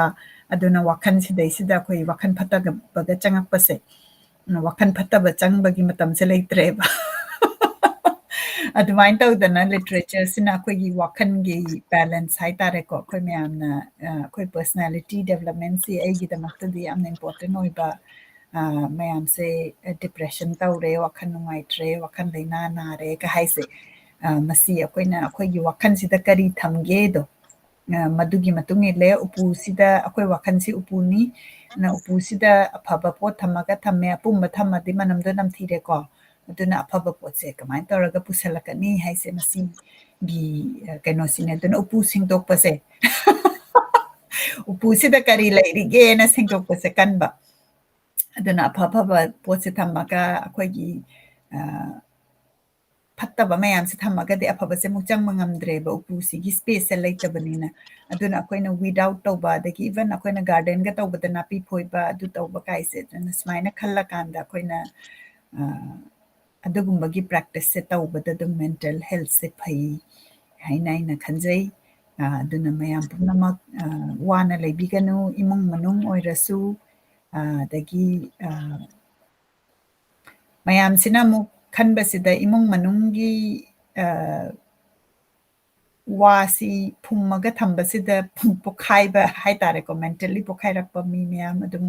ꯑꯗꯨꯅ ꯋꯥꯈꯜꯁꯤꯗꯩꯁꯤꯗ ꯑꯩꯈꯣꯏ ꯋꯥꯈꯜ ꯐꯠꯇꯕꯒ ꯆꯪꯉꯛꯄꯁꯦ, ꯎꯝ, ꯋꯥꯈꯜ ꯐꯠꯇꯕ ꯆꯪꯕꯒꯤ ꯃꯇꯝꯁꯦ ꯂꯩꯇ꯭ꯔꯦꯕ꯫ ꯑꯗꯨꯃꯥꯏꯅ ꯇꯧꯗꯅ literatureꯁꯤꯅ ꯑꯩꯈꯣꯏꯒꯤ ꯋꯥꯈꯜꯒꯤ balance ꯍꯥꯏꯇꯥꯔꯦꯀꯣ, ꯑꯩꯈꯣꯏ ꯃꯌꯥꯝꯅ, ꯑ, ꯑꯩꯈꯣꯏ personality developmentꯁꯤ ꯑꯩꯒꯤꯗꯃꯛꯇꯗꯤ ꯌꯥꯝꯅ important ꯑꯣꯏꯕ, ꯑ, ꯃꯌꯥꯝꯁꯦ, ꯑ, depression ꯇꯧꯔꯦ, ꯋꯥꯈꯜ ꯅꯨꯡꯉꯥꯏꯇ꯭ꯔꯦ, ꯋꯥꯈꯜ ꯂꯩꯅꯥ ꯅꯥꯔꯦꯒ ꯍꯥꯏꯁꯦ, ꯑ, ꯃꯁꯤ ꯑꯩꯈꯣꯏꯅ ꯑꯩꯈꯣꯏꯒꯤ ꯋꯥꯈꯜꯁꯤꯗ ꯀꯔꯤ ꯊꯝꯒꯦꯗꯣ, ꯑ, ꯃꯗꯨꯒꯤ ꯃꯇꯨꯡ ꯏꯜꯂꯦ꯫ ꯎꯄꯨꯁꯤꯗ, ꯑꯩꯈꯣꯏ ꯋꯥꯈꯜꯁꯤ ꯎꯄꯨꯅꯤ, ꯅ ꯎꯄꯨꯁꯤꯗ ꯑꯐꯕ ꯄꯣꯠ ꯊꯝꯃꯒ ꯊꯝꯃꯦ, ꯑꯄꯨꯝꯕ ꯊꯝꯃꯗꯤ ꯃꯅꯝꯗꯣ ꯅꯝꯊꯤꯔꯦꯀꯣ꯫ ꯑꯗꯨꯅ ꯑꯐꯕ ꯄꯣꯠꯁꯦ ꯀꯃꯥꯏꯅ ꯇꯧꯔꯒ ꯄꯨꯁꯜꯂꯛꯀꯅꯤ ꯍꯥꯏꯁꯦ ꯃꯁꯤꯒꯤ, ꯑ, ꯀꯩꯅꯣꯁꯤꯅꯦ꯫ ꯑꯗꯨꯅ ꯎꯄꯨ ꯁꯦꯡꯗꯣꯛꯄꯁꯦ, ꯎꯄꯨꯁꯤꯗ ꯀꯔꯤ ꯂꯩꯔꯤꯒꯦꯅ ꯁꯦꯡꯗꯣꯛꯄꯁꯦ ꯀꯟꯕ꯫ ꯑꯗꯨꯅ ꯑꯐ ꯑꯐꯕ ꯄꯣꯠꯁꯦ ꯊꯝꯃꯒ ꯑꯩꯈꯣꯏꯒꯤ, ꯑ, ꯐꯠꯇꯕ ꯃꯌꯥꯝꯁꯦ ꯊꯝꯃꯒꯗꯤ ꯑꯐꯕꯁꯦ ꯑꯃꯨꯛ ꯆꯪꯕ ꯉꯝꯗ꯭ꯔꯦꯕ, ꯎꯄꯨꯁꯤꯒꯤ spaceꯁꯦ ꯂꯩꯇꯕꯅꯤꯅ꯫ ꯑꯗꯨꯅ ꯑꯩꯈꯣꯏꯅ weed out ꯇꯧꯕ, ꯑꯗꯒꯤ even ꯑꯩꯈꯣꯏꯅ gardenꯒ ꯇꯧꯕꯗ ꯅꯥꯄꯤ ꯐꯣꯏꯕ, ꯑꯗꯨ ꯇꯧꯕ ꯀꯥꯏꯁꯦ, ꯑꯗꯨꯅ ꯁꯨꯃꯥꯏꯅ ꯈꯜꯂꯀꯥꯟꯗ ꯑꯩꯈꯣꯏꯅ, ꯑ, ꯑꯗꯨꯒꯨꯝꯕꯒꯤ practiceꯁꯦ ꯇꯧꯕꯗ ꯑꯗꯨꯝ mental healthꯁꯦ ꯐꯩ ꯍꯥꯏꯅ ꯑꯩꯅ ꯈꯟꯖꯩ꯫ ꯑ, ꯑꯗꯨꯅ ꯃꯌꯥꯝ ꯄꯨꯝꯅꯃꯛ, ꯑ, ꯋꯥꯅ ꯂꯩꯕꯤꯒꯅꯨ, ꯏꯃꯨꯡ ꯃꯅꯨꯡ ꯑꯣꯏꯔꯁꯨ, ꯑ, ꯑꯗꯒꯤ, ꯑ, ꯃꯌꯥꯝꯁꯤꯅ ꯑꯃꯨꯛ ꯈꯟꯕꯁꯤꯗ ꯏꯃꯨꯡ ꯃꯅꯨꯡꯒꯤ, ꯑ, ꯋꯥꯁꯤ ꯐꯨꯝꯃꯒ ꯊꯝꯕꯁꯤꯗ ꯄꯣꯛꯈꯥꯏꯕ ꯍꯥꯏꯇꯥꯔꯦꯀꯣ, mentally ꯄꯣꯛꯈꯥꯏꯔꯛꯄ ꯃꯤ ꯃꯌꯥꯝ ꯑꯗꯨꯝ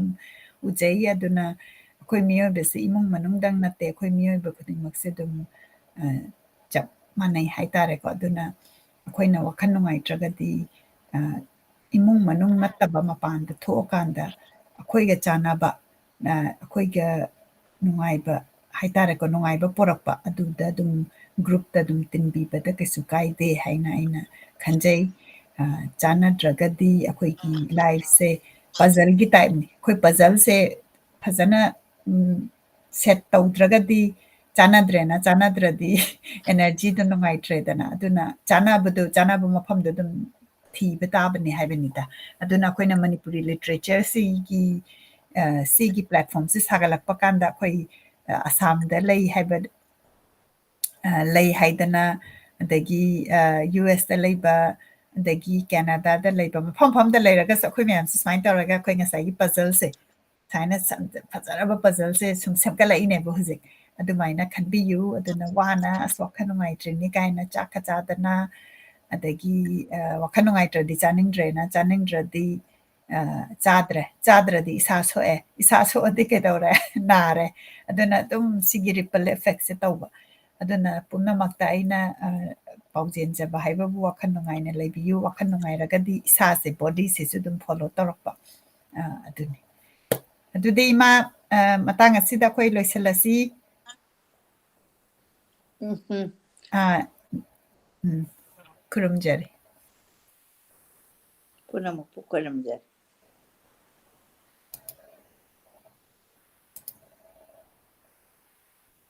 ꯎꯖꯩ꯫ ꯑꯗꯨꯅ ꯑꯩꯈꯣꯏ ꯃꯤꯑꯣꯏꯕꯁꯤ ꯏꯃꯨꯡ ꯃꯅꯨꯡꯗꯪ ꯅꯠꯇꯦ, ꯑꯩꯈꯣꯏ ꯃꯤꯑꯣꯏꯕ ꯈꯨꯗꯤꯡꯃꯛꯁꯦ ꯑꯗꯨꯝ, ꯑ, ꯆꯞ ꯃꯥꯟꯅꯩ ꯍꯥꯏꯇꯥꯔꯦꯀꯣ꯫ ꯑꯗꯨꯅ ꯑꯩꯈꯣꯏꯅ ꯋꯥꯈꯜ ꯅꯨꯡꯉꯥꯏꯇ꯭ꯔꯒꯗꯤ, ꯑ, ꯏꯃꯨꯡ ꯃꯅꯨꯡ ꯅꯠꯇꯕ ꯃꯄꯥꯟꯗ ꯊꯣꯛꯑꯀꯥꯟꯗ ꯑꯩꯈꯣꯏꯒ ꯆꯥꯟꯅꯕ, ꯑ, ꯑꯩꯈꯣꯏꯒ ꯅꯨꯡꯉꯥꯏꯕ ꯍꯥꯏꯇꯥꯔꯦꯀꯣ, ꯅꯨꯡꯉꯥꯏꯕ ꯄꯣꯔꯛꯄ, ꯑꯗꯨꯗ ꯑꯗꯨꯝ groupꯇ ꯑꯗꯨꯝ ꯇꯤꯟꯕꯤꯕꯗ ꯀꯩꯁꯨ ꯀꯥꯏꯗꯦ ꯍꯥꯏꯅ ꯑꯩꯅ ꯈꯟꯖꯩ꯫ ꯑ, ꯆꯥꯟꯅꯗ꯭ꯔꯒꯗꯤ ꯑꯩꯈꯣꯏꯒꯤ lifeꯁꯦ puzzleꯒꯤ typeꯅꯤ꯫ ꯑꯩꯈꯣꯏ puzzleꯁꯦ ꯐꯖꯅ, ꯎꯝ, set ꯇꯧꯗ꯭ꯔꯒꯗꯤ ꯆꯥꯟꯅꯗ꯭ꯔꯦꯅ, ꯆꯥꯟꯅꯗ꯭ꯔꯗꯤ energyꯗꯣ ꯅꯨꯡꯉꯥꯏꯇ꯭ꯔꯦꯗꯅ꯫ ꯑꯗꯨꯅ ꯆꯥꯟꯅꯕꯗꯣ, ꯆꯥꯟꯅꯕ ꯃꯐꯝꯗꯣ ꯑꯗꯨꯝ ꯊꯤꯕ ꯇꯥꯕꯅꯦ ꯍꯥꯏꯕꯅꯤꯗ꯫ ꯑꯗꯨꯅ ꯑꯩꯈꯣꯏꯅ ꯃꯅꯤꯄꯨꯔꯤ literatureꯁꯤꯒꯤ, ꯑ, ꯁꯤꯒꯤ platformꯁꯤ ꯁꯥꯒꯠꯂꯛꯄ ꯀꯥꯟꯗ ꯑꯩꯈꯣꯏ, ꯑ, ꯑꯁꯥꯝꯗ ꯂꯩ ꯍꯥꯏꯕ, ꯑ, ꯂꯩ ꯍꯥꯏꯗꯅ, ꯑꯗꯒꯤ, ꯑ, USꯇ ꯂꯩꯕ, ꯑꯗꯒꯤ Canadaꯗ ꯂꯩꯕ, ꯃꯐꯝ ꯃꯐꯝꯗ ꯂꯩꯔꯒꯁꯨ ꯑꯩꯈꯣꯏ ꯃꯌꯥꯝꯁꯤ ꯁꯨꯃꯥꯏꯅ ꯇꯧꯔꯒ ꯑꯩꯈꯣꯏ ꯉꯁꯥꯏꯒꯤ puzzleꯁꯦ ꯁꯨꯃꯥꯏꯅ ꯁꯝ-, ꯐꯖꯔꯕ puzzleꯁꯦ ꯁꯨꯝ ꯁꯦꯝꯒꯠꯂꯛꯏꯅꯦꯕ ꯍꯧꯖꯤꯛ꯫ ꯑꯗꯨꯃꯥꯏꯅ ꯈꯟꯕꯤꯌꯨ꯫ ꯑꯗꯨꯅ ꯋꯥꯅ ꯑꯁ ꯋꯥꯈꯜ ꯅꯨꯡꯉꯥꯏꯇ꯭ꯔꯤꯅꯤ ꯀꯥꯏꯅ ꯆꯥꯛꯀ ꯆꯥꯗꯅ, ꯑꯗꯒꯤ, ꯑ, ꯋꯥꯈꯜ ꯅꯨꯡꯉꯥꯏꯇ꯭ꯔꯗꯤ ꯆꯥꯅꯤꯡꯗ꯭ꯔꯦꯅ, ꯆꯥꯅꯤꯡꯗ꯭ꯔꯗꯤ, ꯑ, ꯆꯥꯗ꯭ꯔꯦ, ꯆꯥꯗ꯭ꯔꯗꯤ ꯏꯁꯥ ꯁꯣꯛꯑꯦ, ꯏꯁꯥ ꯁꯣꯛꯑꯗꯤ ꯀꯩꯗꯧꯔꯦ? ꯅꯥꯔꯦ꯫ ꯑꯗꯨꯅ ꯑꯗꯨꯝ ꯁꯤꯒꯤ ripple effectꯁꯦ ꯇꯧꯕ꯫ ꯑꯗꯨꯅ ꯄꯨꯝꯅꯃꯛꯇ ꯑꯩꯅ, ꯑ, ꯄꯥꯎꯖꯦꯟꯖꯕ ꯍꯥꯏꯕꯕꯨ ꯋꯥꯈꯜ ꯅꯨꯡꯉꯥꯏꯅ ꯂꯩꯕꯤꯌꯨ꯫ ꯋꯥꯈꯜ ꯅꯨꯡꯉꯥꯏꯔꯒꯗꯤ ꯏꯁꯥꯁꯦ, bodyꯁꯤꯁꯨ ꯑꯗꯨꯝ follow ꯇꯧꯔꯛꯄ꯫ ꯑ, ꯑꯗꯨꯅꯤ꯫ ꯑꯗꯨꯗꯤ ꯏꯃꯥ, ꯑ, ꯃꯇꯥꯡ ꯑꯁꯤꯗ ꯑꯩꯈꯣꯏ ꯂꯣꯏꯁꯤꯜꯂꯁꯤ꯫ ꯎꯝ, ꯎꯝ. ꯑ, ꯎꯝ, ꯈꯨꯔꯨꯝꯖꯔꯤ꯫ ꯄꯨꯝꯅꯃꯛꯄꯨ ꯈꯨꯔꯨꯝꯖꯔꯤ꯫